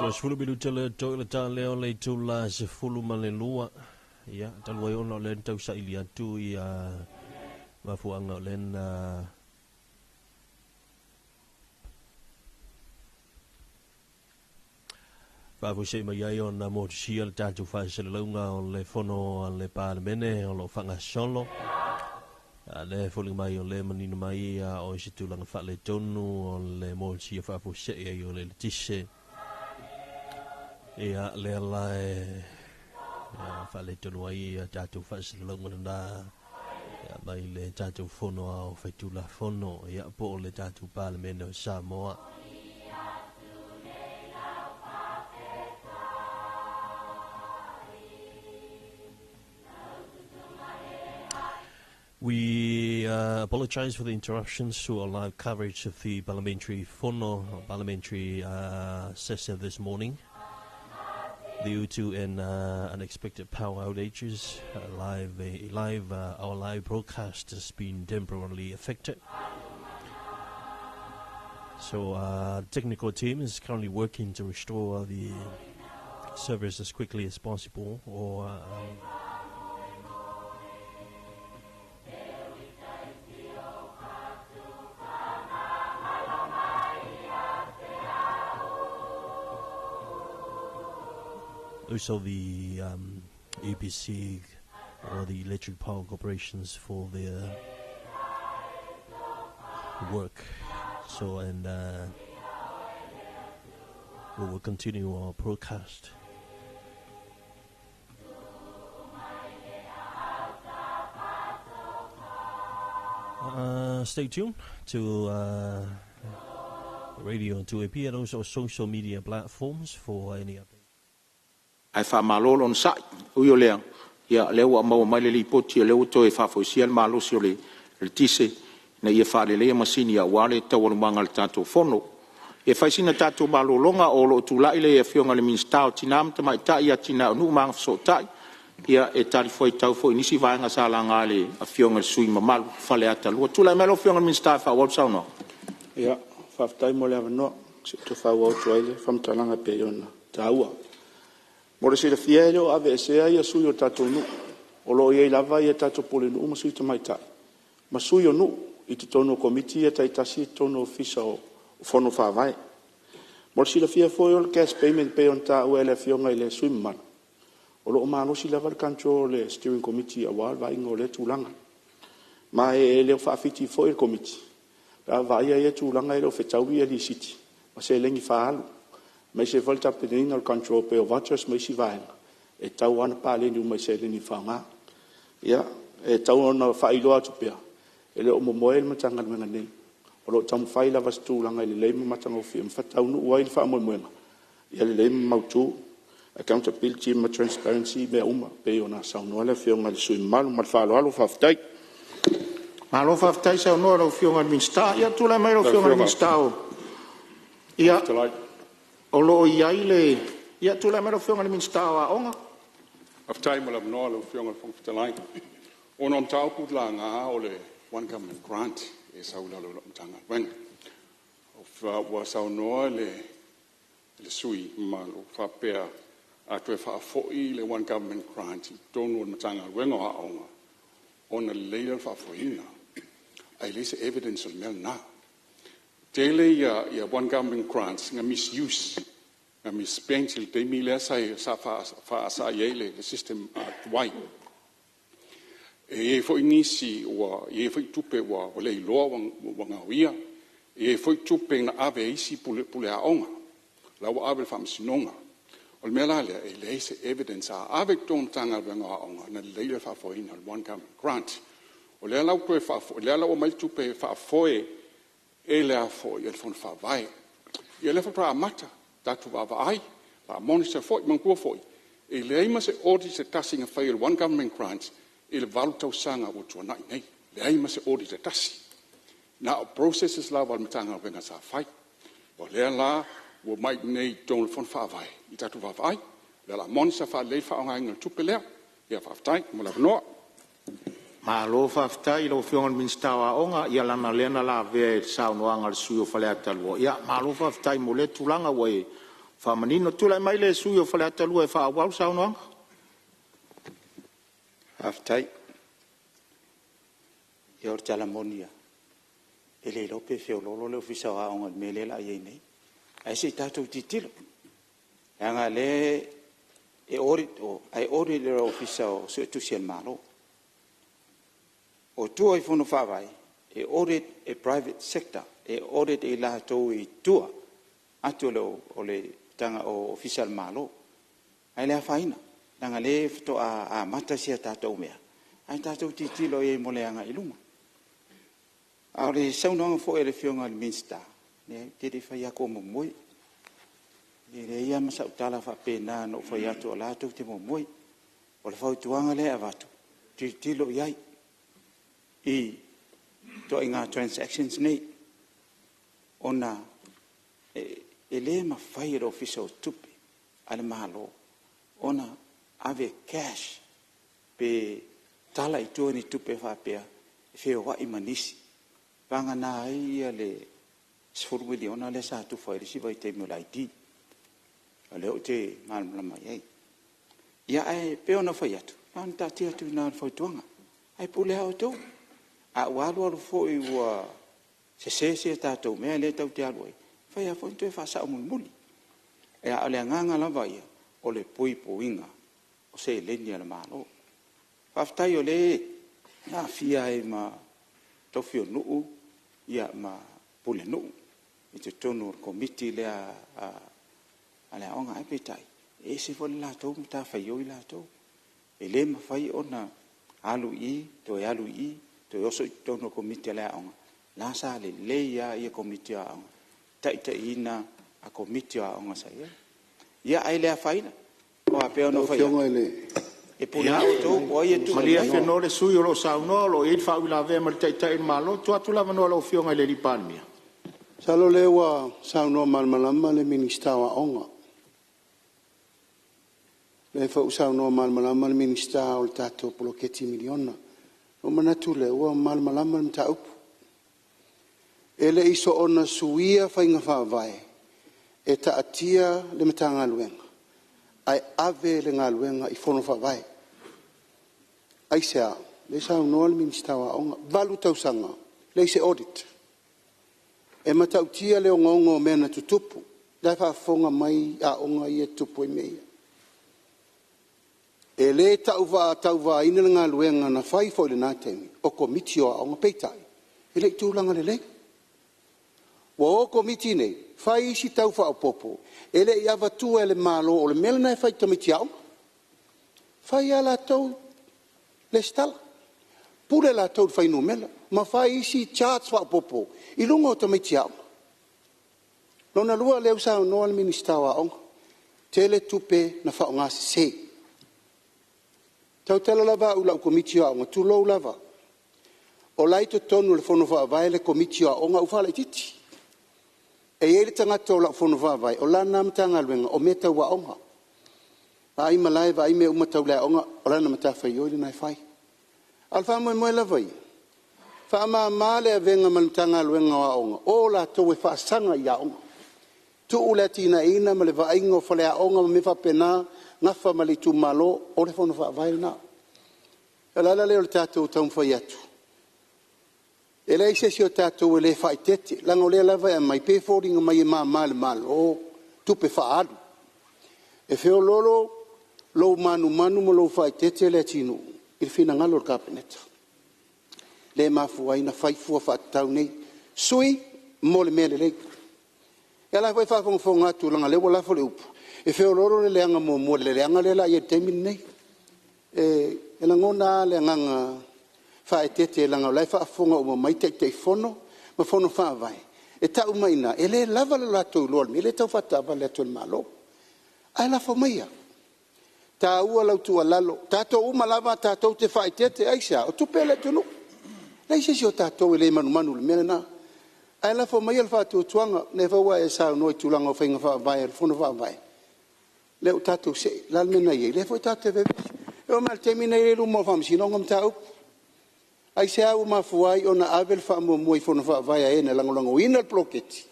20 minute le to'e le ta lea o le itula 12. Ia, talu ai ona o lea na tausaili atu ia mafuaaga o lea na faafose'i mai ai ona motusia le tatou faasalalauga o le fono a le Palemene o loo faagasolo. A le foliga mai o le manino mai o se tulaga faaletonu o le motusia faafose'i ai o le eletise. Ia, lea la e faaletonu ai ia tatou faasalalauga lena ia, mai le tatou fono ao faitulafono ia, po o le tatou Palemene o Samoa. We apologize for the interruptions to our live coverage of the parliamentary fono, or parliamentary session this morning. Due to an unexpected power outages, our live broadcast has been temporarily affected. So the technical team is currently working to restore the service as quickly as possible, or also the EPC or the Electric Power Corporations for their work. So, and we will continue our broadcast. Stay tuned to Radio 2AP and also social media platforms for any updates. Ae faamalo le onosai. Ui o lea, ia o lea ua maua mai le lipoti o lea ua toe faafoisia le malosi o le eletise ina ia faaleleia masini aua le taualumaga o le tatou Fono. E fai sina tatou malologa o lo o tulai le Afioga i le Minisita o Tina ma Tamaitai, Atinae o Nuu ma Agafesootai e talifuaitau foi i nisi vaega sa laga e le Afioga i le sui usufono mamalu o Faleata 2. Tulai mai lau Afioga i le Minisita e faaauau le saunoaga. Ia, faafetai mo le avanoa se i toe faaauau atu ai le faamatalaga e pei ona taua. Mo le silafia e le o aveesea sui o tatou nuu. O lo o i ai lava tatou pulenuu ma sui tamaitai ma sui o nuu i totonu o Komiti ia taitasi i totonu o Ofisa o Fono Faavae. Mo le silafia foi o le cash payment e pei ona taua e le Afioga i le sui usufono mamalu, o lo o malosi lava le control a le Steering Committee aua le vaaiga o lea tulaga. Ma e le o faafiti foi le Komiti pe a vaaia ia tulaga e le o fetaui lisiti ma seleni faaalu, aemaise foi le tapenaina o le control e pei o vouchers ma isi vaega, e tatau lava ona paleni uma i seleni faaaoga. Ia, e tau ona faailoa atu pea, e le o momoe le Matagaluega nei, o lo o taumafai lava i se tulaga e lelei ma matagofie ma faataunuu ai le faamoemoega ia lelei ma mautu, accountability ma transparency ma mea uma e pei ona saunoa le Afioga i le sui usufono mamalu. Ma le faaaloalo faafetai. Malo faafetai saunoa i lau Afioga i le Minisita. Ia, tulai mai lau Afioga i le Minisita o… Ia, o lo o i ai le… Ia, tulai mai lau Afioga i le Minisita o Aoga. Faafetai mo le avanoa lau Afioga i le Fofoga Fetalai. Ona o mataupu na laga o le One Government Grant lea e sau i lalo o lau Matagaluega. Ua saunoa le sui usufono mamalu e faapea a toe faafoi le One Government Grant i totonu o le Matagaluega o Aoga ona lelei lea o le faafoeina, ae leai se evidence o le mea lena. E tele One Government Grants na misuse, na misspent i le taimi lea sa faasai ai le system tuai. E i ai foi nisi ua i ai foi tupe ua le iloa ua gaoia, e i ai foi tupe na ave e isi pule aoga, la ua ave i le Faamasinoga. O le mea la lea, e leai se evidence a ave i totonu o le Matagaluega o Aoga ona lelei lea o le faafoeina o le One Government Grant. O lea la ua toe faafoi, o lea la ua aumai le tupe e faafoe e le Fono Faavae. Ia o lea faatoa amata, tatou vaavaai, monitor foi. Manatua foi, e leai ma se audit e tasi na faia i le One Government Grant i le 8 tausaga ua tuanai nei, leai ma se audit e tasi. Na o processes lava a le Matagaluega sa fai. O lea la ua aumai i inei i totonu o le Fono Faavae ia tatou vaavaai, o le a monitor faalelei le faaaogaina o le tupe lea. Faafetai mo le avanoa. Malo faafetai i lau Afioga i le Minisita o Aoga, ia leaga o lea na lavea i le saunoaga a le sui usufono mo Faleata 2. Malo faafetai mo lea tulaga ua e faamanino. Tulai mai le sui usufono mo Faleata 2 e faaauau le saunoaga. Faafetai. Ia o le tala moni lava, e le iloa pe feoloolo le Ofisa o Aoga i le mea lea o le a i ai nei. Ae se i tatou tilotilo, leaga o lea e audit i o, ae audit e le Ofisa Suetusi a le Malo. O tua i Fono Faavae, e audit e private sector, e audit e i latou i tua atu o le Ofisa o le Malo. Ae le afaina, leaga o lea faatoa amata si a tatou mea, ae tatou tilotilo i ai mo le agai i luma. A o le saunoaga foi a le Afioga i le Minisita, leai ou te le i fai atu o momoe. E leai lava ma sau tala faapena na ou fai atu o la e tou te momoe. O le fautuaga lea e avatu, tilotilo i ai i ituaiga transactions nei, ona e le mafai e le Ofisa o Tupe a le Malo ona ave cash pe tala i tua ni tupe faapea e feoai ma nisi, vagana ai le $10 miliona lea sa tufa i le isi vaitaimi o le ID. O lea ou te malamalama i ai. Ia ae pei ona fai atu, na ona taatia atu i ina o le fautuaga, ae pule lava outou. A ua alu alu foi ua sese si a tatou mea lea tatou te alu ai, e mafai lava foi ona toe faasao mulimuli. A o le agaga lava ia, o le puipuiga o seleni a le Malo. Faafetai o lea e aafia ai ma tofi o nuu ma pulenuu i totonu o le Komiti lea a le aoga. Ae peitai, e ese foi le latou matafaioi latou. E le mafai ona alu i i toe alu i i toe oso i totonu o le Komiti a le aoga. O la e sa lelei lava Komiti o aoga e taitaiina a Komiti o aoga sa i ai. Ia ae le afaina, aua e pei ona ou fai atu, e pule lava outou po o ai e tuu i ai. Ia malie Afenoa le sui usufono o lo o saunoa o lo o i ai le faauilavea ma le Taitai o le Malo. Tuu atu le avanoa i lau Afioga i le Palemia. Masalo o lea ua saunoa malamalama le Minisita o Aoga. O lea foi ua saunoa malamalama le Minisita o le tatou poloketi miliona. Ona ou manatu lea ua malamalama le mataupu. E le i soona suia faiga faavae e taatia le Matagaluega ae ave le galuega i Fono Faavae. Aisea? O lea e saunoa le Minisita o Aoga, e 8 tausaga leai se audit. E matautia le ogaoga o mea na tutupu, o la e faafofoga mai aoga ia e tutupu ai mea ia. E le tau faatauvaina le galuega na fai foi i lena taimi o Komiti o Aoga, peitai, e le i tulaga lelei. Ua o Komiti nei fai isi tau faaopoopo e le i avatua e le Malo, o le mea lena e fai i tamaiti aoga. Fai lava latou resitala, pule latou i le fuainumera ma fai isi charge faaopoopo i luga o tamaiti aoga. Lona lua o lea ua saunoa le Minisita o Aoga, tele tupe na faaaogasese. E tautala lava au i lau Komiti o Aoga, tulou lava, o la e i totonu o le Fono Faavae le Komiti o Aoga a ua faalaitiiti. E i ai le tagata o lau Fono Faavae o lana lava Matagaluega o mea tau aoga, vaai malae, vaai mea uma tau le aoga, o lana matafaioi lena e fai. A o le faamoemoe lava ia, faamama le avega ma le Matagaluega o Aoga, o latou e faasaga i aoga, tuu le atinaeina ma le vaaiga o faleaoga ma mea faapena, nafa ma le itumalo, o le Fono Faavae lena. O le ala lea o le tatou taumafai atu, e leai se isi o tatou e le faaeteete, leaga o lea lava e aumai, e pei e foliga mai e mama i le Malo tupe faaalu. E feoloolo lou manumanu ma lou faaeteete Leatinuu i le finagalo o le Kapeneta, lea e mafua ai ona fai fua faatatau nei, sui mo le mea lelei. Ia o la e foi e faafogafoga atu leaga o lea ua lafo le upu, e feoloolo le leaga muamua i le leaga lea o le a i ai i le taimi lenei. E lagona lava le agaga faaeteete leaga o la e faafofoga uma mai Taitaifono ma Fono Faavae, e tau mai i ina e le lava lo latou iloa i le mea lea e tau faataavale atu e le Malo. Ae lafo maia, e taua lau tuualalo, o tatou uma lava tatou te faaeteete. Aisea? O tupe a le atunuu. E leai se isi o tatou e le manumanu i le mea lena. Ae lafo maia le faatuatuaga, o lea foi ua e saunoa i tulaga o faiga faavae a le Fono Faavae, lea ua tatou see. O le a le mea na i ai? O lea foi tatou te vevesi. E oo mai lava i le taimi lenei o lea e i luma o le Faamasinoga mataupu. Aisea ua mafua ai ona ave le faamuamua i Fono Faavae a e na lagolagoina le poloketi?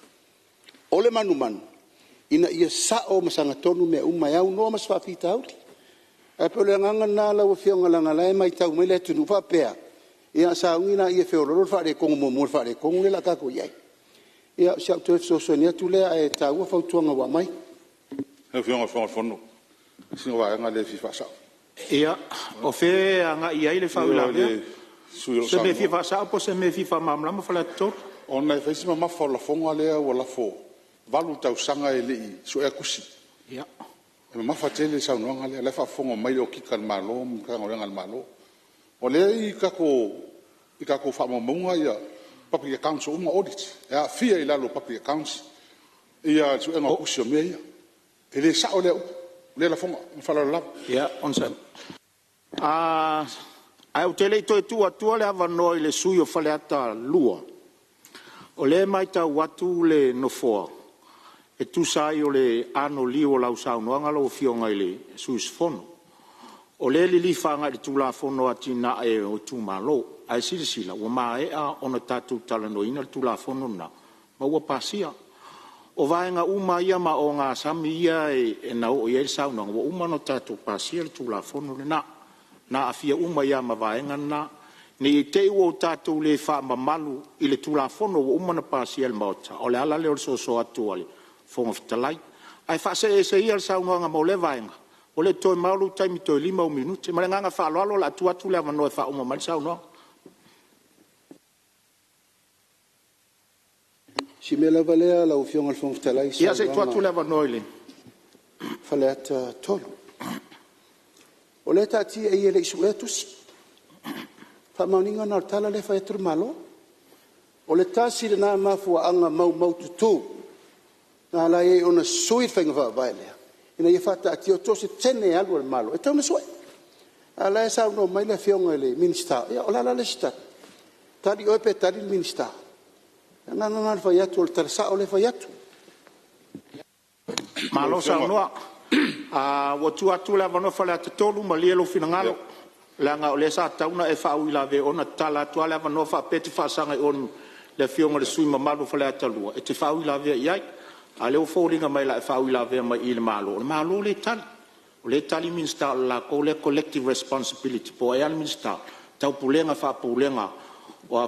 O le manumanu ina ia sao ma sagatonu mea uma e aunoa ma se faafitauli. Ae pei o le agaga lena lau Afioga leaga o la e matau mai le atunuu faapea, ia sauni laia e feoloolo le faaletonu muamua i le faaletonu lea o le a tatou i ai. Ia o si au toe fesoasoani atu lea, ae taua fautuaga ua aumai. Lau Afioga i le Fofoga Fetalai, o sina vaega lea e fia faasao. Ia, o fea e agai i ai le faauilavea? O se mea e fia faasao po o se mea e fia faamalamalama Faleata 3? Ona e fai si mamafa o le lafoga lea ua lafo, e 8 tausaga e le i suea tusi. E mamafa tele le saunoaga lea, o la e faafofoga mai le Okika a le Malo ma Matagaluega a le Malo. O lea e i tatou faamaumauga public accounts ua uma ona audit, e aafia i lalo o public accounts le suega o tusi o mea ia. E le sao lea upu, lea lafoga. Ma le faaaloalo lava. Ia, onosai mai. Ae ou te le i toe tuu atua le avanoa i le sui usufono o Faleata 2, o lea e matau atu le Nofoa, e tusa ai o le anoliu o lau saunoaga lau Afioga i le sui usufono, o lea e lilifa agai i le Tulafono o Atinae o Itumalo. Ae silasila ua maea ona tatou talanoaina le Tulafono lena ma ua pasia. O vaega uma ia ma ogasami ia na oo i ai le saunoaga, ua uma ona tatou pasia le Tulafono lena, na aafia uma ai lava ma vaega na. Ne i te i ua tatou le faamamalu i le Tulafono ua uma ona pasia e le Maota, o le ala lea o le soso atu a le Fofoga Fetalai. Ae faasee ese ia le saunoaga mo lea vaega, ua le toe mamao lou taimi toe 5 ou minute. Ma le agaga faaaloalo o le a tuu atu le avanoa e faauma mai ai le saunoaga. Si mea lava lea lau Afioga i le Fofoga Fetalai i le Ia se i tuu atu le avanoa i le saunoaga a Faleata 3. O lea e taatia i i e le i suea tusi. Faamaoniga lena o le tala lea e fai atu le Malo. O le tasi lena mafuaaga maumaututu na ala ai ona sui le faiga faavae lea, ina ia faataatia so o se teine e alu a le Malo, e tatau ona sue. A o la e saunoa mai le Afioga i le Minisita, ia o le a la le isi tali? Tali oe pe tali le Minisita? O le agaga lena o le fai atu o le tala sao lea e fai atu. Malo saunoa. Ua tuu atu le avanoa Faleata 3, malie lou finagalo, leaga o lea sa tatau ona e faauilavea i o na tatala atu lava le avanoa faapea e te faasaga i o i le Afioga i le sui usufono mamalu o Faleata 2 e te faauilavea i ai. A o lea ua foliga mai o le a e faauilavea mai i le Malo, o le Malo lea e tali. O lea e tali Minisita o le latou lea collective responsibility po o ai lava le Minisita, Taupulega faapulega o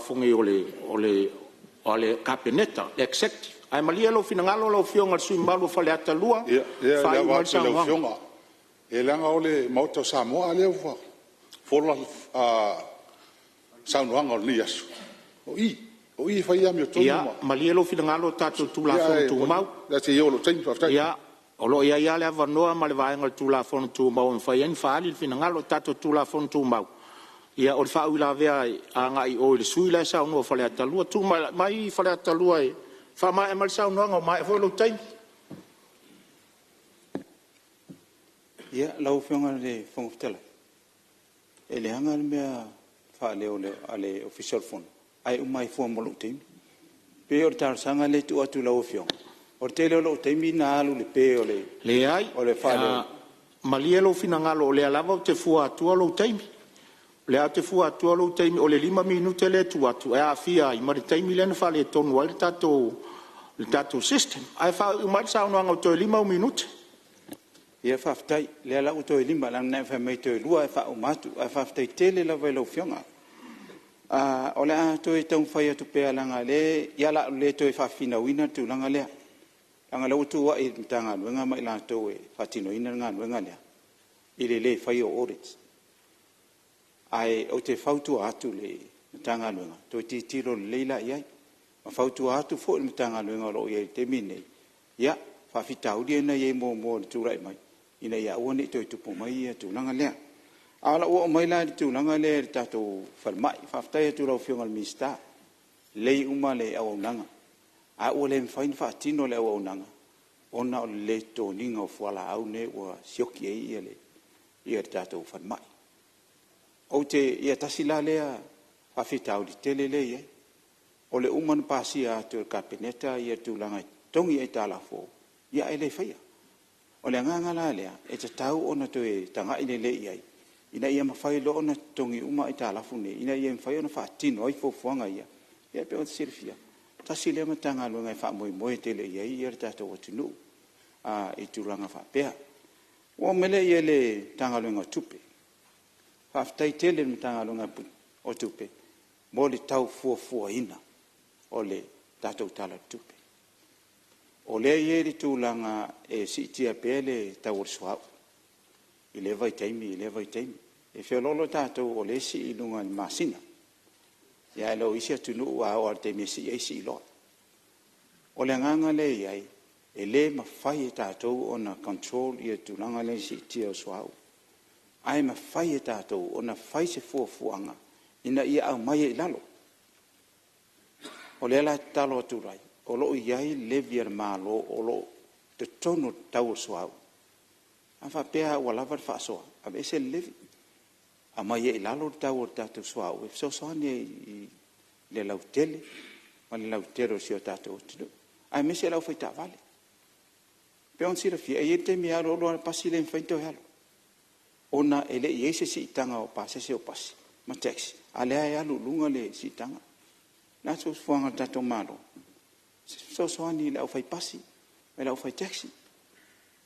le Kapeneta, le executive. Ae malie lou finagalo lau Afioga i le sui usufono mamalu o Faleata 2 Ia, e faaiu ava mai le atu i lau saunoaga. Afioga, leaga o le Maota o Samoa, a lea ua fola saunoaga o lenei aso, o i, o i e fai ai amiotonu Ia malie lou finagalo o tatou Tulafono ae Tumau. o le a se i oo i lou taimi. Faafetai. Ia, o lo o i ai lava le avanoa ma le vaega o le Tulafono Tumau e mafai ai ona faaali le finagalo. O tatou Tulafono Tumau, o le faauilavea agai i o i le sui usufono la e saunoa o Faleata 2. Tulai mai Faleata 2 e faamaea mai le saunoaga ua maea foi lou taimi. Ia, lau Afioga i le Fofoga Fetalai, e leaga le mea faaleo a le Ofisa o le Fono, ae uma ai fua ma lou taimi. E pei o le talosaga lea e tuu atu i lau Afioga, o le tele o lou taimi na alu i le pe o le Leai, faaleo. malie lou finagalo o lea lava ou te fua atua lou taimi. O lea ou te fua atua lou taimi, o le 5 minute lea e tuu atu e aafia ai ma le taimi lea na faaletonu ai le tatou system. Ae faaiu mai le saunoaga ua toe 5 ou minute. Ia faafetai, o lea la ua toe 5 leaga na e fai mai toe 2 ae faauma atu. Ae faafetai tele lava i lau Afioga. O le a toe taumafai atu pea leaga o lea o le a ou le toe faafinauina le tulaga lea, leaga o lea ua tuuai i le Matagaluega ma i latou e faatinoina le galuega lea i le le faia o audits. Ae ou te fautua atu i le Matagaluega, toe tilotilo lelei la i ai ma fautua atu foi i le Matagaluega o lo o i ai i le taimi lenei, ia, faafitauli ia na i ai muamua i le tulai mai, ina ia aua ne i toe tupu mai le tulaga lea. Ae o le a ou oo mai la i le tulaga lea i le tatou falemai. Faafetai atu i lau Afioga i le Minisita, lelei uma le auaunaga, ae ua le mafai ona faatino le auaunaga ona o le le totogiina o fualaau nei ua sioki ai le tatou falemai. Ia tasi la lea faafitauli tele lea e i ai. O le uma ona pasia atu e le Kapeneta le tulaga e totogi aitalafu, ae le faia. O le agaga la lea, e tatau ona toe tagai lelei i ai, ina ia mafai loa ona totogi uma aitalafu nei, ina ia mafai ona faatino ai fuafuaga ia. E pei ona silafia, tasi lea Matagaluega e faamoemoe tele i ai le tatou atunuu. i tulaga faapea. Ona ou oo mai lea i le Matagaluega o Tupe. Faafetai tele i le Matagaluega o Tupe mo le tau fuafuaina o le tatou Tala o le Tupe. O lea e i ai le tulaga e siitia pea le tau o le suauu i lea vaitaimi i lea vaitaimi. E feoloolo tatou o lea e sii i luga i le masina, ae le o isi atunuu a oo lava i le taimi e sii ai sii loa. O le agaga lea e i ai, e le mafai e tatou ona control le tulaga lea i le siitia o le suauu, ae mafai e tatou ona fai se fuafuaga ina ia aumai ai i lalo. O lea la e tatalo atu ai, o lo o i ai levy a le Malo o lo o i totonu o le tau o le suauu. A faapea lava ua lava le faasoa, aveese le levy, aumai ai i lalo le tau o le tatou suauu e fesoasoani ai i le lautele ma le lautele o si o tatou atunuu, aemaise le aufai taavale. E pei ona silafia, e i ai le taimi e alu alu lava le pasi le mafai ona toe alu, ona e le i i ai se siitaga o pasese o pasi ma taxi, a o lea lava e alu i luga le siitaga. O le a se fuafuaga a le tatou Malo? Se fesoasoani i le aufaipasi ma le aufai taxi,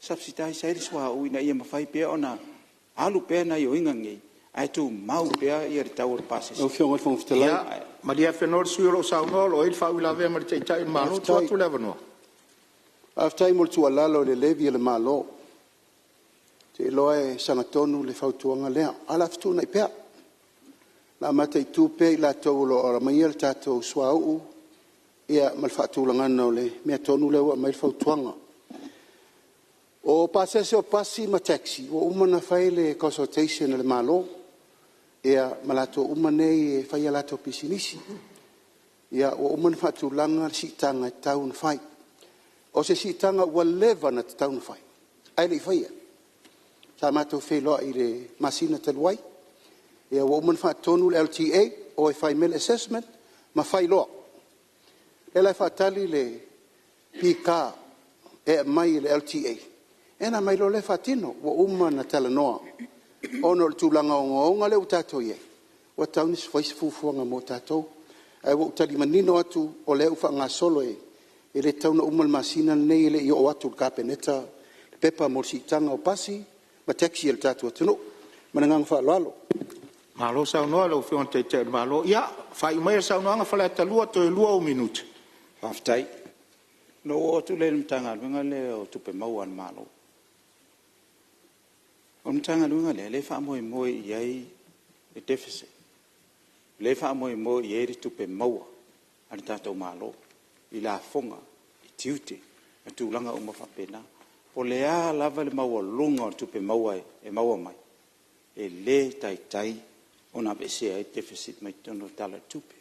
subsidise ai le suauu ina ia mafai pea ona alu pea gaoioiga nei, ae tumau pea le tau o le pasese. Lau Afioga i le Fofoga Fetalai… Ia, malie Afenoa le sui usufono o lo o saunoa o lo o i ai le faauilavea ma le Taitai o le Malo. Tuu atu le avanoa. Faafetai mo le tuualalo i le levy a le Malo. Ou te iloa e sagatonu le fautuaga lea, ae o le a fetuunai pea. O le a mataitu pea i latou o lo o aumaia le tatou suauu ma le faatulagaga o le mea tonu lea ua aumai ai le fautuaga. O pasese o pasi ma taxi, ua uma ona fai le consultation a le Malo ma latou uma nei e fai a latou pisinisi. Ua uma ona faatulaga le siitaga e tatau ona fai. O se siitaga ua leva ona tatau ona fai, ae le i faia. Sa matou feiloai i le masina talu ai, ua uma ona faatonu le LTA, o e fai mai le assessment ma fai loa. O lea la e faatali le PK e aumai e le LTA ona aumai loa lea faatino. Ua uma ona talanoa, ona o le tulaga ogaoga lea ua tatou i ai, ua tatau ona fai se fuafuaga mo tatou. Ae ua ou tali manino atu, o lea ua faagasolo, e le tatau ona uma le masina lenei e le i oo atu i le Kapeneta le pepa mo le siitaga o pasi ma taxi a le tatou atunuu. Ma le agaga faaaloalo. Malo saunoa i lau Afioga i le Taitai o le Malo. Ia, faaiu maia le saunoaga Faleata 2, toe 2 ou minute. Faafetai. Ona ou oo atu lea i le Matagaluega lea o Tupe Maua a le Malo. O le Matagaluega lea o lea e faamoemoe i ai le deficit, lea e faamoemoe i ai le tupe maua a le tatou Malo i lafoga, i tiute ma tulaga uma faapena. O le a lava le maualuga o le tupe maua e maua mai, e le taitai ona aveesea ai le deficit mai totonu o le Tala o le Tupe.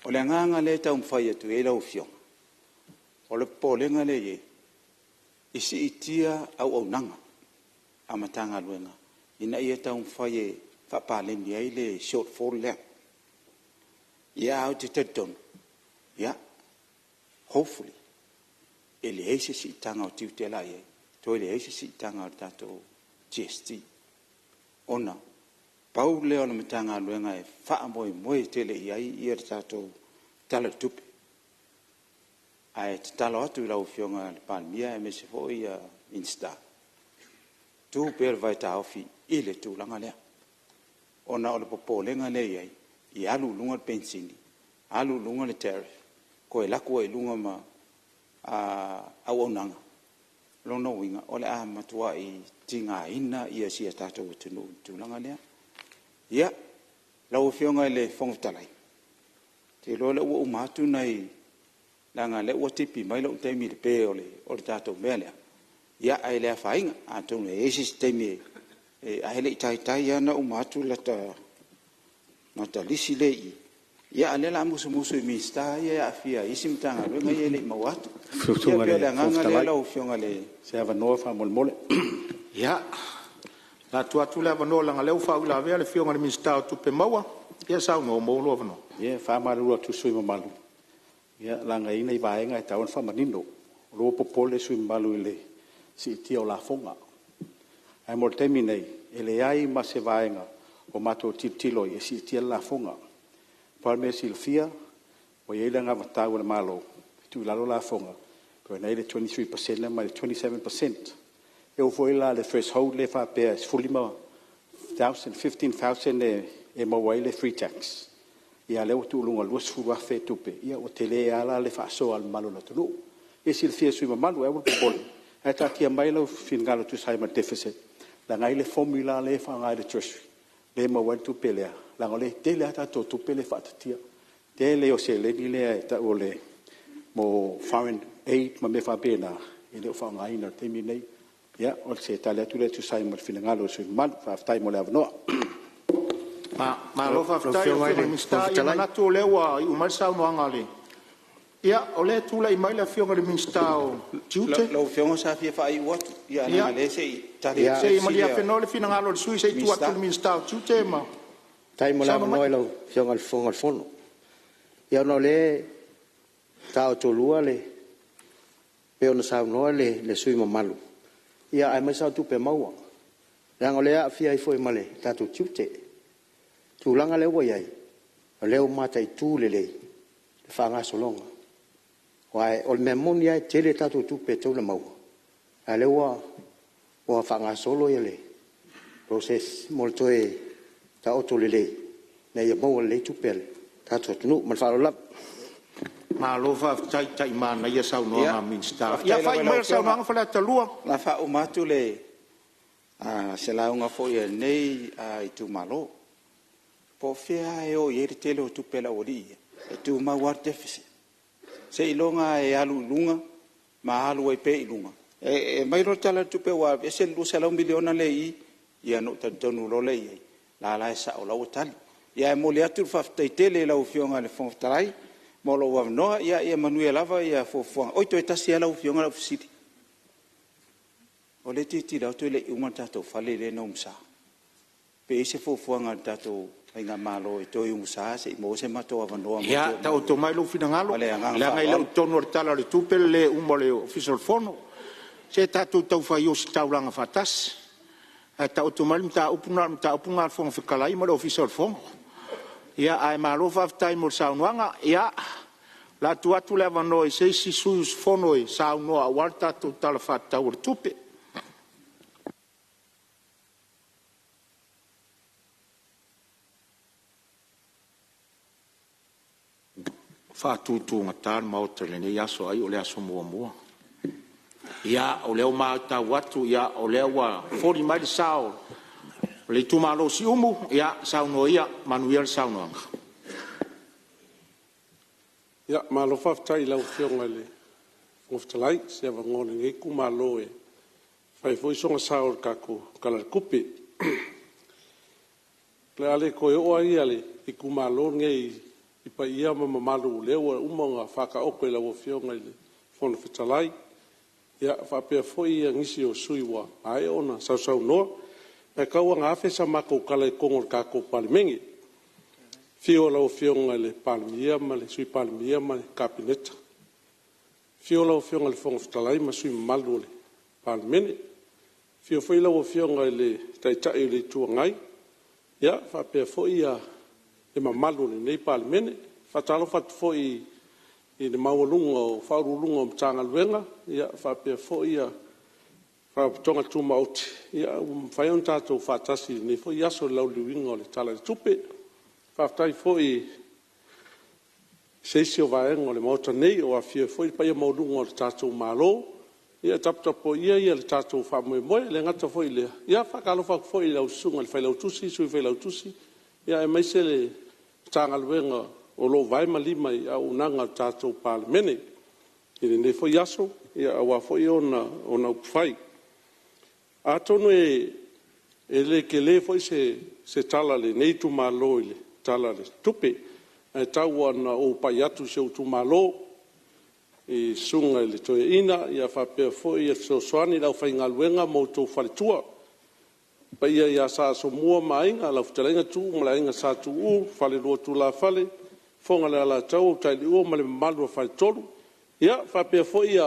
O le agaga lea e taumafai atu i ai lau Afioga, o le popolega lea e i ai, i siitia auaunaga a Matagaluega ina ia taumafai e faapaleni ai le shortfall lea. Ia ae ou te talitonu, hopefully, e leai se siitaga o tiute la e i ai, toe leai se siitaga o le tatou GST, ona pau lea o le Matagaluega e faamoemoe tele i ai le tatou Tala o le Tupe. Ae tatalo atu i lau Afioga i le Palemia aemaise foi Minisita, tuu pea le vae taofi i le tulaga lea, ona o le popolega lea e i ai, i alu i luga le penisini, alu i luga le tariff, toe alu atu ai i luga ma auaunaga, o lona uiga, o le a matuai tigaina si o tatou atunuu i le tulaga lea. Ia, lau Afioga i le Fofoga Fetalai, ou te iloa o lea ua uma atu nai… leaga o lea ua tipi mai lou taimi i le pe o le tatou mea lea, ae le afaina. Atonu e i ai se isi taimi, ae le i taitai lava ona uma atu lata lisi lea e i i, a o lea o le a musumusu i Minisita ia e aafia i isi Matagaluega ia e le i maua atu. Ia pei o le agaga lea lau Afioga i le… Se avanoa faamolemole. Ia, o le a tuu atu le avanoa leaga o lea ua faauilavea le Afioga i le Minisita o Tupe Maua. Ia saunoa ua maua lou avanoa. Ia e faamalulu atu i le sui usufono mamalu, leaga e i ai nai vaega e tatau ona faamanino. O lea ua popole le sui usufono mamalu i le siitia o lafoga. Ae mo le taimi nei, e leai ma se vaega o matou tilotilo i ai e siitia le lafoga. Pau le mea e silafia, ua i ai le anavatau a le Malo e tuu i lalo lafoga pei ona i ai le 23% lea mai le 27%. E oo foi la i le threshold lea faapea e $15,000 e maua ai le free tax, ia a o lea ua tuu i luga i le $20,000 le tupe, ia ua tele lava la le faasoa a le mamalu o le atunuu. E silafia e sui usufono mamalu, ae aua le popole, o lena e taatia mai lou finagalo e tusa ai ma le deficit, leaga e i ai le formula lea e faaaoga e le Treasury lea e maua ai le tupe lea, leaga o lea e tele lava tatou tupe lea e faataatitia. Tele ia o seleni lea e tau o foreign aid ma mea faapena, e le o faaaogaina i le taimi lenei. Ia, o se tali atu lea e tusa ai ma le finagalo o le sui usufono mamalu. Faafetai mo le avanoa. Malo faafetai i lau Afioga i le Minisita. Ia, e manatu o lea ua iu mai le saunoaga a le… Ia, o lea e tulai mai le Afioga i le Minisita o Tiute. Lau Afioga sa fia faaiu atu, ae leaga o lea se i tali atu le fesili a le Minisita. Se i malie afenoa le finagalo o le sui usufono se i tuu atu i le Minisita o Tiute. Faafetai mo le avanoa i lau Afioga i le Fofoga Fetalai. Ia ona o lea e taotolua le… pei ona saunoa le sui usufono mamalu, aemaise lava o tupe maua, leaga o lea e aafia ai foi ma le tatou tiute. O le tulaga lea ua i ai, o lea ua mataitu lelei le faagasologa. Aua o le mea moni lava e tele tatou tupe e tatau ona maua, a o lea ua faagasolo le process mo le toe taoto lelei ina ia maua lelei tupe a le tatou atunuu. Ma le faaaloalo lava. Malo faafetai, manaia saunoaga a Minisita. Ia faaiu maia le saunoaga Faleata 2. O le a faauma atu se lauga foi a lenei itumalo. Po o fea lava e o i ai le tele o tupe a le aualii ia, e tumau lava le deficit, seiloga lava e alu i luga ma alu ai pea i luga. E aumai loa le Tala o le Tupe ua aveese le $200 miliona lea e i i, ona ou talitonu loa lea i ai, o la e la e sao o la e ua tali. Ae momoli atu le faafetai tele i lau Afioga i le Fofoga Fetalai mo lou avanoa. Ia manuia lava fuafuaga. Oi, toe tasi lava lau Afioga lau fesili. O lea e tilotilo atu e le i uma le tatou fale lea na umusa, pe i ai se fuafuaga a le tatou faigamalo e toe umusa se i maua ai so matou avanoa. Ia, taoto mai lou finagalo, leaga e le o i totonu o le Tala o le Tupe le le uma o le Ofisa o le Fono. Se tatou taufai ositaulaga faatasi, ae taoto mai le mataupu, na o le mataupu lena a le Fofoga Fetalai ma le Ofisa o le Fono. Ae malo faafetai mo le saunoaga. Ia, o le a tuu atu le avanoa i se isi sui usufono e saunoa aua le tatou Tala Faatatau o le Tupe. Ua faatutugata le Maota i lenei aso, ai o le aso muamua. Ia, o lea ua matau atu o lea ua foli mai le sa o le itumalo o Siumu. Ia saunoa ia, manuia le saunoaga. Malo faafetai i lau Afioga i le Fofoga Fetalai i se avanoa o lenei itumalo e fai ai foi sona sao i le tatou Tala o le Tupe. O le a le toe oo lava le itumalo lenei i paia ma mamalu o lea ua uma ona faataoto e lau Afioga i le Fofoga Fetalai, faapea foi nisi o sui usufono ua maea ona sausaunoa. Ae tau lava ina afe sa matou tala i totonu o le tatou Palemene. I le afio o lau Afioga i le Palemia ma le Sui Palemia ma le Kapeneta, afio lau Afioga i le Fofoga Fetalai ma sui usufono mamalu o le Palemene. Afio foi lau Afioga i le Taitai o le Itu Agai faapea foi le mamalu o lenei Palemene. E faatalofa atu foi i le maualuga o Ofisa Sili o Pulega o Matagaluega faapea foi Faalapotopotoga Tumaoti ua mafai ona tatou faatasi i lenei foi aso i le lauliliuina o le Tala o le Tupe. Faafetai foi i se isi o vaega o le Maota nei o aofia ai foi le paia maualuga o le tatou Malo e taputapuaia le tatou faamoemoe. E le gata foi i lea, e faatalofa atu foi i lau Susuga i le Failautusi, Sui Failautusi aemaise le Matagaluega o lo o vae ma lima i auaunaga a le tatou Palemene i lenei foi aso aua foi ona upufai. Atonu e le tele foi se tala a lenei itumalo i le Tala o le Tupe, ae tau lava ina ou pai atu i si ou itumalo i le Susuga i le Toeaina faapea foi le Fesoasoani i le aufaigaluega ma outou faletua. Le paia ia Sa Asomua ma Aiga, lau Fetalaiga Tuuu ma le Aiga Sa Tuuu, Falelua o Tulafale, Fofoga o le Alataua, Utaileuo ma le mamalu i le Faletolu. E faapea foi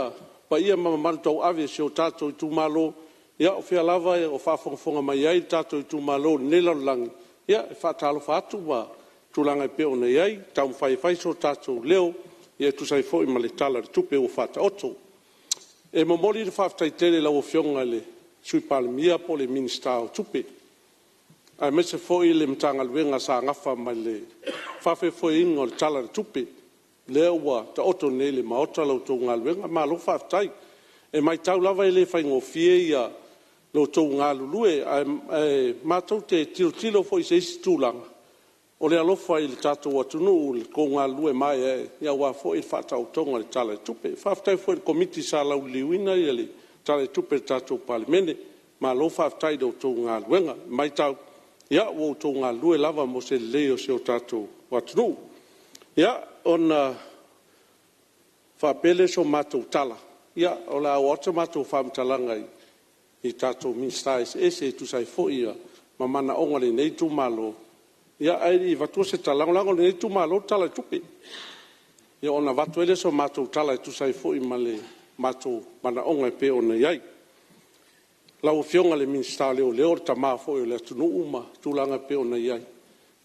paia ma mamalu tauave o si o tatou itumalo, o fea lava o faafogafoga mai ai le tatou itumalo i lenei lalolagi, e faatalofa atu i tulaga e pei ona i ai, taumafai e fai so tatou leo e tusa ai foi ma le Tala o le Tupe ua faataoto. E momoli le faafetai tele i lau Afioga i le Sui Palemia po o le Minisita o Tupe, aemaise foi le Matagaluega sa nafa ma le faafoefoeina o le Tala o le Tupe, lea ua taoto nei i le Maota la outou galuega. Malo faafetai. E matau lava e le faigofie lo outou galulue, ae matou te tilotilo foi i se isi tulaga, o le alofa i le tatou atunuu i le tou galulue maeaea aua foi le faataotoga o le Tala o le Tupe. Faafetai foi i le Komiti sa lauliliuina le Tala o le Tupe a le tatou Palemene. Malo faafetai i la outou galuega. E matau ua outou galulue lava mo se lelei o si o tatou atunuu. Ia, ona faapea lea o se matou tala, ia o le a oo atu se matou faamatalaga i tatou Minisita eseese e tusa ai foi ma manaoga o lenei itumalo. Ae le i avatua se tala, e lagolago e lenei itumalo le Tala o le Tupe, ona avatu ai lea o se matou tala e tusa ai foi ma matou manaoga e pei ona i ai. Lau Afioga i le Minisita o Leoleo o le tama foi o le atunuu ma tulaga e pei ona i ai.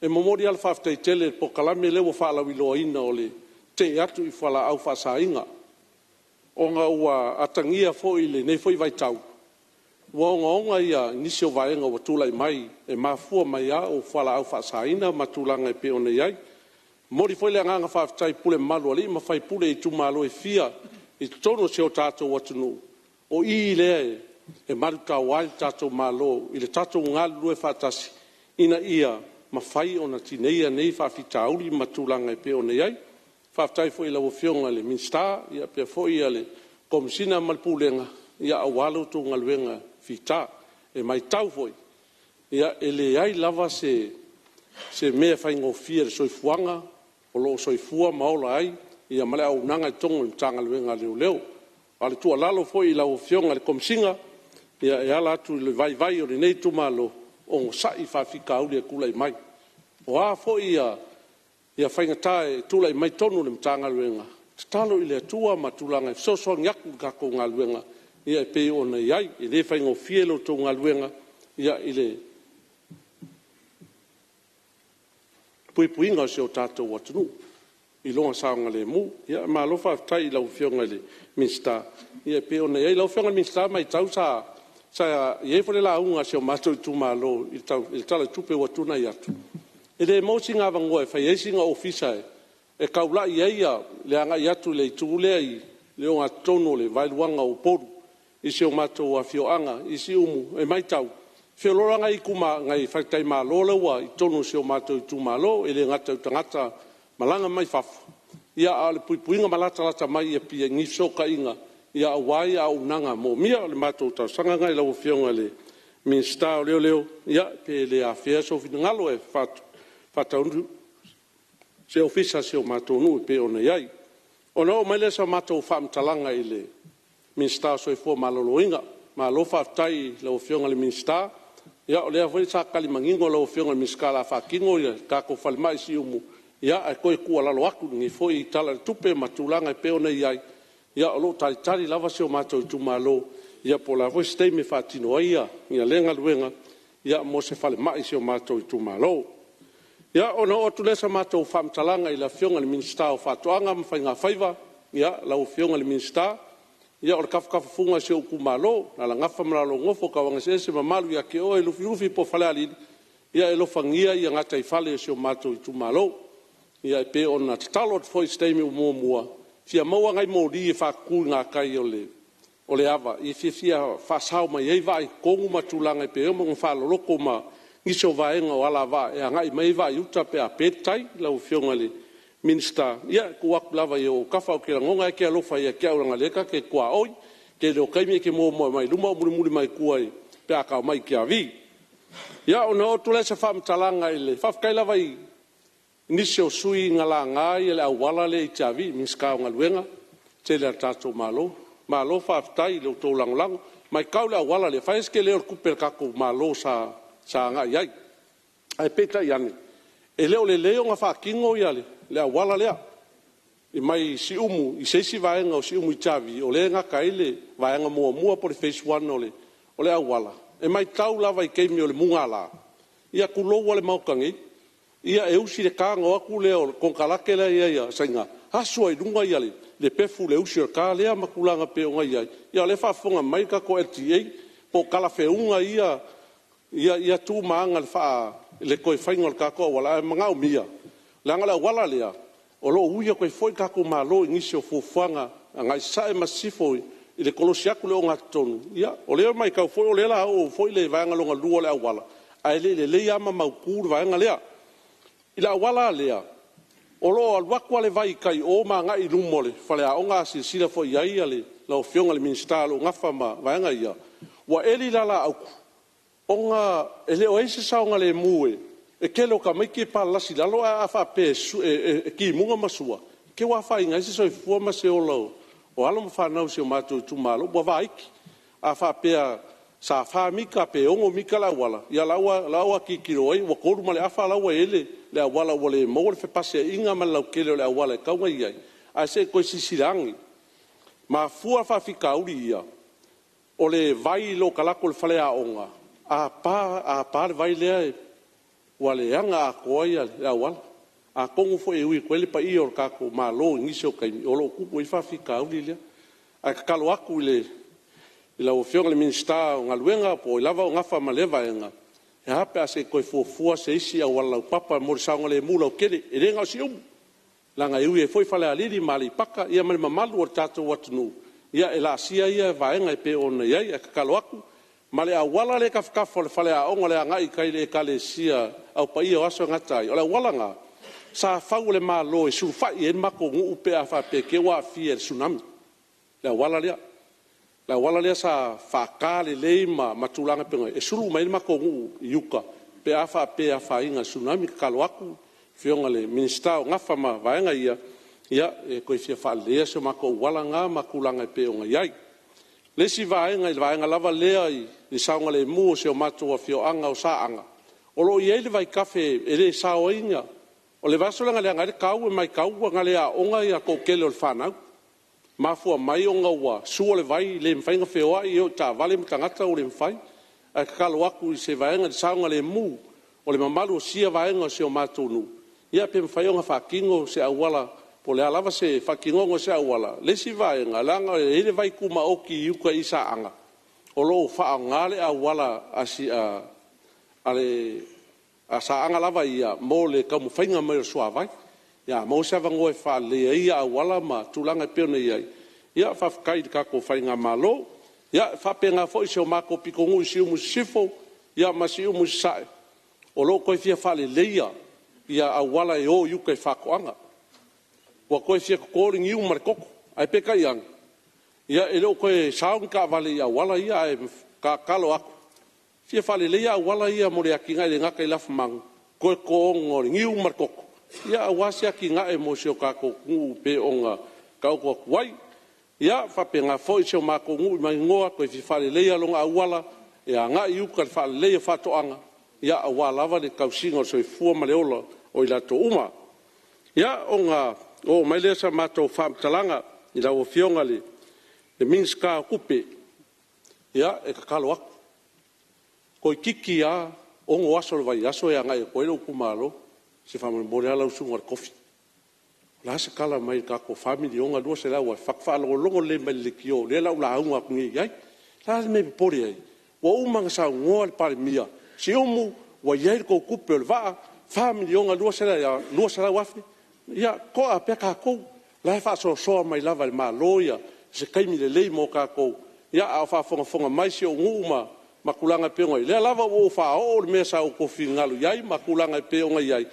E momoli lava le faafetai tele i le polokalame lea ua faalauiloaina o le tee atu i fualaau faasaina, ona ua atagia foi i lenei foi vaitau, ua ogaoga nisi o vaega ua tulai mai e mafua mai lava o fualaau faasaina ma tulaga e pei ona i ai. E momoli foi le agaga faafetai i pule mamalu a alii ma faipule i itumalo e fia i totonu o si o tatou atunuu, o i lea e malutaoa ai le tatou Malo i le tatou galulue faatasi ina ia mafai ona tineia nei faafitauli ma tulaga e pei ona i ai. Faafetai foi i lau Afioga i le Minisita faapea foi le Komesina ma le Pulega aua la outou galuega fita. E matau foi, e leai lava se mea e faigofie i le soifuaga o lo o soifua ma ola ai ma le auaunaga i totonu o le Matagaluega a Leoleo. A o le tuualalo foi i lau Afioga i le Komesina, e ala atu i le vaivai o lenei itumalo, onosai faafitauli e tulai mai. O a foi faigata e tulai mai totonu o le Matagaluega, tatalo i le Atua ma tulaga e fesoasoani atu i le tatou galuega e pei ona i ai. E le faigofie la outou galuega i le puipuiga o si o tatou atunuu i lona saogalemu. Malo faafetai i lau Afioga i le Minisita e pei ona i ai. Lau Afioga i le Minisita e matau sa i ai foi le lauga a si o matou itumalo i le Tala o le Tupe ua tuanai atu, e le maua sina avanoa e fai ai sina ofisa e taulai ai le agai atu i le itu lea i le ogatotonu o le vaeluaga o Upolu i si o matou afioaga i Siumu. E matau, e feoloolo lava nai faletalimalo la e ua i totonu o si o matou itumalo, e le gata i tagata malaga mai fafo, a o le puipuiga ma latalata mai i Apia i ni fesootaiga aua auaunaga moomia. O le matou talosaga lena i lau Afioga i le Minisita o Leoleo, ia pe le afea sou finagalo e faataunuu se ofisa o si o matou nuu e pei ona i ai. Ona oo mai lea o sa matou faamatalaga i le Minisita o le Soifua Maloloina. Malo faafetai i lau Afioga i le Minisita, o lea foi sa tali manino lau Afioga i le Minisita o le a faatino le tatou falemai i Siumu, ae toe tuualalo atu i lenei foi Tala o le Tupe ma tulaga e pei ona i ai, o lo o talitali lava si o matou itumalo, po o le a foi se taimi e faatino ai lea galuega mo se falemai i si o matou itumalo. Ia, ona oo atu lea o se matou faamatalaga i le Afioga i le Minisita o Faatoaga ma Faigafaiva. Lau Afioga i le Minisita, ia o le tafatafafuga o si ou itumalo, o Alalagafa ma le Nofo, Tauagaeseese ma mamalu ia te oe Lufilufi po o Falealili, ia e alofagia gataifale o si o matou itumalo. E pei ona tatalo atu foi i se taimi o muamua, e fia maua nai moli e faatutu i gatai o le ava e fiafia faasao mai ai vaa i totonu ma tulaga e pei ona faaloloto ma nisi o vaega o alavaa e agai mai ai vaa i uta pe a pe le tai. Lau Afioga i le Minisita, ia e tuu atu lava i ou autafa, ou te lagona e te alofa ia te au leaga o lea ta te tuaoi. O le tele o taimi e te muamua mai luma ou mulimuli mai tua pe a ta omai i Tiavi. Ia, ona oo atu lea o se faamatalaga i le… Faafetai lava i nisi o sui usufono na laga le auala lea i Tiavi, Minisita o Galuega tetele a le tatou Malo. Malo faafetai i lo outou lagolago. E matau i le auala lea, e fai lava si tele o le tupe a le tatou Malo sa agai i ai. Ae peitai ane, e le o lelei ona faatino le auala lea mai Siumu i se isi vaega o Siumu i Tiavi, o lea e gata ai le vaega muamua po o le phase 1 o le auala. E matau lava i taimi o le mugala, ia tulou lava le Maota nei, ia e usi le ta ona o atu lea o le konekarate la e i ai a Saina asu ai i luga le le pefu i le usi o le ta lea ma tulaga e pei ona i ai, a o lea e faafofoga mai le tatou LTA, po o talafeuga ia tu ma aga i le toe faiga o le tatou auala, ae manaomia, leaga o le auala lea o lo o ui atu ai foi le tatou Malo i nisi o fuafuaga agai sasae ma sisifo i le kolosi atu o le ogatotonu. Ia, o lea e matau foi o lea o le a oo foi le vaega lona lua o le auala, ae le i lelei lava ma mautu le vaega lea. I le auala la lea, o lo o alu atu lava le vai i tai i o ma agai i luma o le faleaoga, a silasila foi i ai lau Afioga i le Minisita o lo o nafa ma vaega ia, ua eli le alaautu ona e le o i ai se saogalemu. O le tele o tamaiti e palalasi i lalo, ae a faapea e timuga ma sua, e te i ua afaina ai se soifua ma se ola o alo ma fanau a si o matou itumalo. Ua vaiti. A faapea sa 4 mita pe 6 mita le auala, ia o la ua tilotilo ai ua 3 ma le afa la ua i ai le auala ua le maua le fepasiaiga ma le lautele o le auala e tatau ona i ai, ae se i toe silasila ane. Mafua faafitauli ia, o le vai i le talaatu o le faleaoga, a pa le vai lea, ua leaga atoa le auala. Atonu foi e ui atu ai le paia o le tatou Malo i nisi o taimi o lo o tupu ai le faafitauli lea. Ae tatalo atu i lau Afioga i le Minisita o Galuega po o ai lava o nafa ma lea vaega, e a pe a se i toe fuafua se isi auala laupapa mo le saogalemu lautele. E le na o Siumu, leaga e ui ai foi Falealili ma Aleipata ia ma le mamalu o le tatou atunuu e laasia ia vaega e pei ona i ai. Ae tatalo atu, ma le auala lea e i tafatafa o le faleaoga i le agai i tai i le Ekalesia Au Paia o Aso e Gata ai, o le auala lena sa fau e le Malo e sulufai i ai le matou nuu pe a faapea e te i ua aafia i le Tsunami, le auala lea. Le auala lea sa faata lelei ma tulaga e pei ona i ai, e sulu mai ai le matou nuu i uta pe a faapea e afaina i le Tsunami. E tatalo atu i le Afioga i le Minisita o nafa ma vaega ia, e toe fia faaleleia si o matou auala lena ma tulaga e pei ona i ai. O le isi vaega i le vaega lava lea i le saogalemu o si o matou afioaga o Saaga, o lo o i ai le vaitafe e le sao ai ni… O le vaiaso lea na leaga ai le tau, e matau na le aoga le toatele o le fanau, mafua mai ona ua sua le vai le mafai ona feoai, e oo i taavale ma tagata ua le mafai. Ae tatalo atu i se vaega i le saogalemu o le mamalu o sia vaega o si o matou nuu, ia pe mafai ona faatino se auala po o le a lava se faatinoga o se auala. O le isi vaega, leaga e i ai le vai tumaoti i uta i Saaga, o lo o faaaoga le auala a Saaga lava ia mo le taumafaiga mai o le suavai. Ia a maua se avanoa e faaleleia ai ia auala ma tulaga e pei ona i ai, ia faafetai i le tatou faigamalo. Ia, e faapena foi si o matou pitonuu i Siumu Sisifo ma Siumu Sasae, o lo o toe fia faaleleia auala e o i uta i faatoaga. Ua toe fia toto le niu ma le koko, ae peitai ane, e le o toe sao ni taavale i auala ia, ae tatalo atu, e fia faaleleia auala ia mo le atinae e le gata i lafumanu, toe totoina o le niu ma le koko, aua se atinae mo si o tatou atunuu e pei ona taoto atu ai. Ia, e faapena foi si o matou nuu i Maninoa, toe fia faaleleia lona auala e agai i uta i le faaleleia o faatoaga, aua lava le tausiga o le soifua ma le ola o i latou uma. Ia, ona oo mai lea o sa matou faamatalaga i lau Afioga i le Minisita o Tupe, ia, e tatalo atu, toeitiiti lava 6 aso o le vaiaso e agai atu ai lou itumalo, se faamolemole lava lau susuga i le tofi, o le a se tala mai i le tatou $4,200,000? Faatoa faalogologo lelei mai i le leitio o lea o le a ou lauga atu nei i ai. O le a le mea e popole ai? Ua uma ona saunoa le Palemia, Siumu, ua i ai le tou tupe o le vaa, $4,200,000, ia toa pea tatou, o la e faasoasoa mai lava e le Malo se taimi lelei mo tatou, a o faafogafoga mai si ou nuu ma tulaga e pei ona i ai, o lea lava ua ou faaoo le mea sa outou finagalo i ai ma tulaga e pei ona i ai,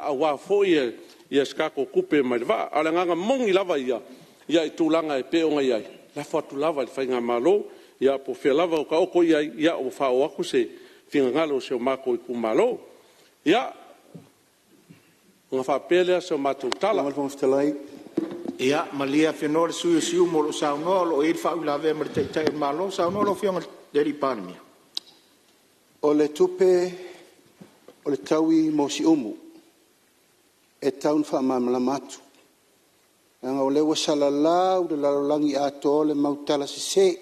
aua foi se tatou tupe mai le vaa. A o le agaga moni lava ia i tulaga e pei ona i ai, lafo atu lava i le faigamalo, ia po o fea lava o taoto i ai, ua faaoo atu se finagalo o si o matou itumalo. Ia, ona faapea lea o se matou tala. Lau Afioga i le Fofoga Fetalai… Ia malie Afenoa le sui usufono o Siumu o lo o saunoa, o lo o i ai le faauilavea ma le Taitai o le Malo. Saunoa lau Afioga i le Palemia. O le tupe o le taui mo Siumu, e tatau ona faamalamalama atu, leaga o lea ua salalau i le lalolagi atoa le mau tala sese,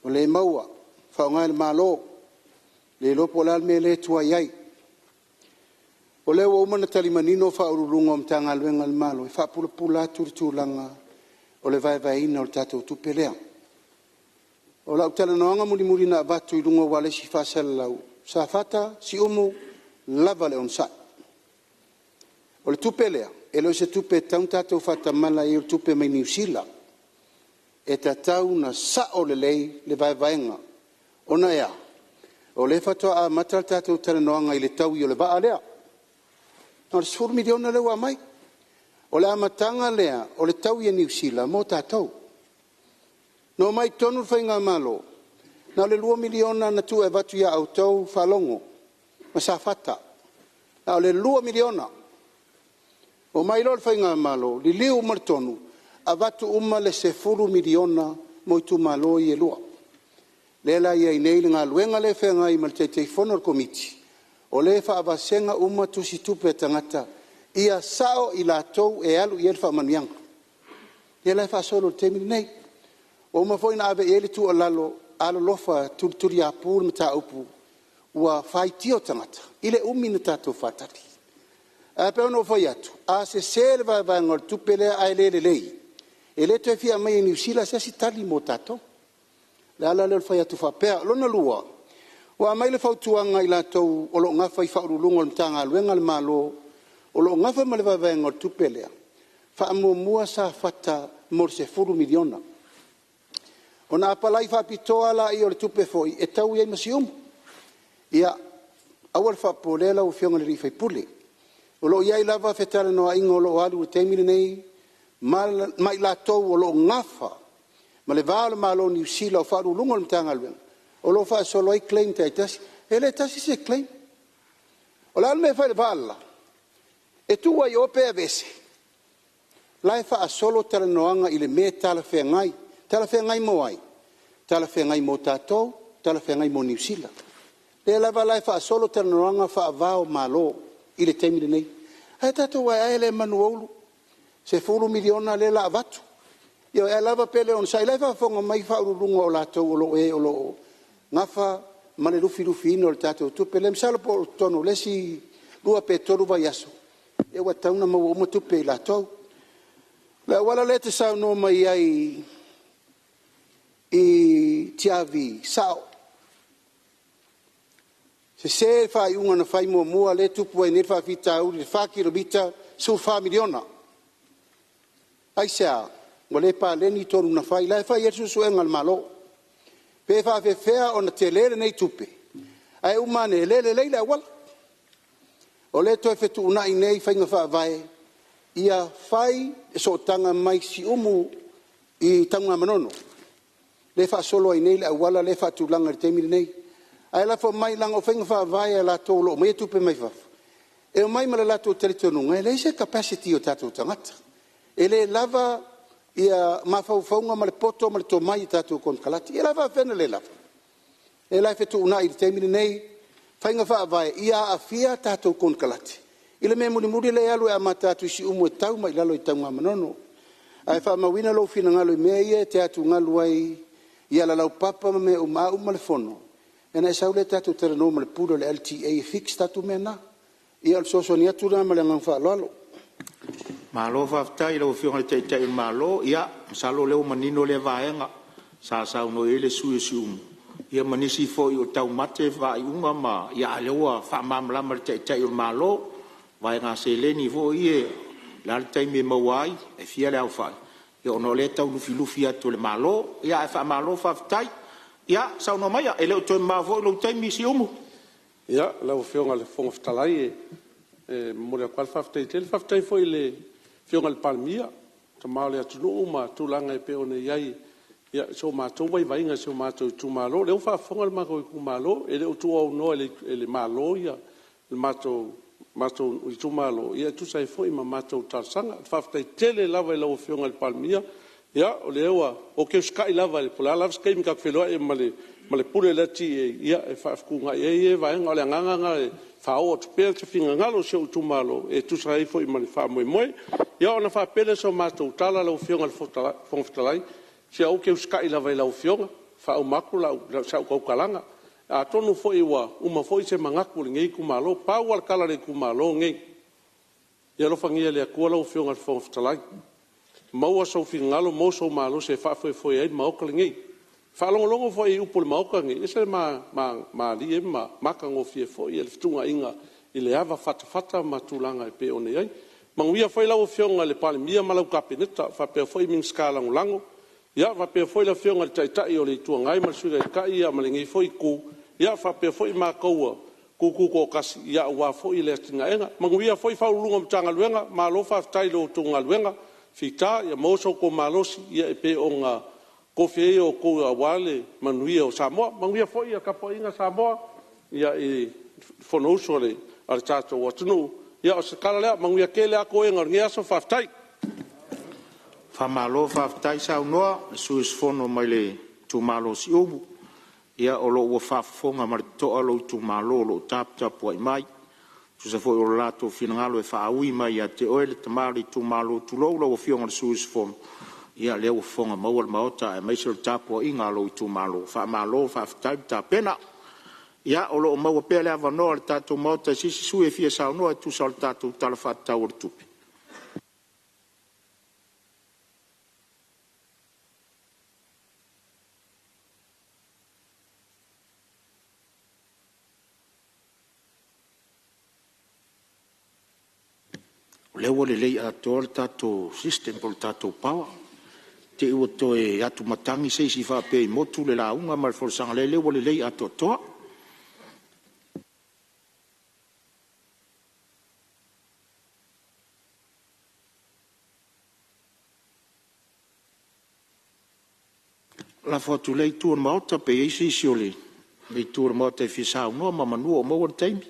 ua le maua, faaaoga e le Malo, le iloa po o le a le mea lea e tuai ai. O lea ua uma ona tali manino Ofisa Sili o Pulega o Matagaluega a le Malo e faapulapula atu le tulaga o le vaevaeina o le tatou tupe lea. O lau talanoaga mulimuli na avatu i luga o ualesi faasalalau, Safata, Siumu, lava le onosai. O le tupe lea, e le o se tupe e tatau ona tatou faatamala i ai o le tupe mai Niu Sila. E tatau ona sao lelei le vaevaega, ona e a? O lea faatoa amata le tatou talanoaga i le taui o le vaa lea. Na o le $10 miliona lea ua aumai. O le amataga lea o le taui a Niu Sila mo tatou. Na omai i totonu le faigamalo, na o le $2 miliona na tuu e avatu ia outou Faalogo ma Safata, na o le $2 miliona. Omai loa le faigamalo liliu uma le tonu, avatu uma le $10 miliona mo itumalo ia e lua. Lea la e i ai nei le galuega lea e feagai ma le Taitaifono o le Komiti, o lea e faavasega uma tusitupe a tagata ia sao i latou e alu i ai le faamanuiaga. Lea la e faasolo i le taimi lenei. Ua uma foi ona ave i ai le tuualalo, alolofa tulituliapu le mataupu ua faitio tagata i le umi ona tatou faatali. Ae pei ona ou fai atu, a sese le vaevaega o le tupe lea ae le lelei, e le toe fia aumaia e Niu Sila se isi tali mo tatou. O le ala lea o le fai atu faapea. Lona lua, ua aumai le fautuaga a i latou o lo o nafa i Ofisa Sili o Pulega o Matagaluega a le Malo o lo o nafa ma le vaevaega o le tupe lea, faamuamua Safata mo le $10 miliona. Ona apalai faapitoa lea o le tupe foi e taui ai ma Siumu. Ia, aua le faapopoleina lau Afioga i le sui usufono, o lo o i ai lava fetalanoaiga o lo o alu i le taimi lenei ma i latou o lo o nafa ma le va o le Malo o Niu Sila o Ofisa Sili o Pulega o le Matagaluega o lo o faasolo ai claims taitasi. E le tasi se claim. O le a le mea e fai i le vaa le la? E tuu ai i o pe aveese? O la e faasolo talanoaga i le mea e talafeagai. Talafeagai mo ai? Talafeagai mo tatou, talafeagai mo Niu Sila. O lea lava la e faasolo talanoaga faava o Malo i le taimi lenei. Ae tatou ae ae lea manu ua ulu, $10 miliona lea o le a avatu. Ioe, ae lava pea le onosai, o la e faafofoga mai Ofisa Sili o Pulega o latou o e o lo o nafa ma le lufilufiina o le tatou tupe lea. Masalo po o totonu o le isi 2 pe 3 vaiaso ua tatau ona maua uma tupe e i latou. O le auala lea e te saunoa mai ai i Tiavi, e sao. Sese le faaiuga na fai muamua lea e tupu ai nei le faafitauli i le 4 kilomita, $14 miliona. Aisea? Ua le paleni tonu na fai, la e fai i ai le suesuega a le Malo, pe faapefea ona tele lenei tupe ae uma ane e le lelei le auala. O lea e toe fetuunai nei faiga faavae ia fai le sootaga mai Siumu i Tanugamanono lea e faasolo ai nei le auala lea e faatulaga i le taimi lenei. Ae lafo mai leaga o faiga faavae a latou o lo o aumaia tupe mai fafo, e omai ma le latou talitonuga e leai se capacity o tatou tagata, e le lava mafaufauga ma le poto ma le tomai i tatou konekarate. Ia o le a faafefea ona le lava? O lea la e fetuunai i le taimi lenei faiga faavae ia aafia tatou konekarate i le mea mulimuli lea e alu e amata atu i Siumu e tau mai i lalo i Tanugamanono. Ae faamauina lou finagalo i mea ia e te atugalu ai i ala laupapa ma mea uma, a uma le fono ona e sau lea tatou talanoa ma le Pule o le LTA e fix tatou mea na. Ia o le fesoasoani atu lena ma le agaga faaaloalo. Malo faafetai i lau Afioga i le Taitai o le Malo. Ia masalo o lea ua manino lea vaega sa saunoa i ai le sui usufono o Siumu, ia ma nisi foi o taumate faaiuga ma… a o lea ua faamalamalama e le Taitai o le Malo vaega seleni foi ia, o le a le taimi e maua ai, e fia le aofai, ona o lea e tau lufilufi atu e le Malo. Ae faamalo faafetai. Ia saunoa maia, e le o toe mamao foi lou taimi Siumu. Ia, lau Afioga i le Fofoga Fetalai, e momoli atu lava le faafetai tele. Faafetai foi i le Afioga i le Palemia, le Tama o le atunuu ma tulaga e pei ona i ai so matou vaivaiga i si o matou itumalo. O lea ua faafofoga le matou itumalo, e le o tuuaunoa e le Malo le matou itumalo e tusa ai foi ma matou talosaga. Faafetai tele lava i lau Afioga i le Palemia, o lea ou te usitai lava po o le a lava se taimi ta te feiloai ai ma le Pule o le LTA e faafetuunai ai ia vaega. O le agaga lena e faaoo atu pea se finagalo o si ou itumalo e tusa ai foi ma le faamoemoe. Ia ona faapea lea o se matou tala lau Afioga i le Fofoga Fetalai, se ou te usitai lava i lau Afioga e faauma atu si au tautalaga. Atonu foi ua uma foi se manatu o lenei itumalo. Pau lava le tala a le itumalo lenei, ia alofagia e le Atua lau Afioga i le Fofoga Fetalai, maua sou finagalo maua sou malosi e faafoefoe ai le Maota lenei. E faalogologo foi i upu a le Maota lenei, e ese le malie ma matagofie foi le fetuunaiga i le ava fatafata ma tulaga e pei ona i ai. Manuia foi lau Afioga i le Palemia ma lau Kapeneta, faapea foi Minisita Lagolago, faapea foi le Afioga i le Taitai o le Itu Agai ma le Sui Taitai ma lenei foi Itu, faapea foi matou ua tututoatasi aua foi le atinaeina. Manuia foi Ofisa Sili o Pulega o Matagaluega, malo faafetai i la outou galuega fita, ia maua so outou malosi e pei ona tofi ai outou aua le manuia o Samoa. Manuia foi le tapuaiga a Samoa i le Fonousu a le tatou atunuu. Ia o se tala lea, manuia tele lava toega o lenei aso, faafetai. Faamalo faafetai saunoa i le sui usufono mai le itumalo o Siumu. Ia o lo o ua faafofoga ma le totoa lou itumalo o lo o taputapuai mai e tusa foi o lo latou finagalo e faaui mai ia te oe le tama o le itumalo, tulou lau Afioga i le sui usufono. Ia o lea ua fofoga maua le Maota aemaise o le tapuaiga a lou itumalo, faamalo faafetai le tapena. Ia o lo o maua pea le avanoa o le tatou Maota i se isi sui usufono e fia saunoa e tusa o le tatou Tala Faatatau o le Tupe. O lea ua lelei atoa le tatou system po o le tatou power, i te'i ua toe atumatagi se isi faapea i motu le lauga ma le folasaga, leai o lea ua lelei atoatoa. Lafo atu i lea itu o le Maota pe i ai se isi o le itu o le Maota e fia saunoa meamanu o maua le taimi.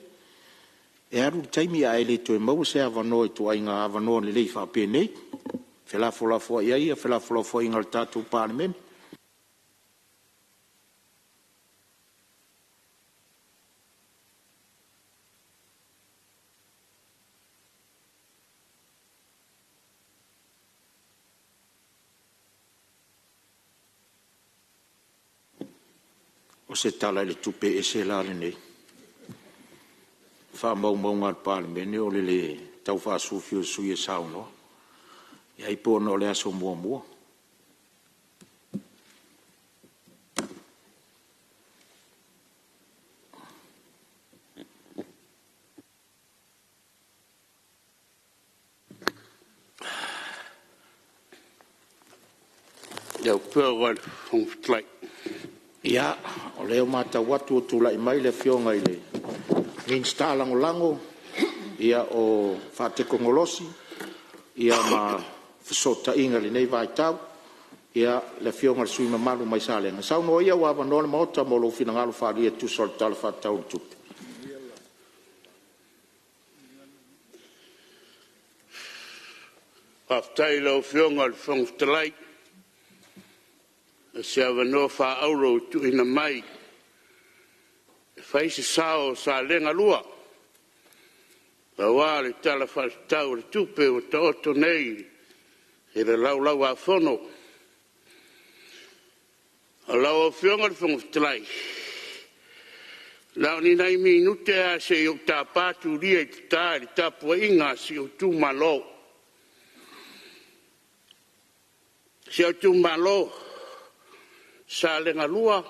E alu le taimi ae le toe maua se avanoa i ituaiga avanoa lelei faapenei, felafolafoai ai felafolafoaiga a le tatou Palemene. O se Tala o le Tupe ese la lenei? O faamaumauga a le Palemene o le le taufaasufi o sui usufono e saunoa. Ai po o ona o le aso muamua. Ia, o lea ua matau atu ua tulai mai le Afioga i le Minisita Lagolago o Faatekonolosi ma Fesootaiga i lenei vaitau, le Afioga i le sui usufono mamalu mai Salega. Saunoa ia ua avanoa le Maota mo lou finagalo faaalia e tusa o le Tala Faatatau o le Tupe. Faafetai i lau Afioga i le Fofoga Fetalai mo se avanoa faaauro ua tuuina mai e fai se sao o Salega 2 aua le Tala Faatatau o le Tupe ua taoto nei i le Laulau-a-Fono. Lau Afioga i le Fofoga Fetalai, na o ni nai minute lava se i ou tapa tulia i tata i le tapuaiga a si ou itumalo. Si ou itumalo Salega 2,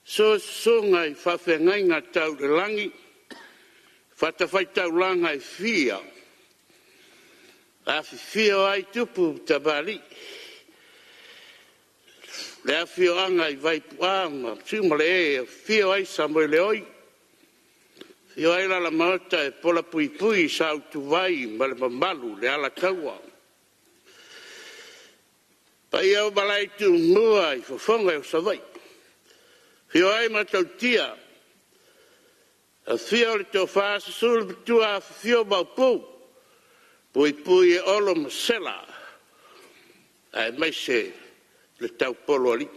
susu susuga i faafeagaiga tau i le lagi, fatafaitaulaga e fia, afifio ai tupu ma tamalii, le afioaga i Vaipu'a ma Siomalee, afio ai Samoeleoi, afio ai Alamaota e polapuipui i sa Utuvai ma le mamalu i le Alataua. Paia o malae i Tumua i fofoga o Savaii, afio ai Matautia, afio le Tofa Susu le Matua, afifio Maopu, Puipui e Olo ma Sela aemaise le Taupoloalii.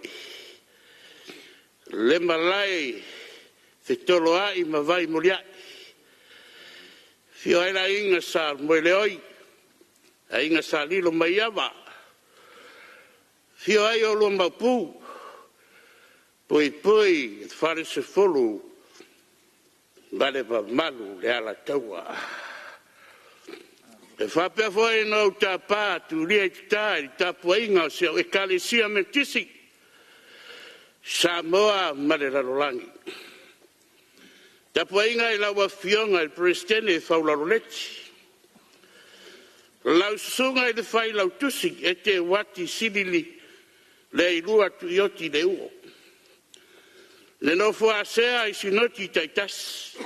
Le malae i Fetoloai ma Vaimuliai, afio ai le Aiga Sa Moeleoi, Aiga Sa Lilomaiava, afio ai oulua Maopu, Puipui le Falesefulu ma le mamalu i le Alataua. E faapea foi ona ou tapa Tuliaitata i le tapuaiga a si au Ekalesia Metotisi i Samoa ma le lalolagi. Tapuaiga i lau Afioga i le Peresetene Faulalo Leti, lau susuga i le Failautusi Eteuati Selili Leilua Tuioti Leuo. Le nofo a sea i Sinoti taitasi,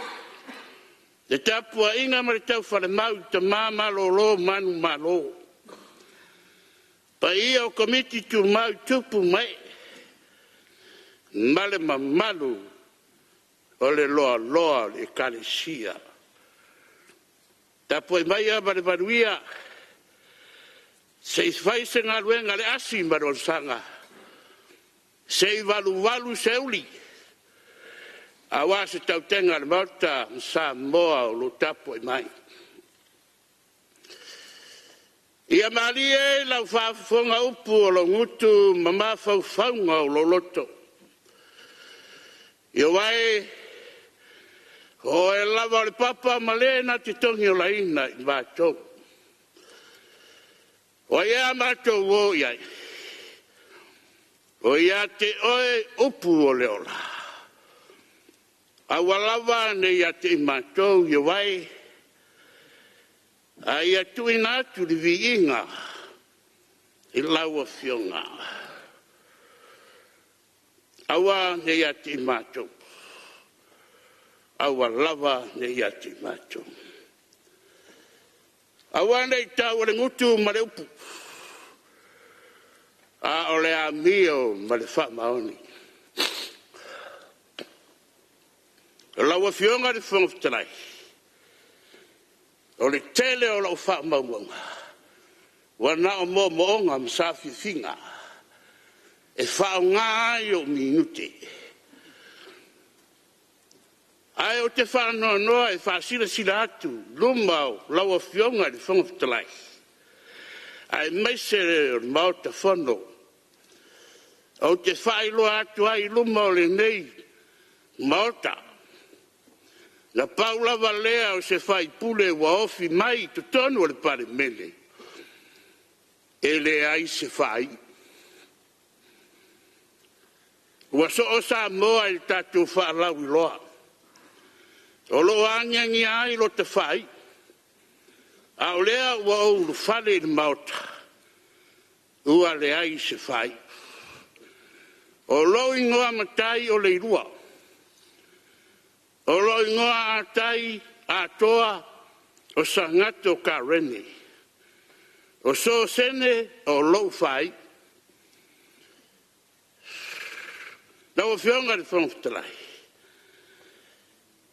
le tapuaiga ma le taufalemau i tama malolo manumalo, paia o Komiti Tumau i tupu ma ee ma le mamalu o le loaloa o le Ekalesia. Tapuai maia ma le manuia se i fai se galuega a le asi ma le osaga, se i valuvalu seuli aua se tautega a le Maota ma Samoa o lo o tapuai mai. Ia malie lau faafofoga upu o lou gutu ma mafaufauga o lou loto, aua o oe lava o le papa ma le na te togiolaina i matou. O ai ea a matou o i ai? O ia te oe upu o le ola. Aua lava ne i ia te i matou ioe, a ia tuuina atu le viiga i lau Afioga. Aua ne i ia te i matou, aua lava ne i ia te i matou. Aua ne i taua le gutu ma le upu, a o le amio ma le faamaoni. Lau Afioga i le Fofoga Fetalai, o le tele o lau faamaumauga, ua na o moomooga ma saafiafiga e faaaoga ai ou minute. Ae ou te faanoanoa e faasilasila atu i luma o lau Afioga i le Fofoga Fetalai, aemaise o le Maota Fono, ou te faailoa atu ai i luma o lenei Maota, na pau lava lea o se faipule ua ofi mai i totonu o le Palemene, e leai se faaiu. Ua soo Samoa i le tatou faalauiloa o lo o agiagia ai lota faaiu, a o lea ua ou ulufale i le Maota, ua leai se faaiu. O lou igoa matai o Leilua, o lou igoa atoa o Sagatto Kareni. O Sosene o lou faaiu. Lau Afioga i le Fofoga Fetalai,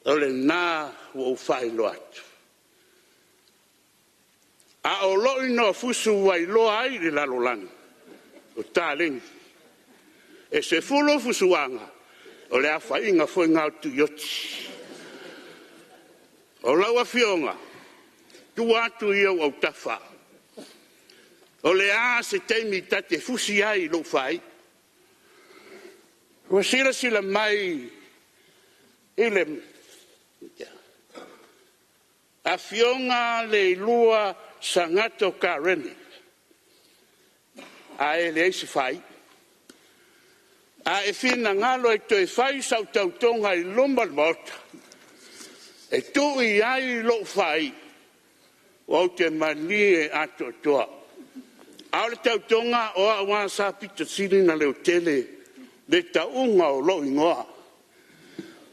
o lena ua ou faailoa atu. A o lou igoa fusu ua iloa ai i le lalolagi, o Taleni. E 10 fusuaga, o le aofaiga foi lena o Tuioti. O lau afioga, tuu atu i ou autafa, o le a se taimi ta te fusi ai i lou faaiu? Ua silasila mai i le Afioga Leilua Sagatto Kareni ae leai se faaiu. A e finagalo e toe fai sau tautoga i luma o le Maota e tuu i ai lou faaiu, ou te malie atoatoa. A o le tautoga o au lava sa aupito sili ona leotele le tauga o lou igoa.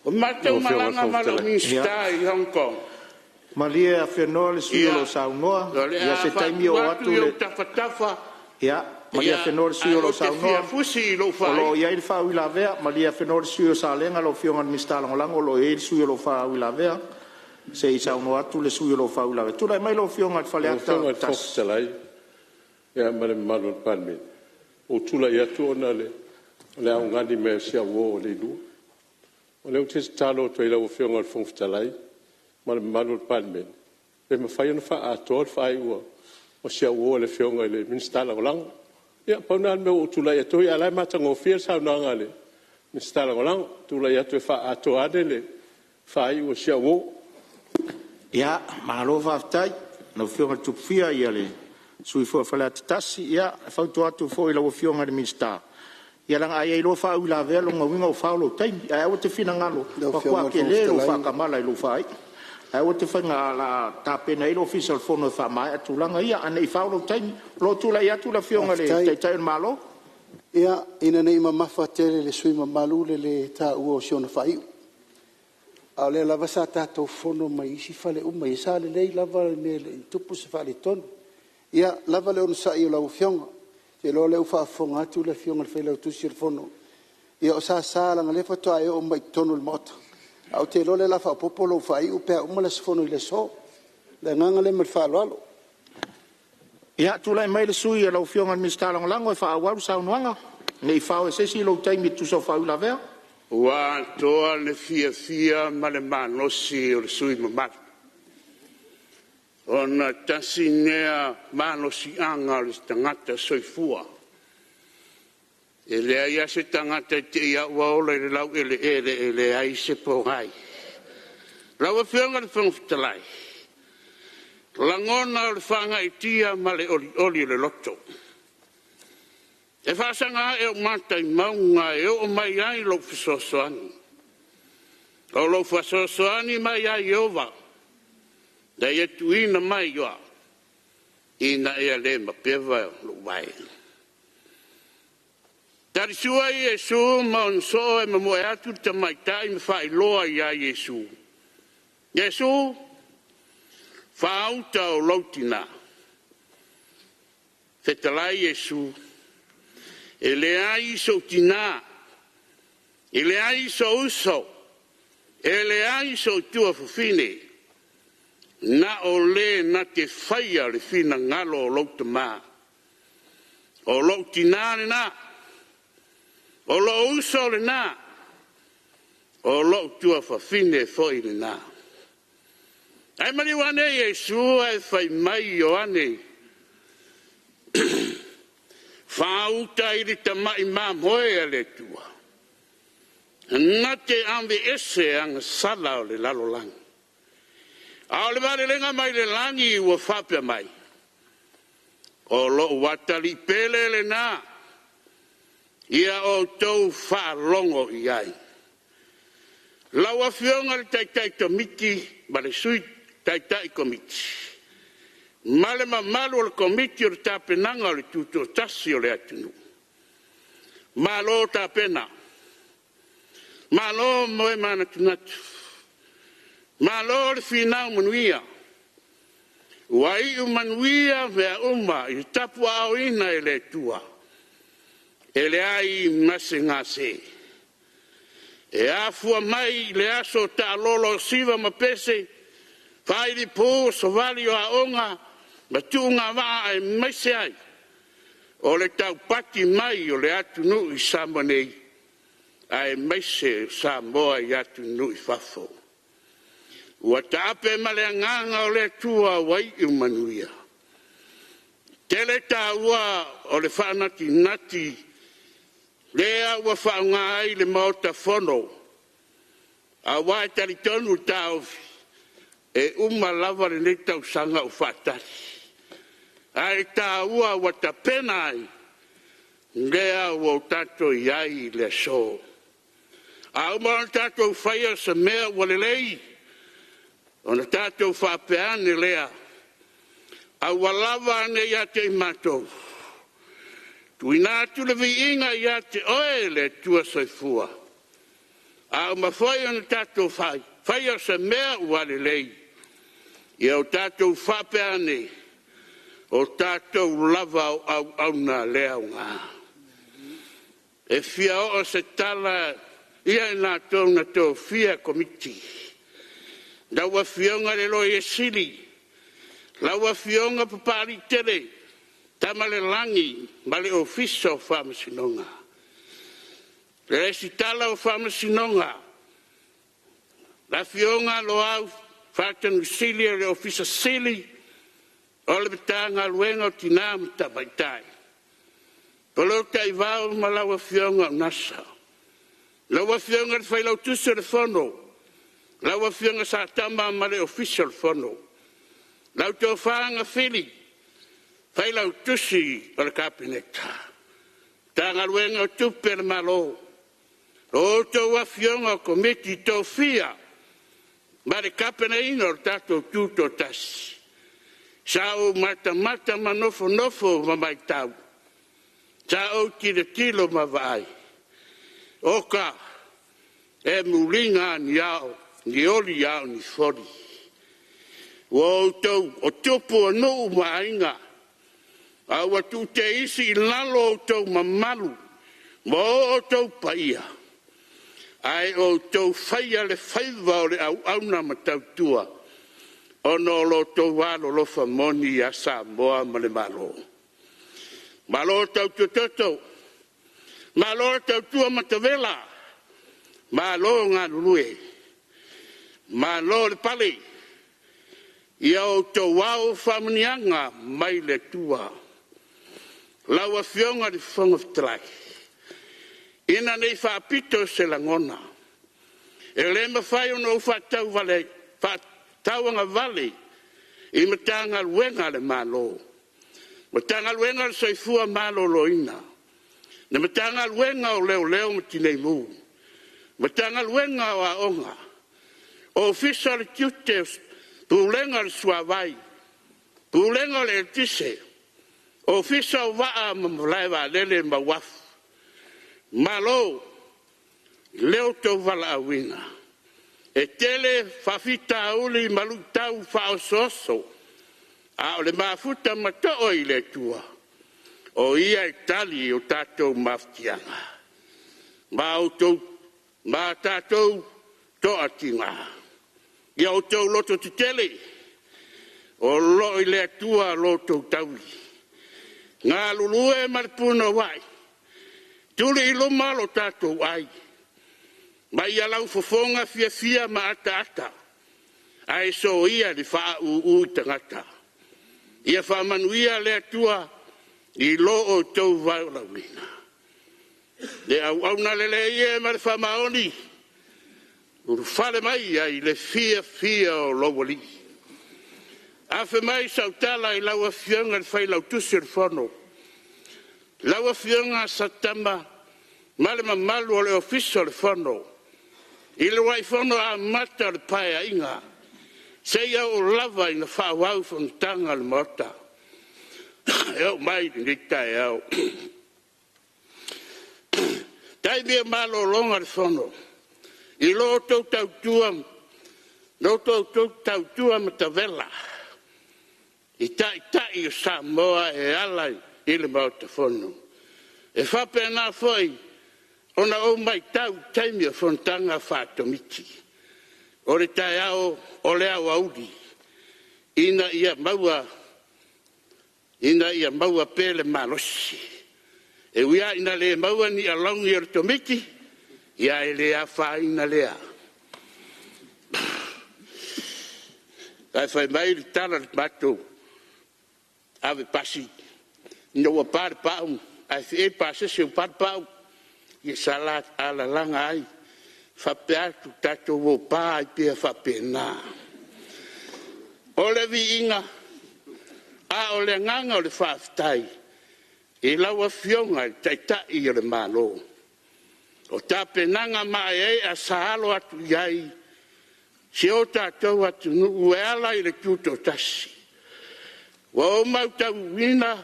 Na matou malaga ma lau Minisita i Hong Kong, Malie Afenoa le sui usufono o lo o saunoa. O le Ia a se taimi oo faatuu atu atu i ou le... tafatafa, Malie Afenoa le sui usufono o ae lo o ou te saunoa, fia fusi i lou o lo o faaiu. i ai le faauilavea. Malie Afenoa le sui usufono o Salega, lau Afioga i le Minisita Lagolago, o lo o i ai le sui usufono o lo o faauilavea. Se i saunoa atu le sui usufono o lo o faauilavea. Tulai mai lau Afioga i Lau Faleata Afioga i le 1. Fofoga Fetalai ma le mamalu o le Palemene, ua ou tulai atu ona o le augani mai a si au uo o Leilua. O lea ou te tatalo atu ai i lau Afioga i le Fofoga Fetalai ma le mamalu o le Palemene, pe mafai ona faaatoa le faaiu a si au uo le Afioga i le Minisita Lagolago. Ia pau lena o le mea ua ou tulai atu ai, a o la e matagofie le saunoaga a le Minisita Lagolago. Tulai atu e faaatoa ane le faaiu a si au uo. Ia, malo faafetai i lau Afioga i le Tupufia, ia le sui usufono foi o Faleata 1. Ia, e fautua atu foi i lau Afioga i le Minisita, ia leaga a i ai loa faauilavea, lona uiga ua fao lou taimi. Ae aua e te finagalo, Lau matua Afioga i le Fofoga tele lou Fetalai… faatamala i lou faaiu. Ae aua te fai… o le a tapena i ai le Ofisa o le Fono e faamaea tulaga ia, ae ne i fao lou taimi. O lo o tulai atu le Afioga i le Taitai o le Malo. Faafetai. Ia, ina ne i mamafa tele i le sui usufono mamalu le le taua o si ona faaiu, a o lea lava sa tatou fono mai isi fale uma ia, sa lelei lava le mea e le i tupu se faaletonu. Ia lava le onosai i lau Afioga. Ou te iloa o lea ua faafofoga atu le Afioga i le Failautusi o le Fono, ia o Sasa leaga o lea faatoa e oo mai i totonu o le Maota, ae ou te iloa o lea o le a faaopoopo lou faaiu pe a uma le aso Fono i le aso. Ma le agaga lea ma le faaaloalo. Ia, tulai mai le sui usufono lau Afioga i le Minisita Lagolago e faaauau le saunoaga, ne i fao e se isi lou taimi e tusa o faauilavea. Ua atoa le fiafia ma le malosi o le sui usufono mamalu, ona tasi lea malosiaga o le tagata soifua. E leai lava se tagata e te i lava ua ola i le laueleele e leai se pogai. Lau Afioga i le Fofoga Fetalai, lagona o le faagaeetia ma le olioli o le loto, e faasaga ae ou mata i mauga e oo mai ai lou fesoasoani. O lou fesoasoani mai ia Ieova, na Ia tuuina mai au ina ia le mapeva lou vae. Talisua Iesu ma ona soo e momoe atu le tamaitai ma faailoa ia Iesu, “Iesu, faauta o lou tina.” Fetalai Iesu, “E leai sou tina, e leai sou uso, e leai sou tuafafine, na o le na te faia le finagalo o lou Tama. O lou tina lena, o lou uso lena, o lou tuafafine foi lena.” Ae maliu ane Iesu ae fai mai i Ioane, “Faauta i le tamai mamoe a le Atua, na te aveese agasala o le lalolagi.” A o le malelega mai le lagi ua faapea mai, “O lou atalii pele lena, ia outou faalogo i ai.” Lau Afioga i le Taitai Komiti ma le Sui Taitai Komiti ma le mamalu o le Komiti o le Tapenaga o le Tutoatasi o le atunuu, malo tapena, malo moe manatunatu, malo le finau manuia. Ua iu manuia mea uma i le tapuaaoina e le Atua, e leai ma se gase. E afua mai i le aso taalolo siva ma pese, failipu savali o aoga ma tuugavaa aemaise ai o le taupati mai o le atunuu i Samoa nei, aemaise o Samoa i atunuu i fafo. Ua taape ma le agaga o le Atua ua iu manuia. E tele taua o le faanatinati lea ua faaaoga ai le Maota Fono, aua e talitonu le taofi, e uma lava lenei tausaga o faatali, ae taua ua tapena ai lea ua tatou i ai i le aso. A uma ona tatou faia se mea ua lelei, ona tatou faapea ane lea, aua lava ne i ia te i matou, tuuina atu le viiga ia te Oe le Atua Soifua. A uma foi ona tatou faia se mea ua lelei, ia o tatou faapea ane, o tatou lava o auauna a lea aoga. E fia oo se tala ia i latou na tofia komiti, lau Afioga i le Loia Sili, lau Afioga Papaliitele Tamalelagi ma le Ofisa o Faamasinoga. Le Resitala o Faamasinoga, le Afioga Loau Fatonusili o le Ofisa Sili o le Matagaluega o Tina ma Tamaitai, Bolotaivaao ma lau Afioga Gasa. Lau Afioga i le Failautusi o le Fono, lau Afioga Satama ma le Ofisa o le Fono, lau Tofa Agafili, Failautusi o le Kapeneta, Matagaluega o Tupe a le Malo, a outou afioga o Komiti Tofia ma le tapenaina o le tatou Tutoatasi, sa ou matamata ma nofonofo ma matau, sa ou tilotilo ma vaai, oka, e muliga lava ni ao, ni oli a o ni foli. Ua outou o tupu o nuu ma aiga, a ua tuu teisi i lalo outou mamalu ma o outou paia, ae outou faia le faiva o le auauna ma tautua ona o lo outou alolofa moni ia Samoa ma le Malo. Malo tautua toto, malo tautua matavela, malo galulue, malo le pale. Ia outou ao faamanuiaga mai le Atua. Lau Afioga i le Fofoga Fetalai, ina ne i faapito se lagona, e le mafai ona ou faatauagavale i Matagaluega a le Malo, Matagaluega o le Soifua Maloloina, le Matagaluega o Leoleo ma Tineimu, Matagaluega o Aoga, Ofisa o le Tiute, Pulega o le Suavai, Pulega o le Eletise, Ofisa o Vaa ma Malaevaalele ma Uafu. Malo i lo outou valaauina. E tele faafitauli ma luitau faaosooso, a o le mafuta ma toa i le Atua, o Ia e tali i o tatou mafatiaga ma tatou toatiga. Ia outou lototetele, o lo o i le Atua lo outou tauli. Galulue ma le punouai, tuli i luma lo tatou ai, ma ia laufofoga fiafia ma ataata, ae soia le faauu i tagata. Ia faamanuia le Atua i lo outou valaauina. Le auauna lelei e ma le faamaoni, ulufale mai ai i le fiafia o lou Alii. Afe mai sau tala i lau Afioga i le Failautusi o le Fono, lau Afioga Satama ma le mamalu o le Ofisa o le Fono, i le uluai fono amata o le Paeaiga seia oo lava ina faaauau fonotaga a le Maota e oo mai i lenei taeao. O taimi o malologa o le Fono, i lo outou tautua matavela i Taitai o Samoa e ala i le Maota Fono. E faapena foi ona ou matau i taimi o fonotaga faa-Komiti. O le taeao, o le aoauli, ina ia maua pea le malosi. E ui lava ina le maua ni alauni o le Komiti, ae le afaina lea. Ae fai mai le tala a le matou ave pasi, ina ua pa le pau ae feei le pasese ua pa le pau, ia sa alalaga ai faapea atu, tatou o pa ai pea faapena. O le viiga a o le agaga o le faafetai i lau Afioga i le Taitai o le Malo, o tapenaga maeaea sa alo atu i ai si o tatou atunuu e ala i le Tutoatasi. Ua ou matauina,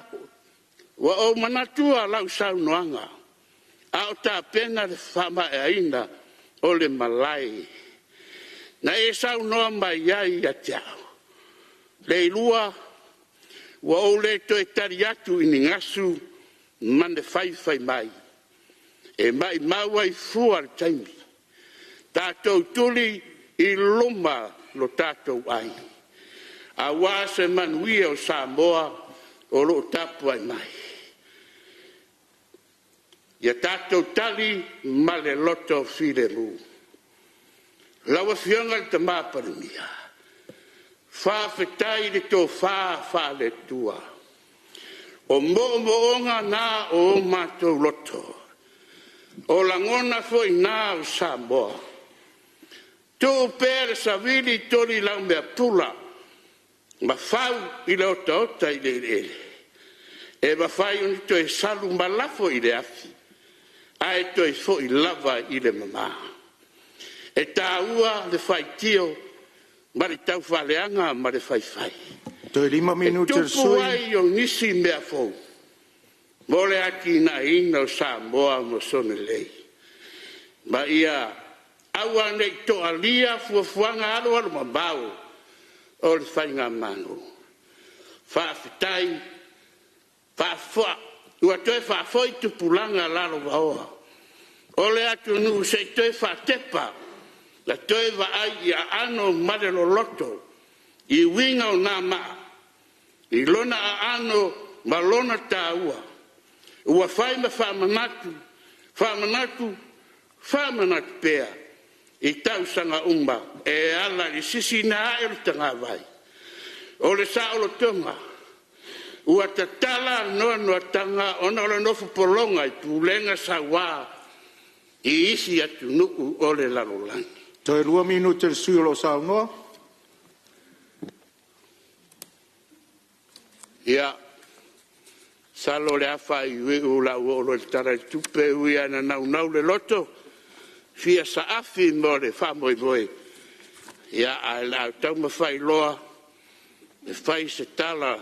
ua ou manatua lau saunoaga a o tapena le faamaeaina o le malae na e saunoa mai ai ia te au, “Leilua ua ou le toe tali atu i ni gasu ma ni faifai mai, e maumau ai fua le taimi. Tatou tuli i luma lo tatou ai, aua se manuia o Samoa o lo o tapuai mai. Ia tatou tali ma le loto filemu.” Lau Afioga i le Palemia, faafetai i le tofa faale-Atua. O moomooga na o matou loto. O lagona foi na o Samoa. Tuu pea le savili toli laumea pula ma fau i le otaota i le eleele, e mafai ona toe salu ma lafo i le afi ae toe foi lava i le mama. E taua le faitio ma le taufaaleaga ma le faifai. Toe 5 E minute o le tupu sui usufono. ai o nisi mea fou mo le atinaeina o Samoa ma sona lelei. Ma ia aua nei toalia fuafuaga alualumamao o le faigamalo. Faafetai ua toe faafoi tupulaga lalovaoa o le atunuu se i toe faatepa ma toe vaai i aano ma le loloto i uiga o na maa i lona aano ma lona taua ua fai ma faamanatu, faamanatu, faamanatu pea i tausaga uma e ala i le sisiina ae o le tagavai o le saolotoga ua tatala noanoataga ona o le nofo pologa i pulega saua i isi atunuu o le lalolagi. Toe 2 minute o le sui usufono o lo o saunoa. Ia, masalo o le a faaiuiu o le a ou oo loa i le Tala o le Tupe, e ui lava ina naunau le loto e fia saafi mo le faamoemoe, ae o le a taumafai loa e fai se tala.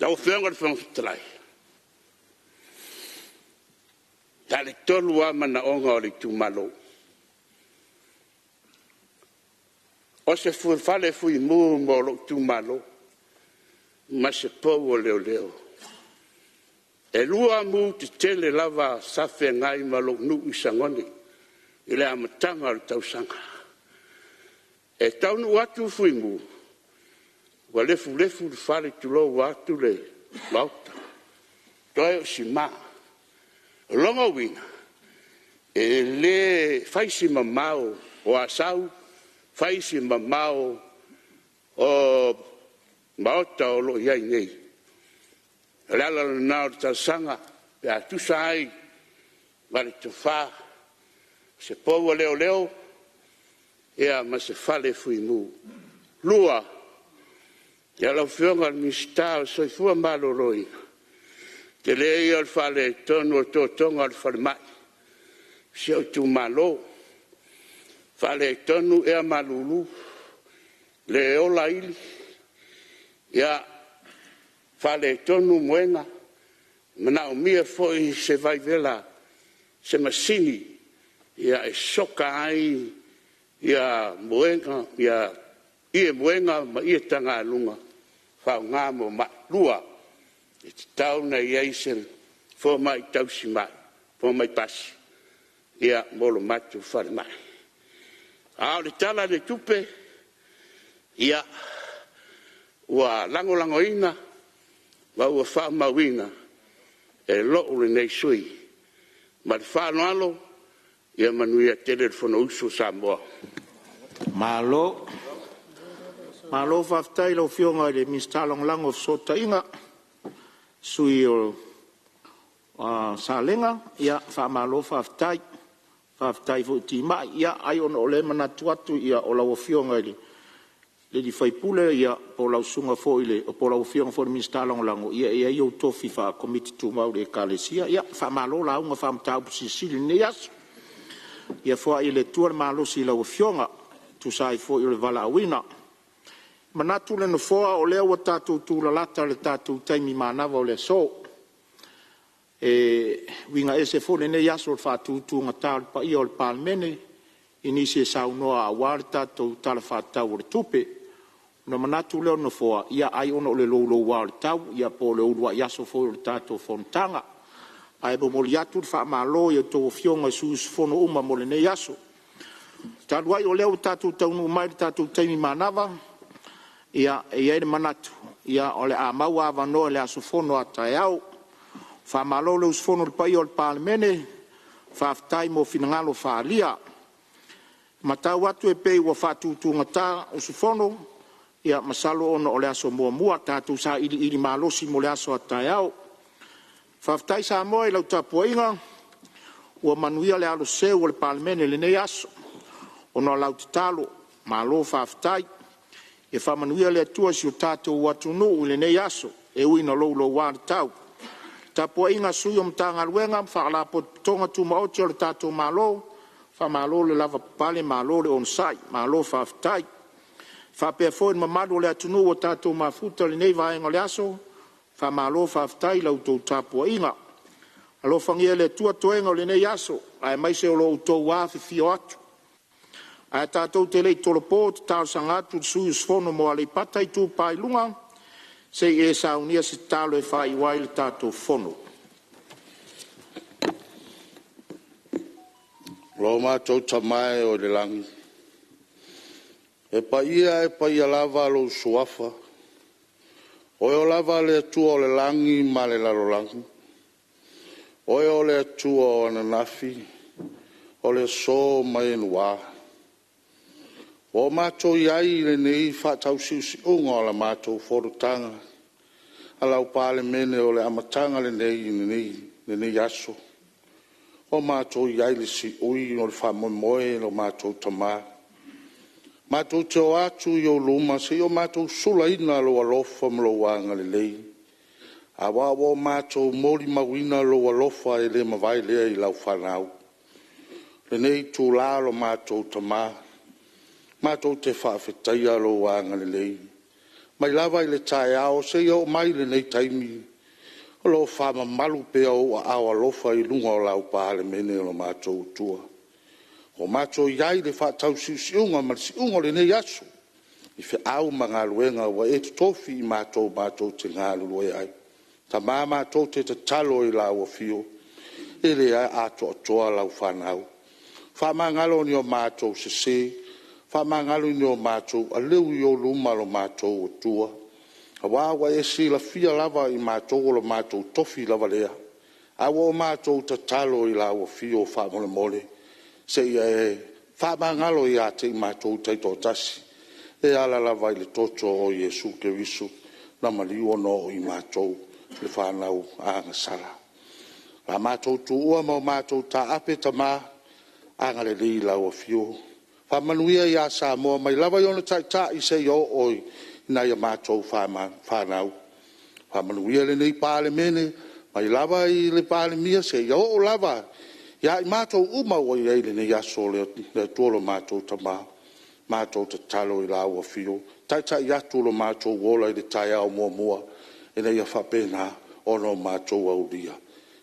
Lau Afioga i le Fofoga Fetalai, na o le 3 lava manaoga o le itumalo. O se fale fuimu mo lou itumalo ma se pou o leoleo. E 2 mu tetele lava sa feagai ma lou nuu i Sagone i le amataga o le tausaga. E taunuu atu fuimu ua lefulefu le fale tulou vaeatu le Maota, toe o sima. O lona uiga, e le fai si mamao o Asau, fai si mamao o maota o lo o i ai nei. O le ala lena o le talosaga pe a tusa ai ma le tofa, se pou a leoleo ma se fale fuimu. Lua, lau Afioga i le Minisita o le Soifua Maloloina, tele ia o le faaletonu o totoga o le falemai o si ou itumalo, faaletonu ea malulu, le ola ili, faaletonu muega, manaomia foi se vaivela se masini e soka ai muega ie muega ma ie tagaluga e faaaoga mo mai. Lua, e tatau ona i ai se fomai tausimai, fomai pasi mo le matou falemai. A o le Tala o le Tupe, ia, ua lagolagoina ma ua faamauina e lou lenei sui usufono. Ma le faaaloalo, ia manuia tele le Fonousu a Samoa. Malo. Malo faafetai i lau Afioga i le Minisita Lagolago o Fesootaiga, le sui usufono o Salega. Faamalo faafetai. Faafetai foi timai. Ia ai ona o lea e manatu atu o lau Afioga i le sui usufono po o lau Afioga foi i le Minisita Lagolago, ia e i ai ou tofi faa-Komiti Tumau i le Ekalesia. Ia faamalo lauga faa-Mataupu Silisili i lenei aso. Ia foai e le Atua le malosi i lau Afioga e tusa ai foi o le valaauina. E manatu le Nofoa o lea ua tatou tulalata i le tatou taimi manava o le aso. E uiga ese foi lenei aso i le faatutugata o le paia o le Palemene i nisi e saunoa aua le tatou Tala Faatatau o le Tupe. Ona manatu lea o le Nofoa, ia ai ona o le louloua o le tau po o le uluai aso foi o le tatou fonotaga. Ae momoli atu le faamalo i a outou Afioga i sui usufono uma mo lenei aso. Talu ai o lea ua tatou taunuu mai i le tatou taimi manava, e i ai le manatu o le a maua avanoa i le aso fono a taeao. Faamalo le usufono i le paia o le Palemene, faafetai mo finagalo faaalia. E matau atu e pei ua faatutugata usufono, ia masalo ona o le aso muamua. Tatou sailiili malosi mo le aso a taeao. Faafetai Samoa i lau tapuaiga, ua manuia le aloseu o le Palemene i lenei aso ona o lau tatalo. Malo faafetai. Ia faamanuia le Atua i si o tatou atunuu i lenei aso, e ui ina louloua le tau. Le tapuaiga a Sui o Matagaluega ma Faalapotopotoga Tumaoti a le tatou Malo, faamalo le lavapapale, malo le onosai, malo faafetai. E faapea foi le mamalu o le atunuu ua tatou mafuta i lenei vaega o le aso, faamalo faafetai i la outou tapuaiga. Alofagia e le Atua toega o lenei aso aemaise o lo outou afifio atu. Ae tatou te le i tolopo, ou te talosaga atu i le sui usufono mo Aleipata Itupa i Luga, se i e saunia se tatalo e faaiu ai le tatou Fono. Lo matou Tama e o i le lagi, e paia e paia lava lou Suafa, o Oe lava o le Atua o le lagi ma le lalolagi, o Oe o le Atua o ananafi, o le aso ma e lua. Ua matou i ai i lenei faatausiusiuga o la matou Fonotaga a lau Palemene o le amataga lenei i lenei aso. Ua matou i ai i le siui o le faamoemoe lo matou Tama. Matou te o atu i ou luma se i o matou sulaina lou alofa ma lou agalelei, aua ua matou molimauina lou alofa e le mavae lea i lau fanau. I lenei itula lo matou Tama, matou te faafetaia lou agalelei, mai lava i le taeao seia oo mai i lenei taimi, o lo o faamamalu pea ou aao alofa i luga o lau Palemene o lo matou Atua. Ua matou i ai i le faatausiusiuga ma le siuga o lenei aso i feau ma galuega ua e totofi i matou matou te galulue ai. Tama, matou te tatalo i lau Afio, e le atoatoa lau fanau. Faamagalo ni o matou sese, faamagalo ni o matou aleu i ou luma lo matou Atua, aua ua e silafia lava i matou o lo matou tofi lava lea. Ae ua matou tatalo i lau Afio faamolemole, se i e faamagalo ia te i matou taitoatasi, e ala lava i le toto o Iesu Keriso na maliu ona oo i matou le fanau agasala. O le a matou tuua ma o matou taape Tama, agalelei i lau Afio, faamanuia ia Samoa mai lava i ona taitai seia oo i nai a matou fanau. Faamanuia lenei Palemene mai lava i le Palemia seia oo lava ia i matou uma ua i ai i lenei aso. Le Atua lo matou Tama, matou tatalo i lau Afio, taitai atu lo matou ola i le taeao muamua ina ia faapena ona matou aulia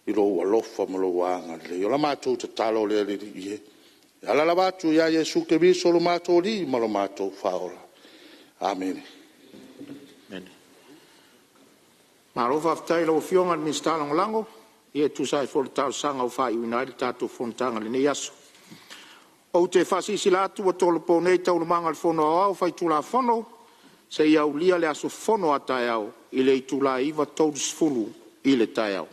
i lou alofa ma lou agalelei. O la matou tatalo lea le Alii e, e ala lava atu ia Iesu Keriso lo matou Alii ma lo matou Faaola. Amene. Malo faafetai i lau Afioga i le Minisita Lagolago e tusa ai foi o le talosaga ua faaiuina ai le tatou fonotaga i lenei aso. Ou te faasilasila atu ua tolopo nei Taualumaga a le Fono Aoao Faitulafono seia aulia le aso fono a taeao i le itula e 9:30 i le taeao.